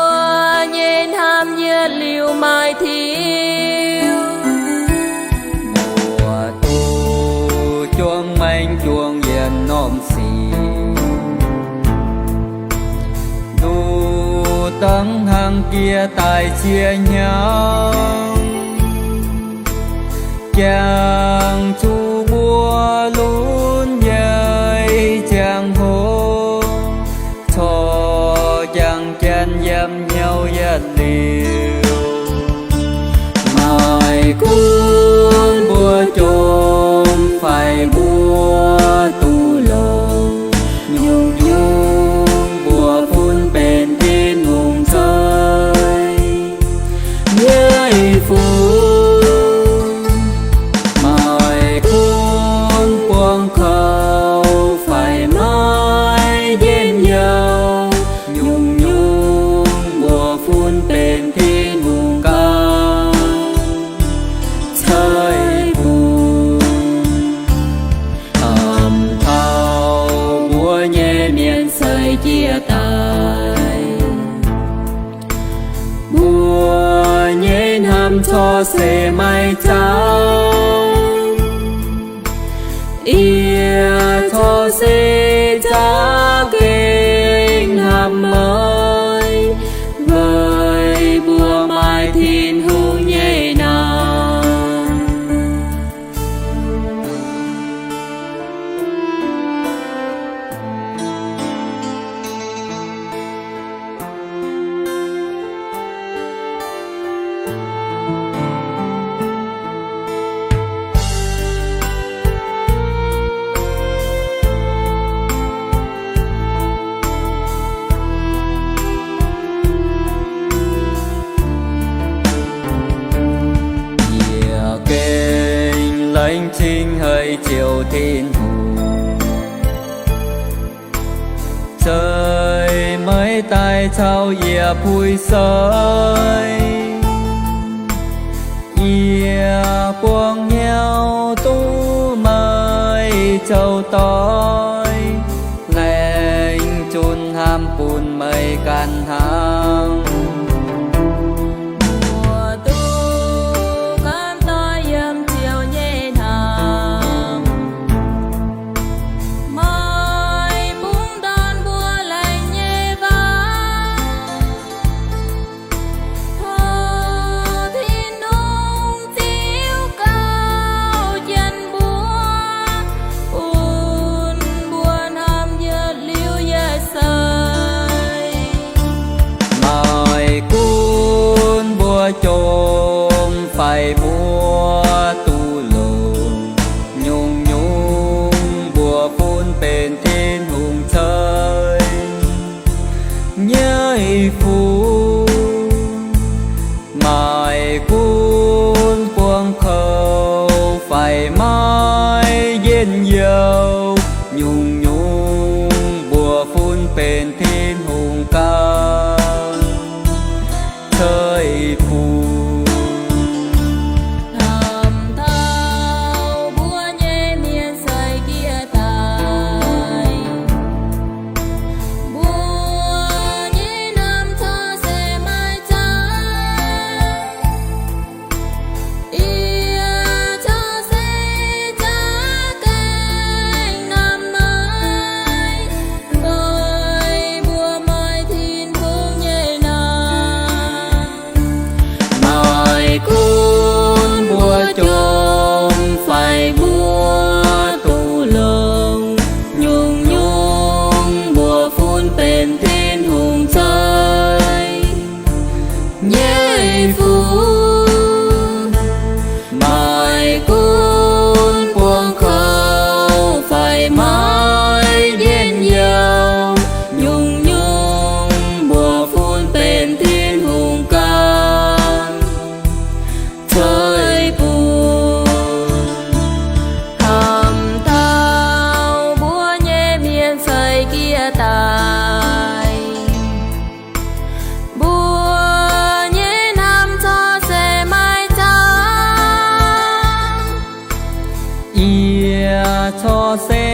nyei hnamv yietc liuz maaih tiuv. Mbuo duqv juangc maengc juangc yietc norm sic, duqv dangv hnangv jiex daaih cie hnyangx, jangx zuqc mbuo lunx nyei ziangh hoc, corc jangx jienv yiem hnyouv yietc liuz. Maaih gunv mbuo jomc fai mbuo duqv longx, nyungc-nyungc mbuo fun benx Tin-Hungh ceix nyei fun. Maaih gunv buangh kouv fai maiv njien-youh, nyungc-nyungc mbuo fun benx Tin-Hungh ganh ceix bun. Hnamv taux mbuo nyei mienh ceix jiez daaih, mbuo nyei hnamv corc seix maiv zaangc, yie corc seix zaangc gengh hnamv meih, weic mbuo maaih Tin-Hungh nyei nangh. Yie gengh laengz zingh haiz Ziouv Tin-Hungh ceix meih daaih caux yie puix seix. Yie buangh hnyouv duqv meih zoux doic, laengz zunc hnamv bun meih ganh hnangv. Mbuo duqv gamh doic yiem Ziouv nyei hnangv. Meih bungx ndorn mbuo laengz nyei waac. Tov Tin-Hungh ziux gauh jienv mbuo, bun mbuo hnamv yietc liuz yietc seix. Maaih gunv mbuo jomc fai mbuo duqv longx, nyungc-nyungc mbuo fun benx Tin-Hungh ceix nyei fun. Maaih gunv buangh kouv fai maiv njien-youh, nyungc-nyungc mbuo fun benx Tin-Hungh ganh ceix bun. Hnamv taux mbuo nyei mienh ceix jiez daaih, mbuo nyei hnamv corc seix maiv zaangc. Yie corc seix zaangc daaih. Mbuo nyei hnamv corc se maiv zaangc. Yie corc se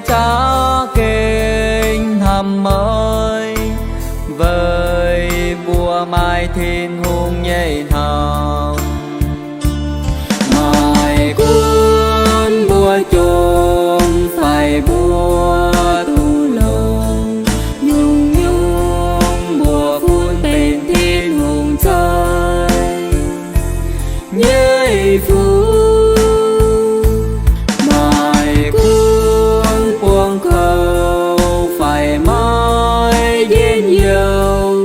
za'gengh hnamv meih, weic mbuo maaih Tin-Hungh nyei hnamv. Maiv gunv mbuo jomc fai mbuo duqv longx, nyungc-nyungc mbuo funx benx Tin-Hungh zeiv nyei fuqv. Maiv gunv buangh kouv fai maiv njien-youh,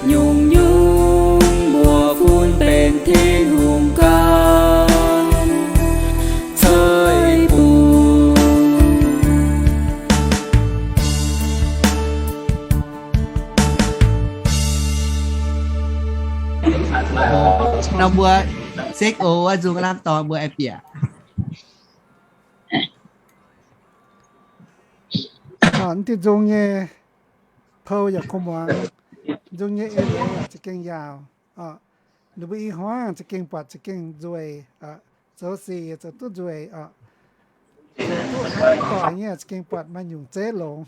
nyungc-nyungc mbuo funx benx Tin-Hungh ganh zeiv bung. Nor mbuo sekv oc, wuov nzung lamh dorn mbuo aengx bieqc. Mv diuh nzung nyei pou yaac kuv muangx, nzung nyei eix leiz yaac za'gengh yaauc. Ninh mbuo i hmuangv za'gengh buatc za'gengh nzueic, zoux sic zoux duqv nzueic, zoux duqv hnangv doic nyei za'gengh buatc maaih nyungc zeiv longx.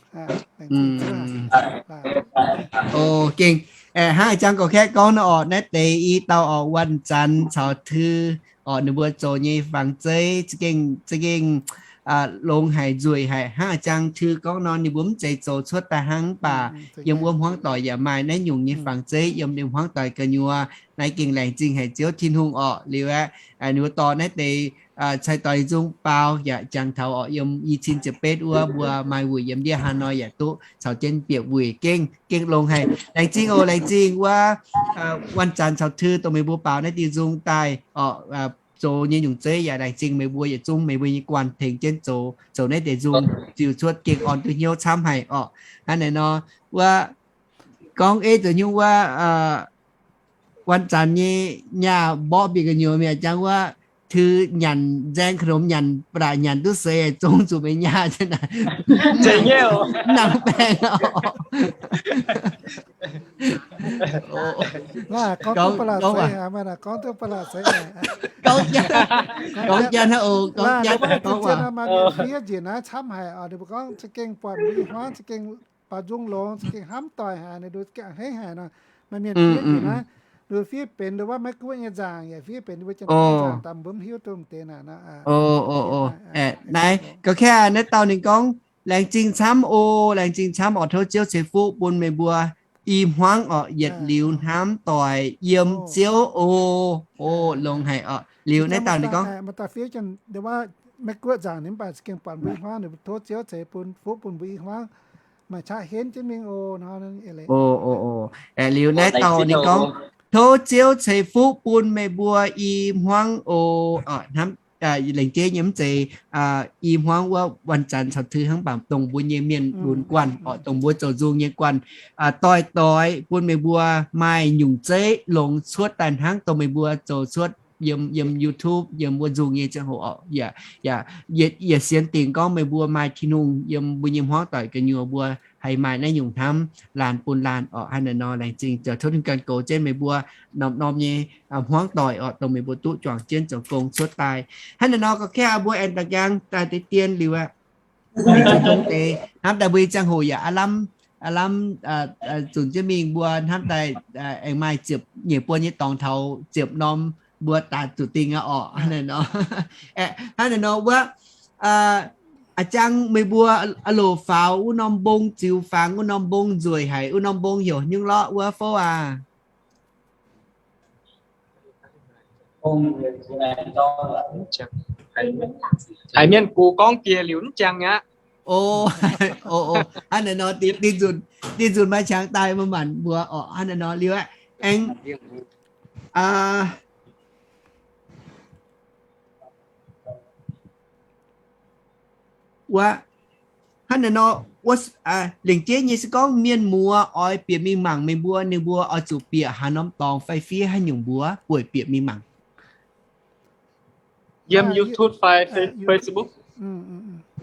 O, gengh hnangv a'jang gorqv-kaeqv gorngv nor orqc, naaiv deix i dauh orqc, Wanh Zanx caux Tui orqc, ninh mbuo zoux nyei fangx zeiv za'gengh, za'gengh longx haic, nzueic haic. Hnangv a'jang Tui gorngv nor, ninh mbuo mv zeiz zoux cuotv daaih hnangv, mv baac yiem wuov hmuangv doic yaac maaih naaiv nyungc nyei fangx zeiv yiem ninh hmuangv doic gu'nyuoz. Naaiv gengh laengz zingh haic Ziouv Tin-Hungh orqc. Liuz aeqv, ninh mbuo dorh naaiv deix cai doix nzung baaux yaac jangx taux orqc, yiem i cin ziepc betv wuov mbuo maaih wuic yiem ndiev haaix nor yaac duqv caux jienv bieqc wuic. Gengh, gengh longx haic. Laengz zingh oc, laengz zingh wuov Wanh Zanx caux Tui dongh meih mbuo baaux naaiv diuh nzung daaih orqc, zoux nyei nyungc zeiv yaac laengz zingh meih mbuo yietc zungv meih mbuo nyei guanh tengx jienv zoux, zoux naaiv deix nzung ziux cuotv gengh orn duqv hnyouv camv haic orqc. Hnangv naaiv nor, wuov gorngv eiv zoux nyungc wuov Wanh Zanx nyei nyaah mborqv bieqc gu'nyuoz mi'aqv, jangx wuov Tui nyanc nzaeng ka'lomx nyanc ba'laqc nyanc duqv seix, zong zuqc meih nyaah nangh baengh oc. Gorngv, gorngv janx hnangv oc, gorngv janx hnangv gorngv waac. Mienh fiev njiec naaiv camv haic oc. Ninh mbuo gorngv za'gengh buatc mbuo i hmuangv za'gengh baaux nzung longx, za'gengh hnamv doic haic, ninh mbuo hneiv haic nor. Maaih mienh fiev njiec naaiv, ninh mbuo fiev benx nduov wuov Meiv-Guoqv nyei nzaangc, yaac fiev benx ninh mbuo Janx-Taiv nzaangc, daaih mbuo mv hiuv duqv mv deix naaic. Naaiv gorqv-kaeqv naaiv dauh ninh gorngv, laengz zingh camv oc, laengz zingh camv oc. Tov Ziouv ceix fuqv bun meih mbuo i hmuangv orqc, yietc liuz hnamv doic yiem Ziouv oc. Oc, longx haic orqc. Liuz naaiv dauh ninh gorngv, Meiv-Guoqv nzaangc ninh mv baac za'gengh buatc mbuo i hmuangv, ninh tov Ziouv ceix bun, fuqv bun mbuo i hmuangv maaih qaqv henv jienv mingh oc. Liuz naaiv dauh ninh gorngv, tov Ziouv ceix fuqv bun meih mbuo i hmuangv oc. Hnamv lengc jeiv nyei mv zeiz i hmuangv wuov Wanh Zanx caux Tui hnangv, mv baac dongh mbuo nyei mienh lunx guanh orqc, dongh mbuo zoux nzung nyei guanh, doix-doix bun meih mbuo maaih nyungc zeiv longx cuotv daaih hnangv dongh meih mbuo zoux cuotv yiem, yiem YouTube, yiem wuov nzung nyei ziangh hoc orqc. Yaac, yaac, yaac sienx dingc gorngv meih mbuo maaih Tin-Hungh yiem mbuo nyei hmuangv doic gu'nyuoz mbuo haih maaih naaiv nyungc hnamv laanh bun laanh orqc. Hnangv naaiv nor laengz zingh zoux tov Tin-Hungh ganh goux jienv meih mbuo norm-norm nyei hmuangv doic orqc, dongh meih mbuo duqv juangc jienv zoux gong cuotv daaih. Hnangv naaiv nor gorqv-kaeqv mbuo aengx daaih nqaang daaih deix dien liuz aqv. Hnamv daaih mbuo nyei ziangh hoc yaac aav lamh, aav lamh zunc jienv mingh, mbuo hnamv daaih aengx maaih ziepc nyeic buon nyei dorngx taux ziepc norm mbuo daaih zuqc dingh aqv orqc. Hnangv naaiv nor, hnangv naaiv nor wuov, a'jang meih mbuo a'loc faaux wuov norm mbong ziux fangx, wuov norm mbong nzueic haic, wuov norm mbong heuc nyungc lorqc wuov fouv aac. Haiz mienh gux gorngv jiex liuz mv jangx aqv. O, o, hnangv naaiv nor, dinh nzunc, dinh nzunc maaih qangx daaih maaih maanc mbuox orqc. Hnangv naaiv nor liuz aqv, aengx wuov, hnangv naaiv nor, wuov, lengc jeiv nyei se gorngv mienh muoz oix bieqc mingh mangc meih mbuo, ninh mbuo oix zuqc bieqc haaix norm dorngx fai fiev haaix nyungc mbuox buatc bieqc mingh mangc? Yiem YouTube fai Facebook.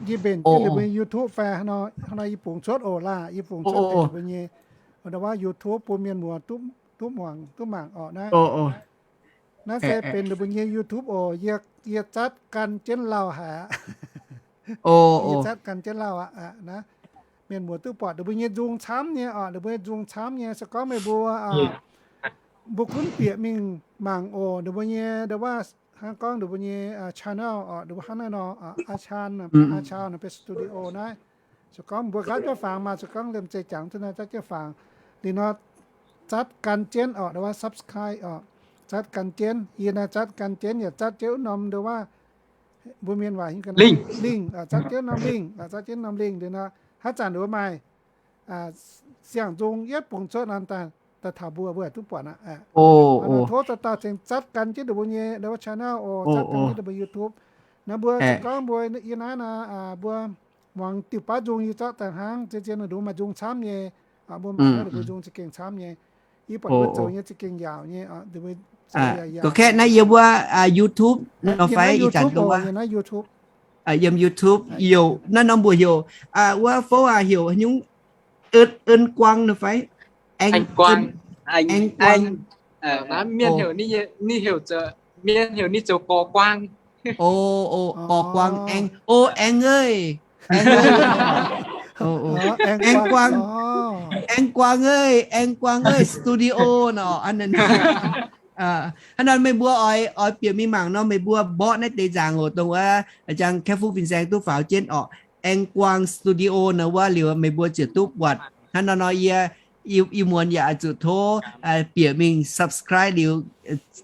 Yie mbenc jienv ninh mbuo nyei YouTube fai hnangv nor yie bungx cuotv oc laah, yie bungx cuotv deix ninh mbuo nyei, wuov, YouTube bun mienh muoz duqv muangx duqv mangc orqc naaiv. Naaiv se benx ninh mbuo nyei YouTube oc. Yie zatv gan jienv lauh haic aqv. Yie zatv gan jienv lauh aqv. Naaiv mienh muoz duqv buatc ninh mbuo nyei nzung camv nyei orqc, ninh mbuo nyei nzung camv nyei. Se gorngv meih mbuo, mbuo gunv bieqc mingh mangc oc, ninh mbuo nyei, hnangv gorngv ninh mbuo nyei channel orqc, ninh mbuo hnangv naaiv nor, aa caan, aa caan benx studio naaiv. Se gorngv mbuo nqaapv jienv fangx maah, se gorngv liemh zeih jangx duqv naaiv nqaapv jienv fangx, liuz nor zatv gan jienv orqc, subscribe orqc, zatv gan jienv. Yie naaiv zatv gan jienv yaac zatv jienv wuov norm nduov waac, mbuo mienh waac link, zatv jienv norm link, zatv jienv norm link liuz nor, haaix zanc ninh mbuo maaih siang-nzung yietv bungx cuotv nor daaih taux mbuo, mbuo duqv buatc aqv. Tov dauh dauh cingx zatv gan jienv ninh mbuo nyei nduov channel oc, zatv gan jienv ninh mbuo YouTube. Nor mbuo se gorngv mbuo yie naaiv nor, mbuo muangx diuh baav nzung yie zorqv daaih hnangv, zien-zien ninh mbuo maaih nzung camv nyei. Mbuo mangc naaiv ninh mbuo nzung za'gengh camv nyei. Yie buatc mbuo zoux nyei za'gengh yaauc nyei. Gorngv naaiv yie mbuo YouTube nor fai ih zanc YouTube, yiem YouTube youc naaiv norm mbuo heuc wuov fouv aac heuc nyungc, en guang nor fai, aeng guang, aeng guang. Mienh heuc ninh zoux gorx guang. O, gorx guang aeng, o, aeng aac, aeng guang, aeng guang aac, aeng guang aac studio nor. Hnangv nor meih mbuo oix bieqc mingh mangc nor meih mbuo mborqv naaiv deix nzaangc oc, dongh wuov jang Kaeqv Fuqv Fin-Saeng duqv faaux jienv orqc, aeng guang studio nor wuov liuz meih mbuo ziouc duqv buatc. Hnangv nor nor yie yie muonz yaac oix zuqc tov bieqc mingh subscribe liuz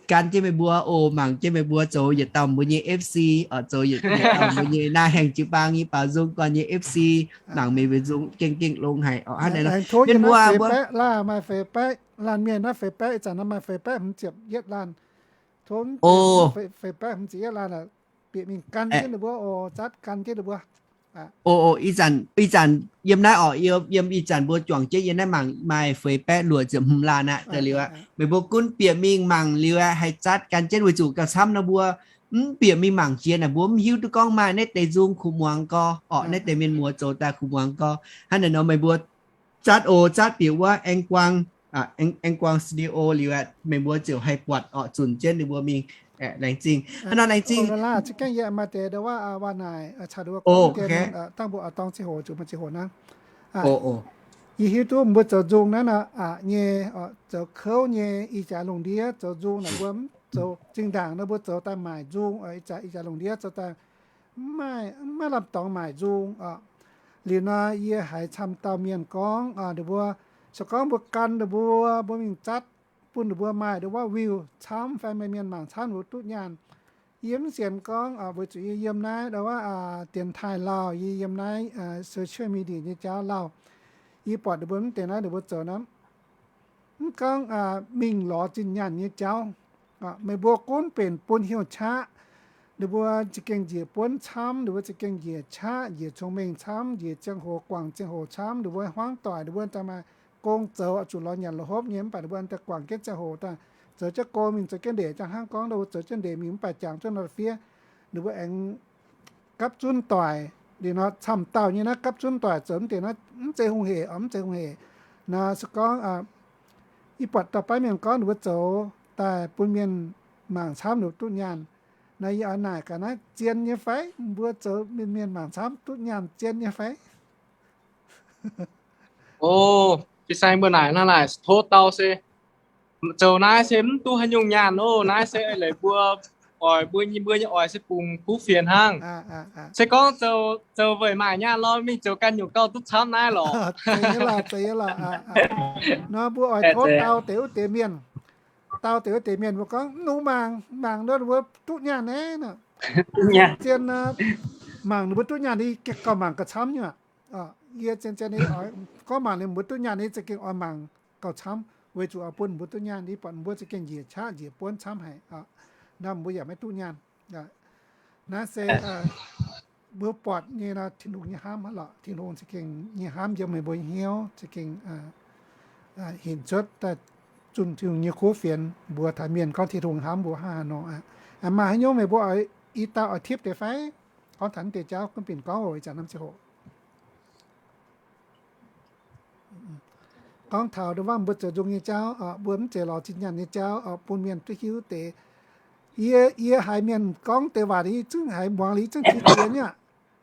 gan jienv meih mbuo oc, mangc jienv meih mbuo zoux yietc dauh mbuo nyei F C oc, zoux yietc dauh mbuo nyei naaiv haengh jiu-baang nyei baaux nzung gorn nyei F C, mangc meih mbuo nzung gengh gengh longx haic oc. Hnangv naaiv nor mienh muoz mbuo maaih feix baeqv, laanh mienh naaiv feix baeqv, ih zanc nor maaih feix baeqv hmz ziepc yietv laanh. Tov feix baeqv hmz ziepc yietv laanh bieqc mingh gan jienv ninh mbuo oc, zatv gan jienv ninh mbuo. O, ih zanc, ih zanc yiem naaiv oc, yiem ih zanc mbuo juangc jienv yiem naaiv mangc maaih feix baeqv luoqc ziepc hmz laanh aqv. Daaih liuz aqv, meih mbuo gunv bieqc mingh mangc liuz aqv, haih zatv gan jienv weic zuqc gauh camv nor mbuo mv bieqc mingh mangc jiex naaic mbuo mv hiuv duqv gorngv maaih naaiv deix nzung kuh muangx gorx orqc, naaiv deix mienh muoz zoux daaih kuh muangx gorx. Hnangv naaic nor meih mbuo zatv oc, zatv bieqc wuov aeng guang, aeng guang studio liuz aqv, meih mbuo ziouc haih buatc orqc, zunc jienv ninh mbuo mingh. Laengz zingh. Hnangv nor laengz zingh. Za'gengh yie maaih deix ndau waac, waac naaic caux ndau waac gorngv dien, dangh mbuo oix dorng ziangh hoc zuqc maaih ziangh hoc naaiv. Yie hiuv duqv mbuo zoux nzung naaiv nor, nyei, zoux kouv nyei, ih jaax lungh ndiev zoux nzung naaic mbuo mv zoux zinh ndaangc nor mbuo zoux daaih maaic nzung, ih jaax lungh ndiev zoux daaih mv maaih, mv maaih lamh dorngx maaic nzung oc. Liuz nor yie haiz camv dauh mienh gorngv, ninh mbuo, se gorngv mbuo gan ninh mbuo, mbuo mingh zatv bun ninh mbuo maaih ndau waac view camv fai maaih mienh mangc camv ninh mbuo duqv nyaanh. Yie mv sienx gorngv, weic zuqc yie yiem naaiv ndau waac dienx taaih lauh, yie yiem naaiv social media nyei jauv lauh, yie buatc ninh mbuo mv deix naaiv ninh mbuo zoux naaiv mv gorngv mingh lorz zinh nyaanh nyei jauv. Meih mbuo gunv benx bun heuc qaqv, ninh mbuo za'gengh njiec buonv camv, ninh mbuo za'gengh njiec qaqv, njiec cong-mengh camv, njiec ziangh hoc guangc ziangh hoc camv, ninh mbuo hmuangv doic, ninh mbuo daaih maaih gong zoux, zuqc lorz nyanc lorz hopv nyei, mv baac ninh mbuo daaih guangc jienv ziangh hoc daaih zoux jienv gong mingh, zoux jienv ndeic, jang hnangv gorngv ninh mbuo zoux jienv ndeic mingh mv baac jangx jienv nor fiev, ninh mbuo aengx gapv zunv doic. Liuz nor camv dauh nyei naaiv gapv zunv doic zoux mv deix naaiv mv zeiz hungh hec oc, mv zeiz hungh hec. Nor se gorngv yie buatc dauh baav mienh gorngv ninh mbuo zoux daaih bun mienh mangc camv ninh mbuo duqv nyaanh. Nor yie oix naaic gaax naaiv zien nyei fai mbuo zoux mienh mienh mangc camv duqv nyaanh zien nyei fai? O, fin-saeng mbuo naaic hnangv naaic, tov dau se zoux naaiv se mv duqv haaix nyungc nyaanh oc. Naaiv se leiz mbuo oix, mbuo nyei, mbuo nyei oix se bungx kuv fienx hnangv. Se gorngv zoux weic maaih nyaanh lorqc, mingh zoux ganh nyungc gauh duqv camv naaiv lorqc. Nor mbuo oix tov dau deix wuov deix mienh, dau deix wuov deix mienh mbuo gorngv mv nungx mangc, mangc nor mbuo duqv nyaanh naaiv. Zien mangc ninh mbuo duqv nyaanh, yie gauh mangc gauh camv nyei aqv. Yie zien zien gorngv mangc ninh mbuo duqv nyaanh, yie za'gengh oix mangc gauh camv, weic zuqc oix bun ninh mbuo duqv nyaanh. Yie buatc ninh mbuo za'gengh njiec qaqv njiec buonv camv haic. Nor mbuo yaac maiv duqv nyaanh. Naaiv se mbuo buatc nyei nor, Tin-Hungh nyei hnamv hnangv lorqc. Tin-Hungh za'gengh nyei hnamv yiem meih mbuo nyei hnyouv, za'gengh hinc cuotv daaih zunh Tin-Hungh nyei kuv fienx mbuox taux mienh gorngv Tin-Hungh hnamv mbuo hnangv haaix nor. Maaih haaix nyungc meih mbuo oix, i dauh oix tipv deix fai? Gorngv taux naaiv deix jauv, gunv binc gorngv oc, ih zanc norm ziangh hoc gorngv taux ndongc wuov mbuo zoux nzung nyei jauv, mbuo mv zeiz lorz zinh nyaanh nyei jauv, bun mienh duqv hiuv deix. Yie, yie haiz mienh gorngv deix waac, yie zungv haiz muangx liuz zungv qiex jiez nyei aqv.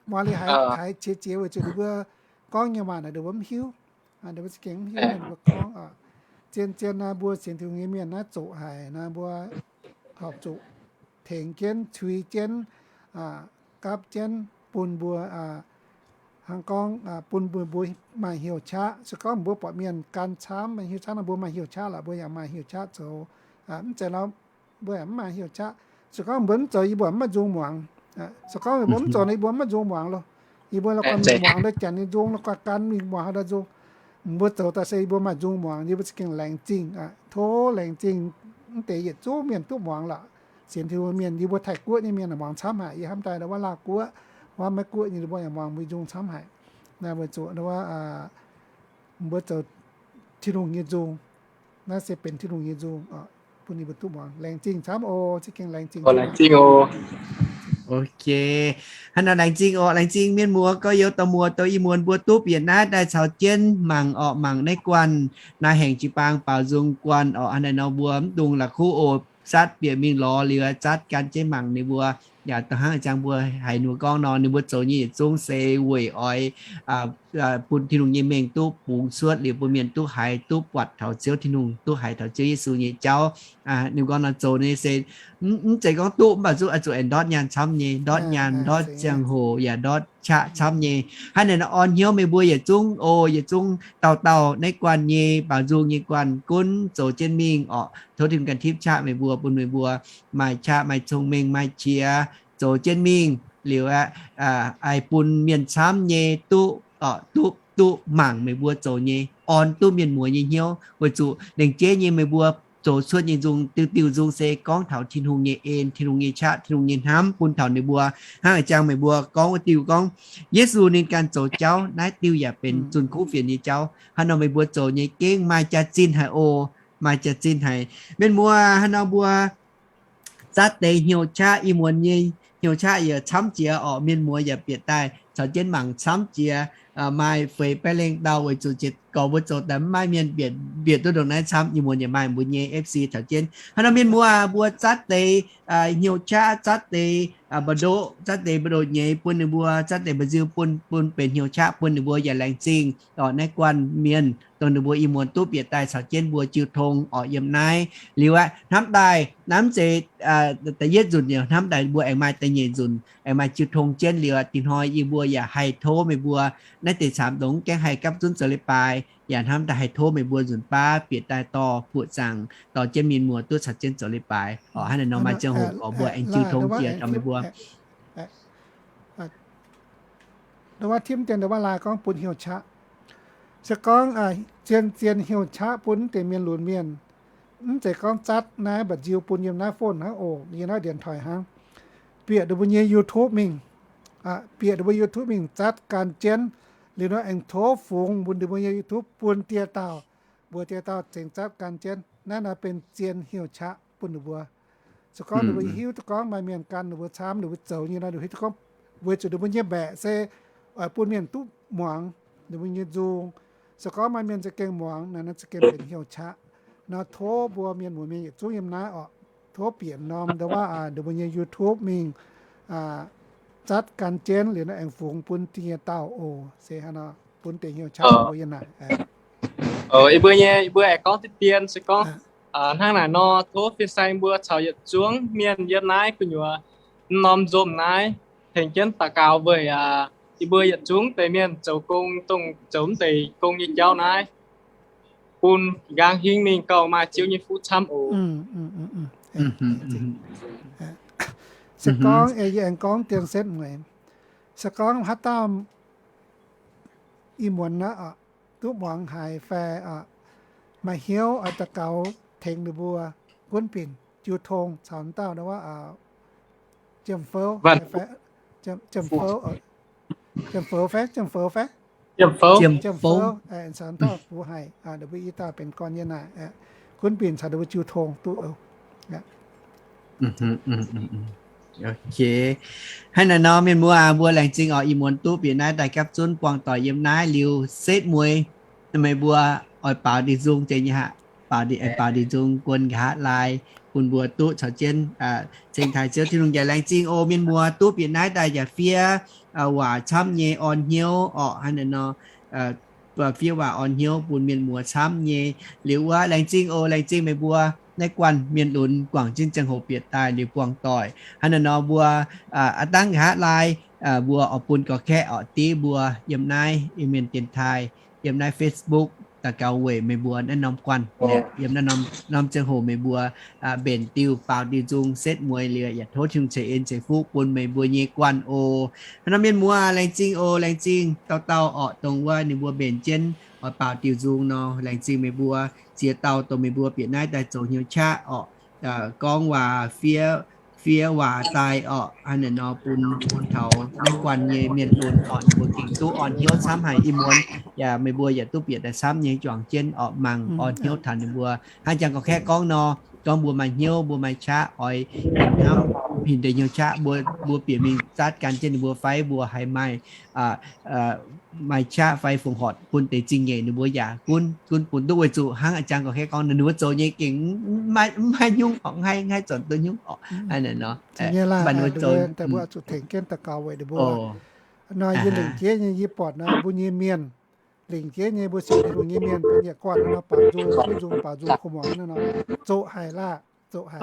Muangx liuz haiz, haiz qiex jiez weic zuqc ninh mbuo gorngv nyei waac naaic ninh mbuo mv hiuv. Ninh mbuo za'gengh mv hiuv ninh mbuo gorngv. Zien-zien naaiv mbuo sienx Tin-Hungh nyei mienh naaiv zoqc haic naaiv mbuo horpc zuqc tengx jienv, cui jienv, gapv jienv bun mbuo, hnangv gorngv bun mbuo, mbuo maaih hnyouv qaqv. Se gorngv mbuo buatc mienh gan camv, maaih hnyouv qaqv nor, mbuo maaih hnyouv qaqv lorqc, mbuo yaac maaih hnyouv qaqv zoux. Mv zeiz lorqc, mbuo yaac mv maaih hnyouv qaqv. Se gorngv mbuo mv zoux, yie mbuo mv maaih nzung muangx. Se gorngv mbuo mv zoux nor, yie mbuo mv maaih nzung muangx loh. Yie mbuo la'guaih mingh muangx ndau janx nyei nzung, la'guaih gan mingh muangx ndau nzung. Mbuo zoux daaih se yie mbuo maaih nzung muangx, yie mbuo za'gengh laengz zingh. Tov laengz zingh mv deix yietc zungv mienh duqv muangx lorqc. Sienx Tin-Hungh mienh, yie mbuo Taiv-Guoqv nyei mienh muangx camv haic. Yie hnamv daaih ndau wuov Laauh Guoqv, wuov Meiv Guoqv nyei, ninh mbuo yaac muangx mbuo nzung camv haic. Naaiv weic zuqc ndau wuov mbuo zoux Tin-Hungh nyei nzung. Naaiv se benx Tin-Hungh nyei nzung, bun ninh mbuo duqv muangx. Laengz zingh camv oc, za'gengh laengz zingh. Ok. Hnangv nor laengz zingh oc, laengz zingh mienh muoz, gorx-youz, dorh muoz, dorh ih muonz mbuo duqv bieqc naaiv daaih caux jienv mangc orqc, mangc naaiv guanh, naaiv hengx jiu-baang baaux nzung guanh orqc. Hnangv naaiv nor mbuo mv dungx la'kuqv oc, zatv bieqc mingh lorz liuz zatv gan jienv mangc ninh mbuo. Yaac dongh hnangv ih zanc mbuo haiz ninh mbuo gorngv nor, ninh mbuo zoux nyei yietc zungv se weic oix bun Tin-Hungh nyei mengh duqv bungx cuotv liuz bun mienh duqv haiz, duqv buatc taux Ziouv Tin-Hungh, duqv haiz taux Ziouv Yesu nyei jauv. Ninh mbuo gorngv nor zoux nyei se mv zeiz gorngv duqv mv baac zungv oix zuqc aengx ndortv nyaanh camv nyei, ndortv nyaanh, ndortv ziangh hoc yaac ndortv qaqv camv nyei. Hnangv naaiv nor orn hnyouv meih mbuo yietc zungv oc, yietc zungv dauh dauh naaiv guanh nyei baaux nzung nyei guanh gunv zoux jienv mingh orqc. Tov Tin-Hungh ganh tipv qaqv meih mbuo, bun meih mbuo maaih qaqv, maaih cong-mengh, maaih qiex zoux jienv mingh liuz aeqv, haih bun mienh camv nyei duqv, duqv, duqv mangc meih mbuo zoux nyei, orn duqv mienh muoz nyei hnyouv, weic zuqc lengc jeiv nyei meih mbuo zoux cuotv nyei nzung, diuh diuh nzung se gorngv taux Tin-Hungh nyei en, Tin-Hungh nyei qaqv, Tin-Hungh nyei hnamv bun taux ninh mbuo. Hnangv ih zanc meih mbuo gorngv wuov diuh gorngv Yesu ninh ganh zoux jauv, naaiv diuh yaac benx zunh kuv fienx nyei jauv. Hnangv nor meih mbuo zoux nyei gengh maaih jaax-zinh haic oc, maaih jaax-zinh haic. Mienh muoz, hnangv nor mbuo zatv deix hnyouv qaqv, ih muonz nyei hnyouv qaqv yaac camv jiex orqc. Mienh muoz yaac bieqc daaih caux jienv mangc camv jiex. Maaih feix baeqv lengh dauh weic zuqc ziec gorx mbuo zoux daaih mv maaih mienh bieqc, bieqc duqv ndongc naaiv camv. Ih muonz yaac maaih mbuo nyei F C caux jienv. Hnangv nor mienh muoz, mbuo zatv deix hnyouv qaqv, zatv deix mba'ndoqv, zatv deix mba'ndoqv nyei bun ninh mbuo, zatv deix mba'nziu bun, bun benx hnyouv qaqv bun ninh mbuo yaac laengz zingh orqc. Naaiv guanh mienh dongh ninh mbuo ih muonz duqv bieqc daaih caux jienv mbuo jiu tong orqc yiem naaiv. Liuz aqv, hnamv daaih naaiv mv zeiz da'yietv nzunc, hnamv daaih mbuo aengx maaih da'nyeic nzunc aengx maaih jiu tong jienv. Liuz aqv, dingc hnoi yie mbuo yaac haih tov meih mbuo naaiv deix camv dongh mv gaengh haih gapv zunv zoux leiz-baaix, yaac hnamv daaih haih tov meih mbuo nzunc baav bieqc daaih dorh buoqc zaangc dorh jienv mienh muoz duqv caux jienv zoux leiz-baaix orqc. Hnangv naaiv nor maaih ziangh hoc gorx mbuo aengx jiu tong jiex taux meih mbuo. Ndau wuov timv dien ndau wuov laaih gorngv bun hnyouv qaqv. Se gorngv zien-zien hnyouv qaqv bun deix mienh lunx mienh, mv zeiz gorngv zatv naaiv mba'nziu bun yiem naaiv phone hnangv oc, yiem naaiv điện thoại hnangv. Bieqc ninh mbuo nyei YouTube mingh, bieqc ninh mbuo YouTube mingh zatv gan jienv, liuz nor aengx tov fungx mbuo ninh mbuo nyei YouTube bun dieh dauh, mbuox dieh dauh cingx zatv gan jienv. Naaiv nor benx zien hnyouv qaqv bun ninh mbuo. Se gorngv ninh mbuo hiuv duqv gorngv maaih mienh gan ninh mbuo camv, ninh mbuo zoux nyei nor, ninh hiuv duqv gorngv weic zuqc ninh mbuo nyei mbaeqc se oix bun mienh duqv muangx ninh mbuo nyei nzung. Se gorngv maaih mienh za'gengh muangx naaic, naaiv za'gengh benx hnyouv qaqv. Nor tov mbuo mienh muoz mienh yietc zungv yiem naaiv orqc, tov bieqc norm ndau wuov ninh mbuo nyei YouTube mingh zatv gan jienv liuz nor aengx fungx bun da'nyeic dauh oc. Se hnangv nor bun deix hnyouv qaqv mbuo yiem naaic. Ih mbuo nyei, mbuo aengx gorngv diqv dien se gorngv hnangv naaic nor, tov fin-saeng mbuo caux yietc zungv mienh yiem naaiv gu'nyuoz norm nzomz naaiv tengx jienv daux gaux weic ih mbuo yietc zungv deix mienh zoux gong, dongh zoux mv deix gong nyei jauv naaiv, bun nqaang hingv mingh gauh maaih Ziouv nyei fuqv camv oc. Se gorngv yie aengx gorngv dien setv mueiz, se gorngv haaix dauh ih muonz naaiv duqv muangx haiz fai maaih hnyouv oix daux gaux tengx ninh mbuo, gunv binc jiu tong caux dauh wuov Jiem Fouv, Jiem Fouv, Jiem Fouv fai, Jiem Fouv fai, Jiem Fouv, caux dauh bux haic, ninh mbuo i dauh benx gorn yiem naaic, gunv binc caux ninh mbuo jiu tong duqv oc. Ok. Hnangv naaiv nor mienh muoz aac, mbuo laengz zingh orqc, ih muonz duqv bieqc naaiv daaih gapv zunv buangh doic yiem naaiv liuz setv mueiz, meih mbuo oix baaux diuh nzung deix nyei haic, baaux diuh, baaux diuh nzung guon nqa'haav laai bun mbuo duqv caux jienv ceng taaih Ziouv Tin-Hungh. Yaac laengz zingh oc mienh muoz duqv bieqc naaiv daaih yaac fiev waac camv nyei orn hnyouv orqc. Hnangv naaiv nor fiev waac orn hnyouv bun mienh muoz camv nyei. Liuz wuov laengz zingh oc, laengz zingh meih mbuo naaiv guanh mienh lunx guangc jienv ziangh hoc bieqc daaih liuz buangh doic. Hnangv naaiv nor mbuo aav dangv nqa'haav laai mbuo oix bun gorx-kaeqv orqc div mbuo yiem naaiv Iu-Mienh dienx taaih, yiem naaiv Facebook daux gaux weic meih mbuo naaiv norm guanh, yiem naaiv norm ziangh hoc meih mbuo mbenc diuh baaux diuh nzung setv mueiz liuz yaac tov Tin-Hungh ceix en ceix fuqv bun meih mbuo nyei guanh oc. Hnangv nor mienh muoz laengz zingh oc, laengz zingh dauh dauh orqc dongh wuov ninh mbuo mbenc jienv oix baaux diuh nzung nor, laengz zingh meih mbuo ziex dauh dongh meih mbuo bieqc naaiv daaih zoux hnyouv qaqv orqc, gorngv waac fiev, fiev waac daaih orqc. Hnangv naaiv nor bun, bun taux naaiv guanh nyei mienh lunx orqc ninh mbuo gengh duqv orn hnyouv camv haic. Ih muonz yaac meih mbuo yaac duqv bieqc daaih camv nyei juangc jienv orqc mangc orn hnyouv taux ninh mbuo. Hnangv jangx gorx-kaeqv gorngv nor, gorngv mbuo maaih hnyouv, mbuo maaih qaqv oix hnamv hin deix hnyouv qaqv, mbuo, mbuo bieqc mingh zaatv gan jienv ninh mbuo fai mbuo haih maaih, maaih qaqv fai fongc horc bun deix zingh nyeic ninh mbuo yaac gunv, gunv bun duqv. Weic zuqc hnangv jangx gorx-kaeqv gorngv ninh mbuo zoux nyei gengh maiv, maiv nyungc orqc, maiv, maiv zornc duqv nyungc orqc. Hnangv naaiv nor baac ninh mbuo zoux, mbuo zuqc tengx jienv daux gaux weic ninh mbuo. Nor yie lengc jeiv nyei yie buatc nor mbuo nyei mienh, lengc jeiv nyei mbuo sienx Tin-Hungh nyei mienh benx yietc guanh nor baaux nzung, duqv nzung baaux nzung kuv muangx nor, zoqc haic laah, zoqc haic,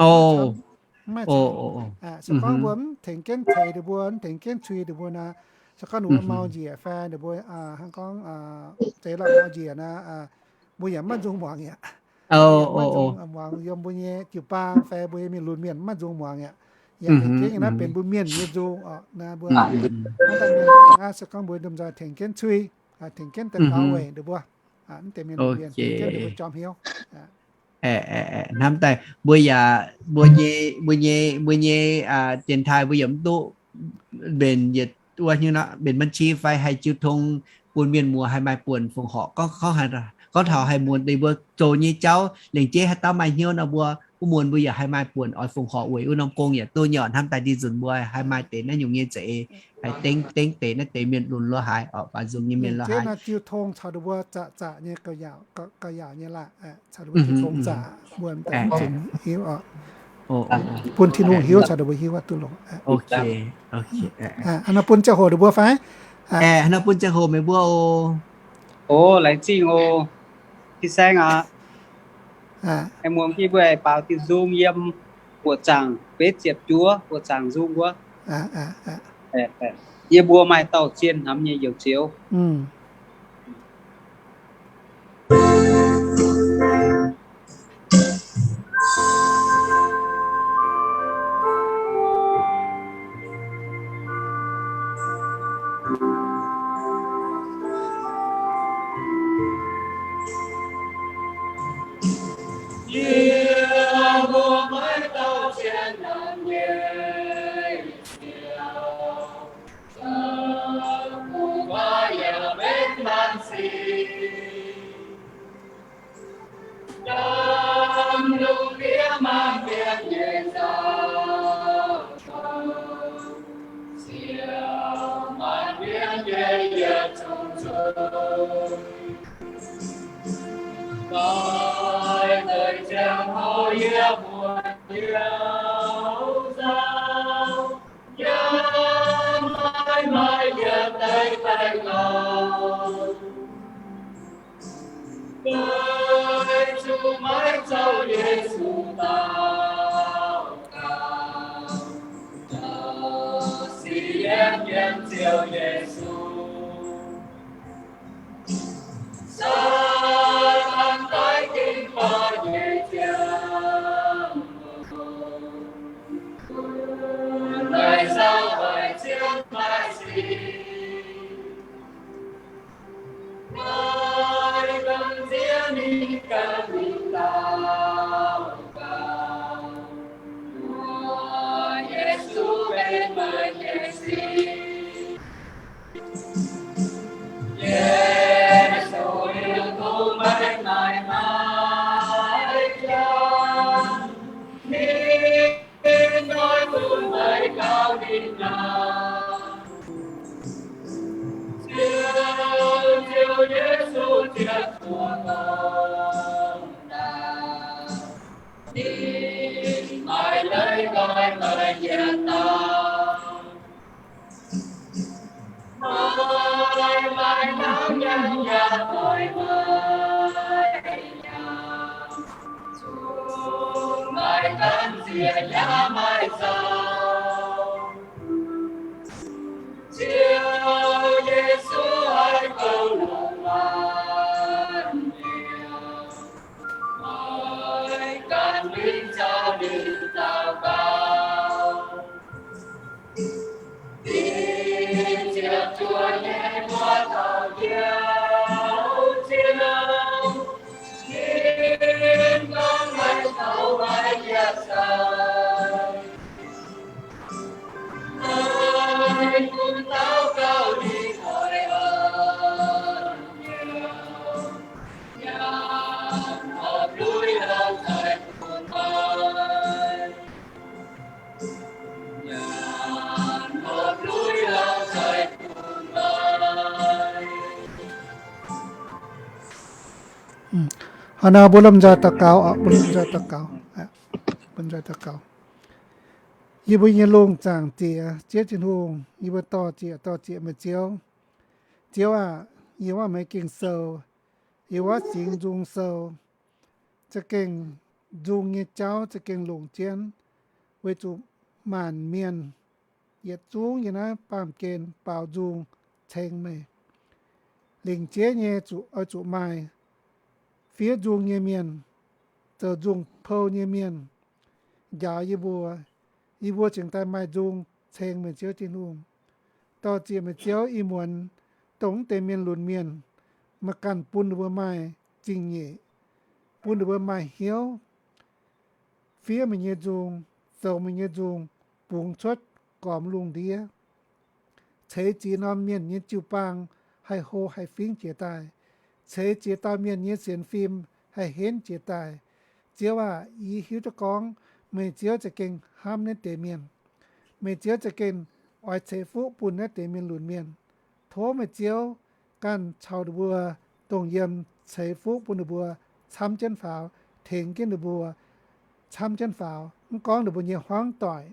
mv maaih camv. Se gorngv mbuo mv tengx jienv ceix ninh mbuo, mv tengx jienv cui ninh mbuo nor, se gorngv ninh mbuo mau njiec fai ninh mbuo hnangv gorngv zeix lorqc mau njiec nor, mbuo yaac maiv nzung muangx aqv. Muangx yiem mbuo nyei jiu-baang fai mbuo nyei mienh lunx mienh maiv nzung muangx aqv. Yaac lengc jeiv nyei naaiv benx mbuo mienh nyei nzung orqc. Naaiv mbuo hnangv daaih mienh aav se gorngv mbuo lomh nzoih tengx jienv cui, tengx jienv daaih gaux weic ninh mbuo, mv deix mienh lunx mienh tengx jienv ninh mbuo jorm hnyouv. Hnamv daaih mbuo yaac, mbuo nyei, mbuo nyei, mbuo nyei dienx taaih mbuo yaac mv duqv mbenc yietc wuov hnyouv nor, mbenc บัญชี fai haih jiu tong bun mienh muoz haih maaih buonc fongc horc. Gorngv, gorngv taux haih muonc deix mbuo zoux nyei jauv lengc jeiv haaix dauh maaih hnyouv nor mbuo, wuov muonc mbuo yaac haih maaih buonc oix fongc horc weic wuov norm gong yaac duqv nyei orqc. Hnamv daaih ndie nzunc mbuo haih maaih deix naaiv nyungc nyei za'eix, haih dengv, dengv deix naaiv deix mienh lunx lo haaix orqc, baaux nzung nyei mienh lo haaix. Jiu tong caux ninh mbuo zaqc zaqc nyei gauh yaauc nyei laah, caux ninh mbuo jiu tong zaqc mbuo hiuv orqc. Bun Tin-Hungh hiuv caux ninh mbuo hiuv duqv longx. Nor bun ziangh hoc ninh mbuo fai? Nor bun ziangh hoc meih mbuo oc. Oc, laengz zingh oc. Fin-saeng aac, muangx yie mbuo baaux diuh nzung yiem buoqc zaangc betv ziepc juov, buoqc zaangc nzung wuov. Yie mbuo maaih dauh zien hnamv nyei Njoux Ziouv. Maiv zuqc maiv zoux Yesu daux gaux, sienx yiem Ziouv Yesu. Saadaan daiv dingh baac nyei ziangh hoc, naaiv zaux oix zien maaih sic. Naaiv ganh ziex mingh ganh mingh daux gaux, Yesu benx meih nyei sic. Yesu yiem bun meih naaic haaix jangx, ninh oix bun meih Ziouv, Ziouv Yesu ziepc zuoqv daaih, ninh maiv leiz nqoi meih yietc dauh. Meih maaih hnangv nyaanh yaac doix meih nyaanh, zungv maaih ganh zieqc yaac maaih zaux. Ziouv Yesu haih gouv longc waanc mienh, meih ganh mingh caux ninh daux gaux. Ninh ziepc zuoqv nyei muoz-doic Ziouv, ninh gorngv meih zoux meih yietc sai. Meih gunv daux gaux ninh oix a'hneiv, yaac oix lui longx daaih bun meih. Hnangv naaic mbuo lomh nzoih daux gaux oc, mbuo lomh nzoih daux gaux. Mbuo lomh nzoih daux gaux. Yie mbuo nyei lungh zaangc Diex, Ziouv Tin-Hungh, yie mbuo dor-ziec, dor-ziec meih Ziouv. Ziouv aah! Yie wuov meih Ging-Sou, yie wuov Singx Nzung Sou, za'gengh nzung nyei jauv za'gengh longc jienv, weic zuqc maanc mienh yietc zungv yiem naaiv baamh gen baaux nzung ceng meih. Lingc jeiv nyei zuqc oix zuqc maaih fiev nzung nyei mienh, zoux nzung pou nyei mienh, njaaux yie mbuo, yie mbuo cingx daaih maaih nzung ceng meih Ziouv Tin-Hungh. Dor-ziec meih Ziouv, ih muonz dongh deix mienh lunx mienh, meih ganh bun ninh mbuo maaih zingh nyeic, bun ninh mbuo maaih hnyouv fiev meih nyei nzung, zoux meih nyei nzung, bungx cuotv gormx lungh ndiev. Ceix ziex norm mienh nyei jiu-baang haih hlo haih fingx jiex daaih. Ceix ziex dauh mienh nyei sienx fim haih henv jiex daaih. Ziouv aah! Yie hiuv duqv gorngv meih Ziouv za'gengh hnamv naaiv deix mienh. Meih Ziouv za'gengh oix ceix fuqv bun naaiv deix mienh lunx mienh. Tov meih Ziouv ganh caux ninh mbuo dongh yiem ceix fuqv bun ninh mbuo camv jienv faaux, tengx jienv ninh mbuo camv jienv faaux. Mv gorngv ninh mbuo nyei hmuangv doic,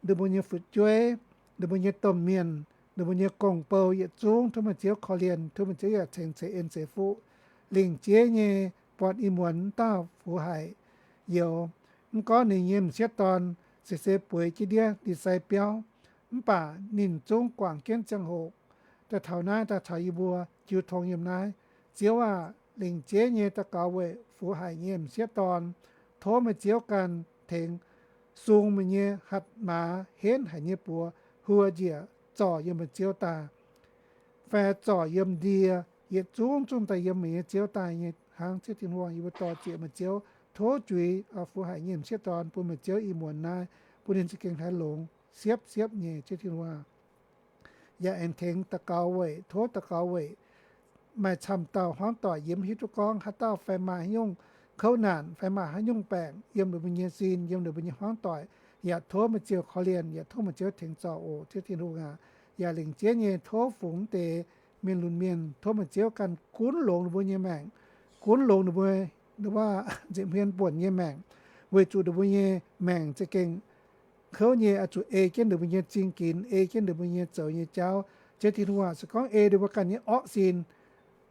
ninh mbuo nyei fu'jueiv, ninh mbuo nyei domh mienh, ninh mbuo nyei gong-bou yietc zungv tov meih Ziouv korv-lienh, tov meih Ziouv yaac ceix, ceix en ceix fuqv. Lingc jeiv nyei buatc ih muonz wuov dauh fu'jueiv haic youz, mv gorngv ninh nyei m'sieqv dorn se, se bueix jienv ndiev ndie-sai biauv, mv baac ninh zungv guangc jienv ziangh hoc daaih taux naaiv, daaih caux yie mbuo jiu tong yiem naaiv. Ziouv aah! Lingc jeiv nyei daux gaux weic fu'jueiv haic nyei m'sieqv dorn. Tov meih Ziouv ganh tengx sung meih nyei hatc maaz henv haic nyei buoz huo njiec zorc yiem meih Ziouv daaih, fai zorc yiem ndie, yietc zungv zungv daaih yiem meih nyei Ziouv daaih nyei hnangv. Ziouv Tin-Hungh, yie mbuo dor-ziec meih Ziouv, tov juix fu'jueiv haic nyei m'sieqv dorn bun meih Ziouv ih muonz naaiv, bun ninh za'gengh haiz longx siepv siepv nyei. Ziouv Tin-Hungh aah! Yaac aengx tengx daux gaux weic, tov daux gaux weic maaih camv dauh hmuangv doic yie mv hiuv duqv gorngv haaix dauh fai maaih haaix nyungc kouv naanc fai maaih haaix nyungc baengc yiem ninh mbuo nyei sin, yiem ninh mbuo nyei hmuangv doic, yaac tov meih Ziouv korv-lienh, yaac tov meih Ziouv tengx zorc oc. Ziouv Tin-Hungh aah! Yaac lingc jeiv nyei tov fungx deix mienh lunx mienh, tov meih Ziouv ganh gunv longx ninh mbuo nyei maengc, gunv longx ninh mbuo, ninh mbuo nza'hmien buonc nyei maengc, weic zuqc ninh mbuo nyei maengc za'gengh kouv nyei, oix zuqc ei jienv ninh mbuo nyei zingh ginx, ei jienv ninh mbuo nyei zoux nyei jauv. Ziouv Tin-Hungh aah! Se gorngv ei ninh mbuo ganh nyei orqv sin,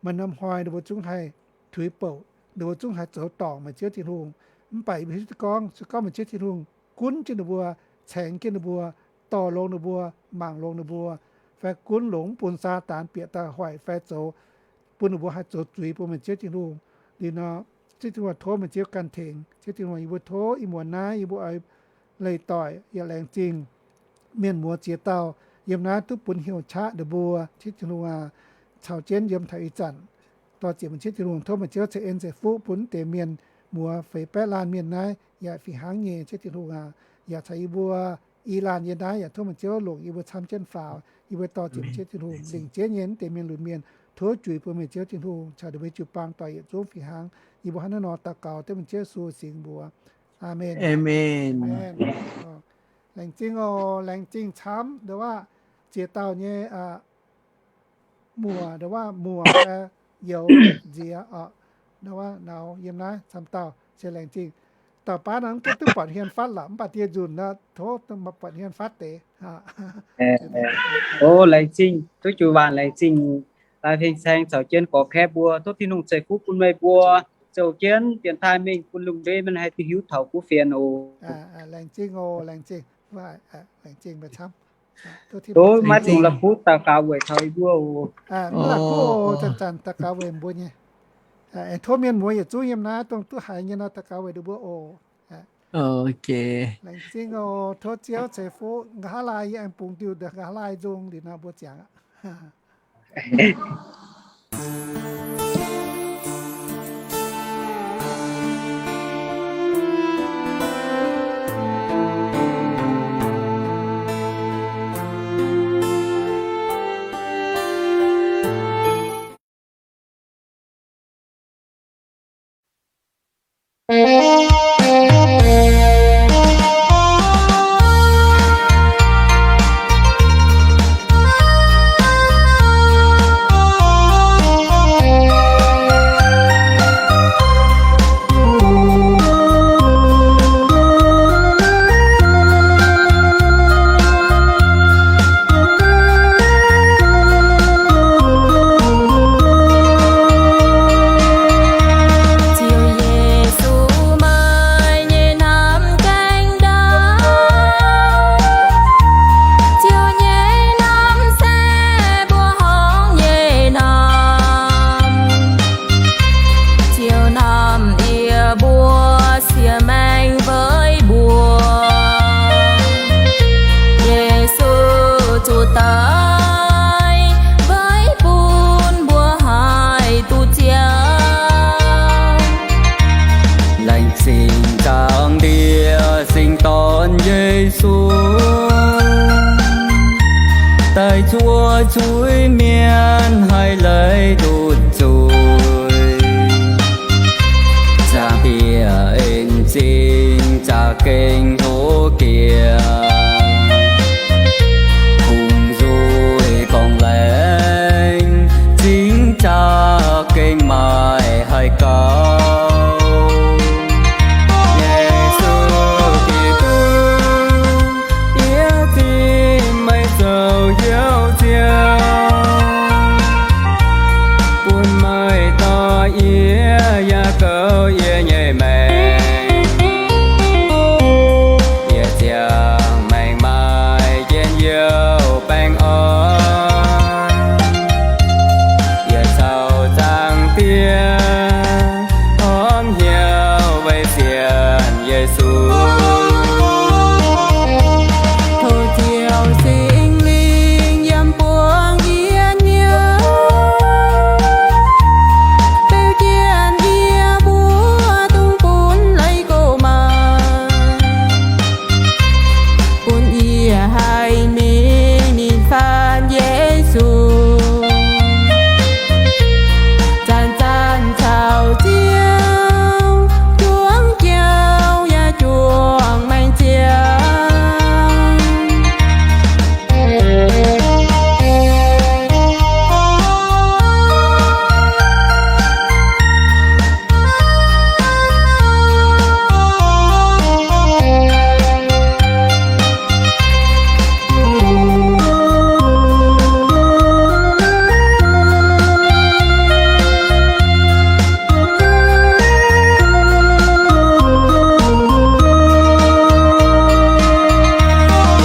maaih norm hnoi ninh mbuo zungv haih tuix bouc, ninh mbuo zungv haih zoux dorngc meih Ziouv Tin-Hungh. Mv baac yie mbuo hiuv duqv gorngv, se gorngv meih Ziouv Tin-Hungh gunv jienv ninh mbuo, cengx jienv ninh mbuo, dorh longx ninh mbuo, mangc longx ninh mbuo, fai gunv longx mv bun Saadaan bieqc daaih hoic fai zoux, bun ninh mbuo haih zoux zuiz bun meih Ziouv Tin-Hungh. Liuz nor, Ziouv Tin-Hungh tov meih Ziouv ganh tengx. Ziouv Tin-Hungh, yie mbuo tov ih muonz naaiv yie mbuo oix leih doic yaac laengz zingh mienh muoz ziex dauh yiem naaiv duqv bun hnyouv qaqv ninh mbuo. Ziouv Tin-Hungh aah! Caux jienv yiem taux ih zanc, dor-ziec meih Ziouv Tin-Hungh, tov meih Ziouv ceix en ceix fuqv bun deix mienh muoz feix baeqv laanh mienh naaiv yaac fih hnangv nyei. Ziouv Tin-Hungh aah! Yaac caux yie mbuo i laanh yiem naaiv yaac tov meih Ziouv longc yie mbuo camv jienv faaux. Yie mbuo dor-ziec meih Ziouv Tin-Hungh, lingc jeiv nyei mv deix mienh lunx mienh tov juix bun meih Ziouv Tin-Hungh caux ninh mbuo jiu-baang doic yietc zungv fih hnangv. Yie mbuo hnangv naaiv nor daux gaux dengv meih Ziouv Yesu nyei mbuox. Aamen. Aamen. Laengz zingh oc, laengz zingh camv, nduov waac ziex dauh nyei muoc, nduov waac muoc, youz nziex oc, nduov waac nauz yiem naaiv camv dauh, se laengz zingh. Dauh baav naaiv duqv buatc hmien fatv lorqc, mv baac dieh nzunc nor tov buatc hmien fatv deix. O, laengz zingh, duqv juix waanc laengz zingh, Lai Feng Saeng caux jienv gorx-kaeqv mbuo, tov Tin-Hungh ceix fuqv bun meih mbuo, zoux jienv dienx taaih mingh bun lungh ndeic mienh haih duqv hiuv taux kuv fienx oc. Laengz zingh oc, laengz zingh, laengz zingh meih camv. Tov maiv dungx la'kuqv daux gaux weic taux yie mbuo oc. Mv la'kuqv oc, zanc-zanc daux gaux weic mbuo nyei. Aengx tov mienh muoz yietc zungv yiem naaiv dongh duqv haiz nyei nor daux gaux weic ninh mbuo oc. Laengz zingh oc, tov Ziouv ceix fuqv. Nqa'haav laai yie aengx bungx diuh nqa'haav laai nzung liuz nor mbuo ziangx aqv. Ziouv Yesu, meih nyei hnamv gaengh ndau. Ziouv nyei hnamv se mbuo horngh nyei hnamv. Ziouv hnamv yie mbuo, siex maengx weic mbuo. Yesu zuqc daic weic bun mbuo haih duqv ziangh. Laengz zingh Zaangc Diex Singx Dorn Yesu, daaih zuov zuiz mienh haih leiz ndutv zuiz. Zaangc Diex en zingh za'gengh hlo jiex, kungx nzuih gorngv laengz zingh za'gengh maaih haih gaux. Yesu Giduc, yie zinh meih zoux Njoux Ziouv, bun meih dorh yie yaac goux yie nyei maengc. Yie ziangh maengc maaih njien-youh baengh orn. Yie caux Zaangc Diex horpc hnyouv weic sienx Yesu. Tov Ziouv Singx Lingh yiem buangh yie nyei, beu jienv yie mbuo dungx bun leiz goux maaih, bun yie haih mingh ninh faanv Yesu. Zanc-zanc caux Ziouv juangc jauv yaac juangc maengc ziangx.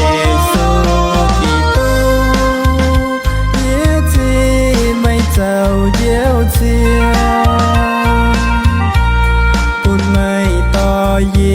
Yesu Giduc, yie zinh meih zoux Njoux Ziouv, bun meih dorh yie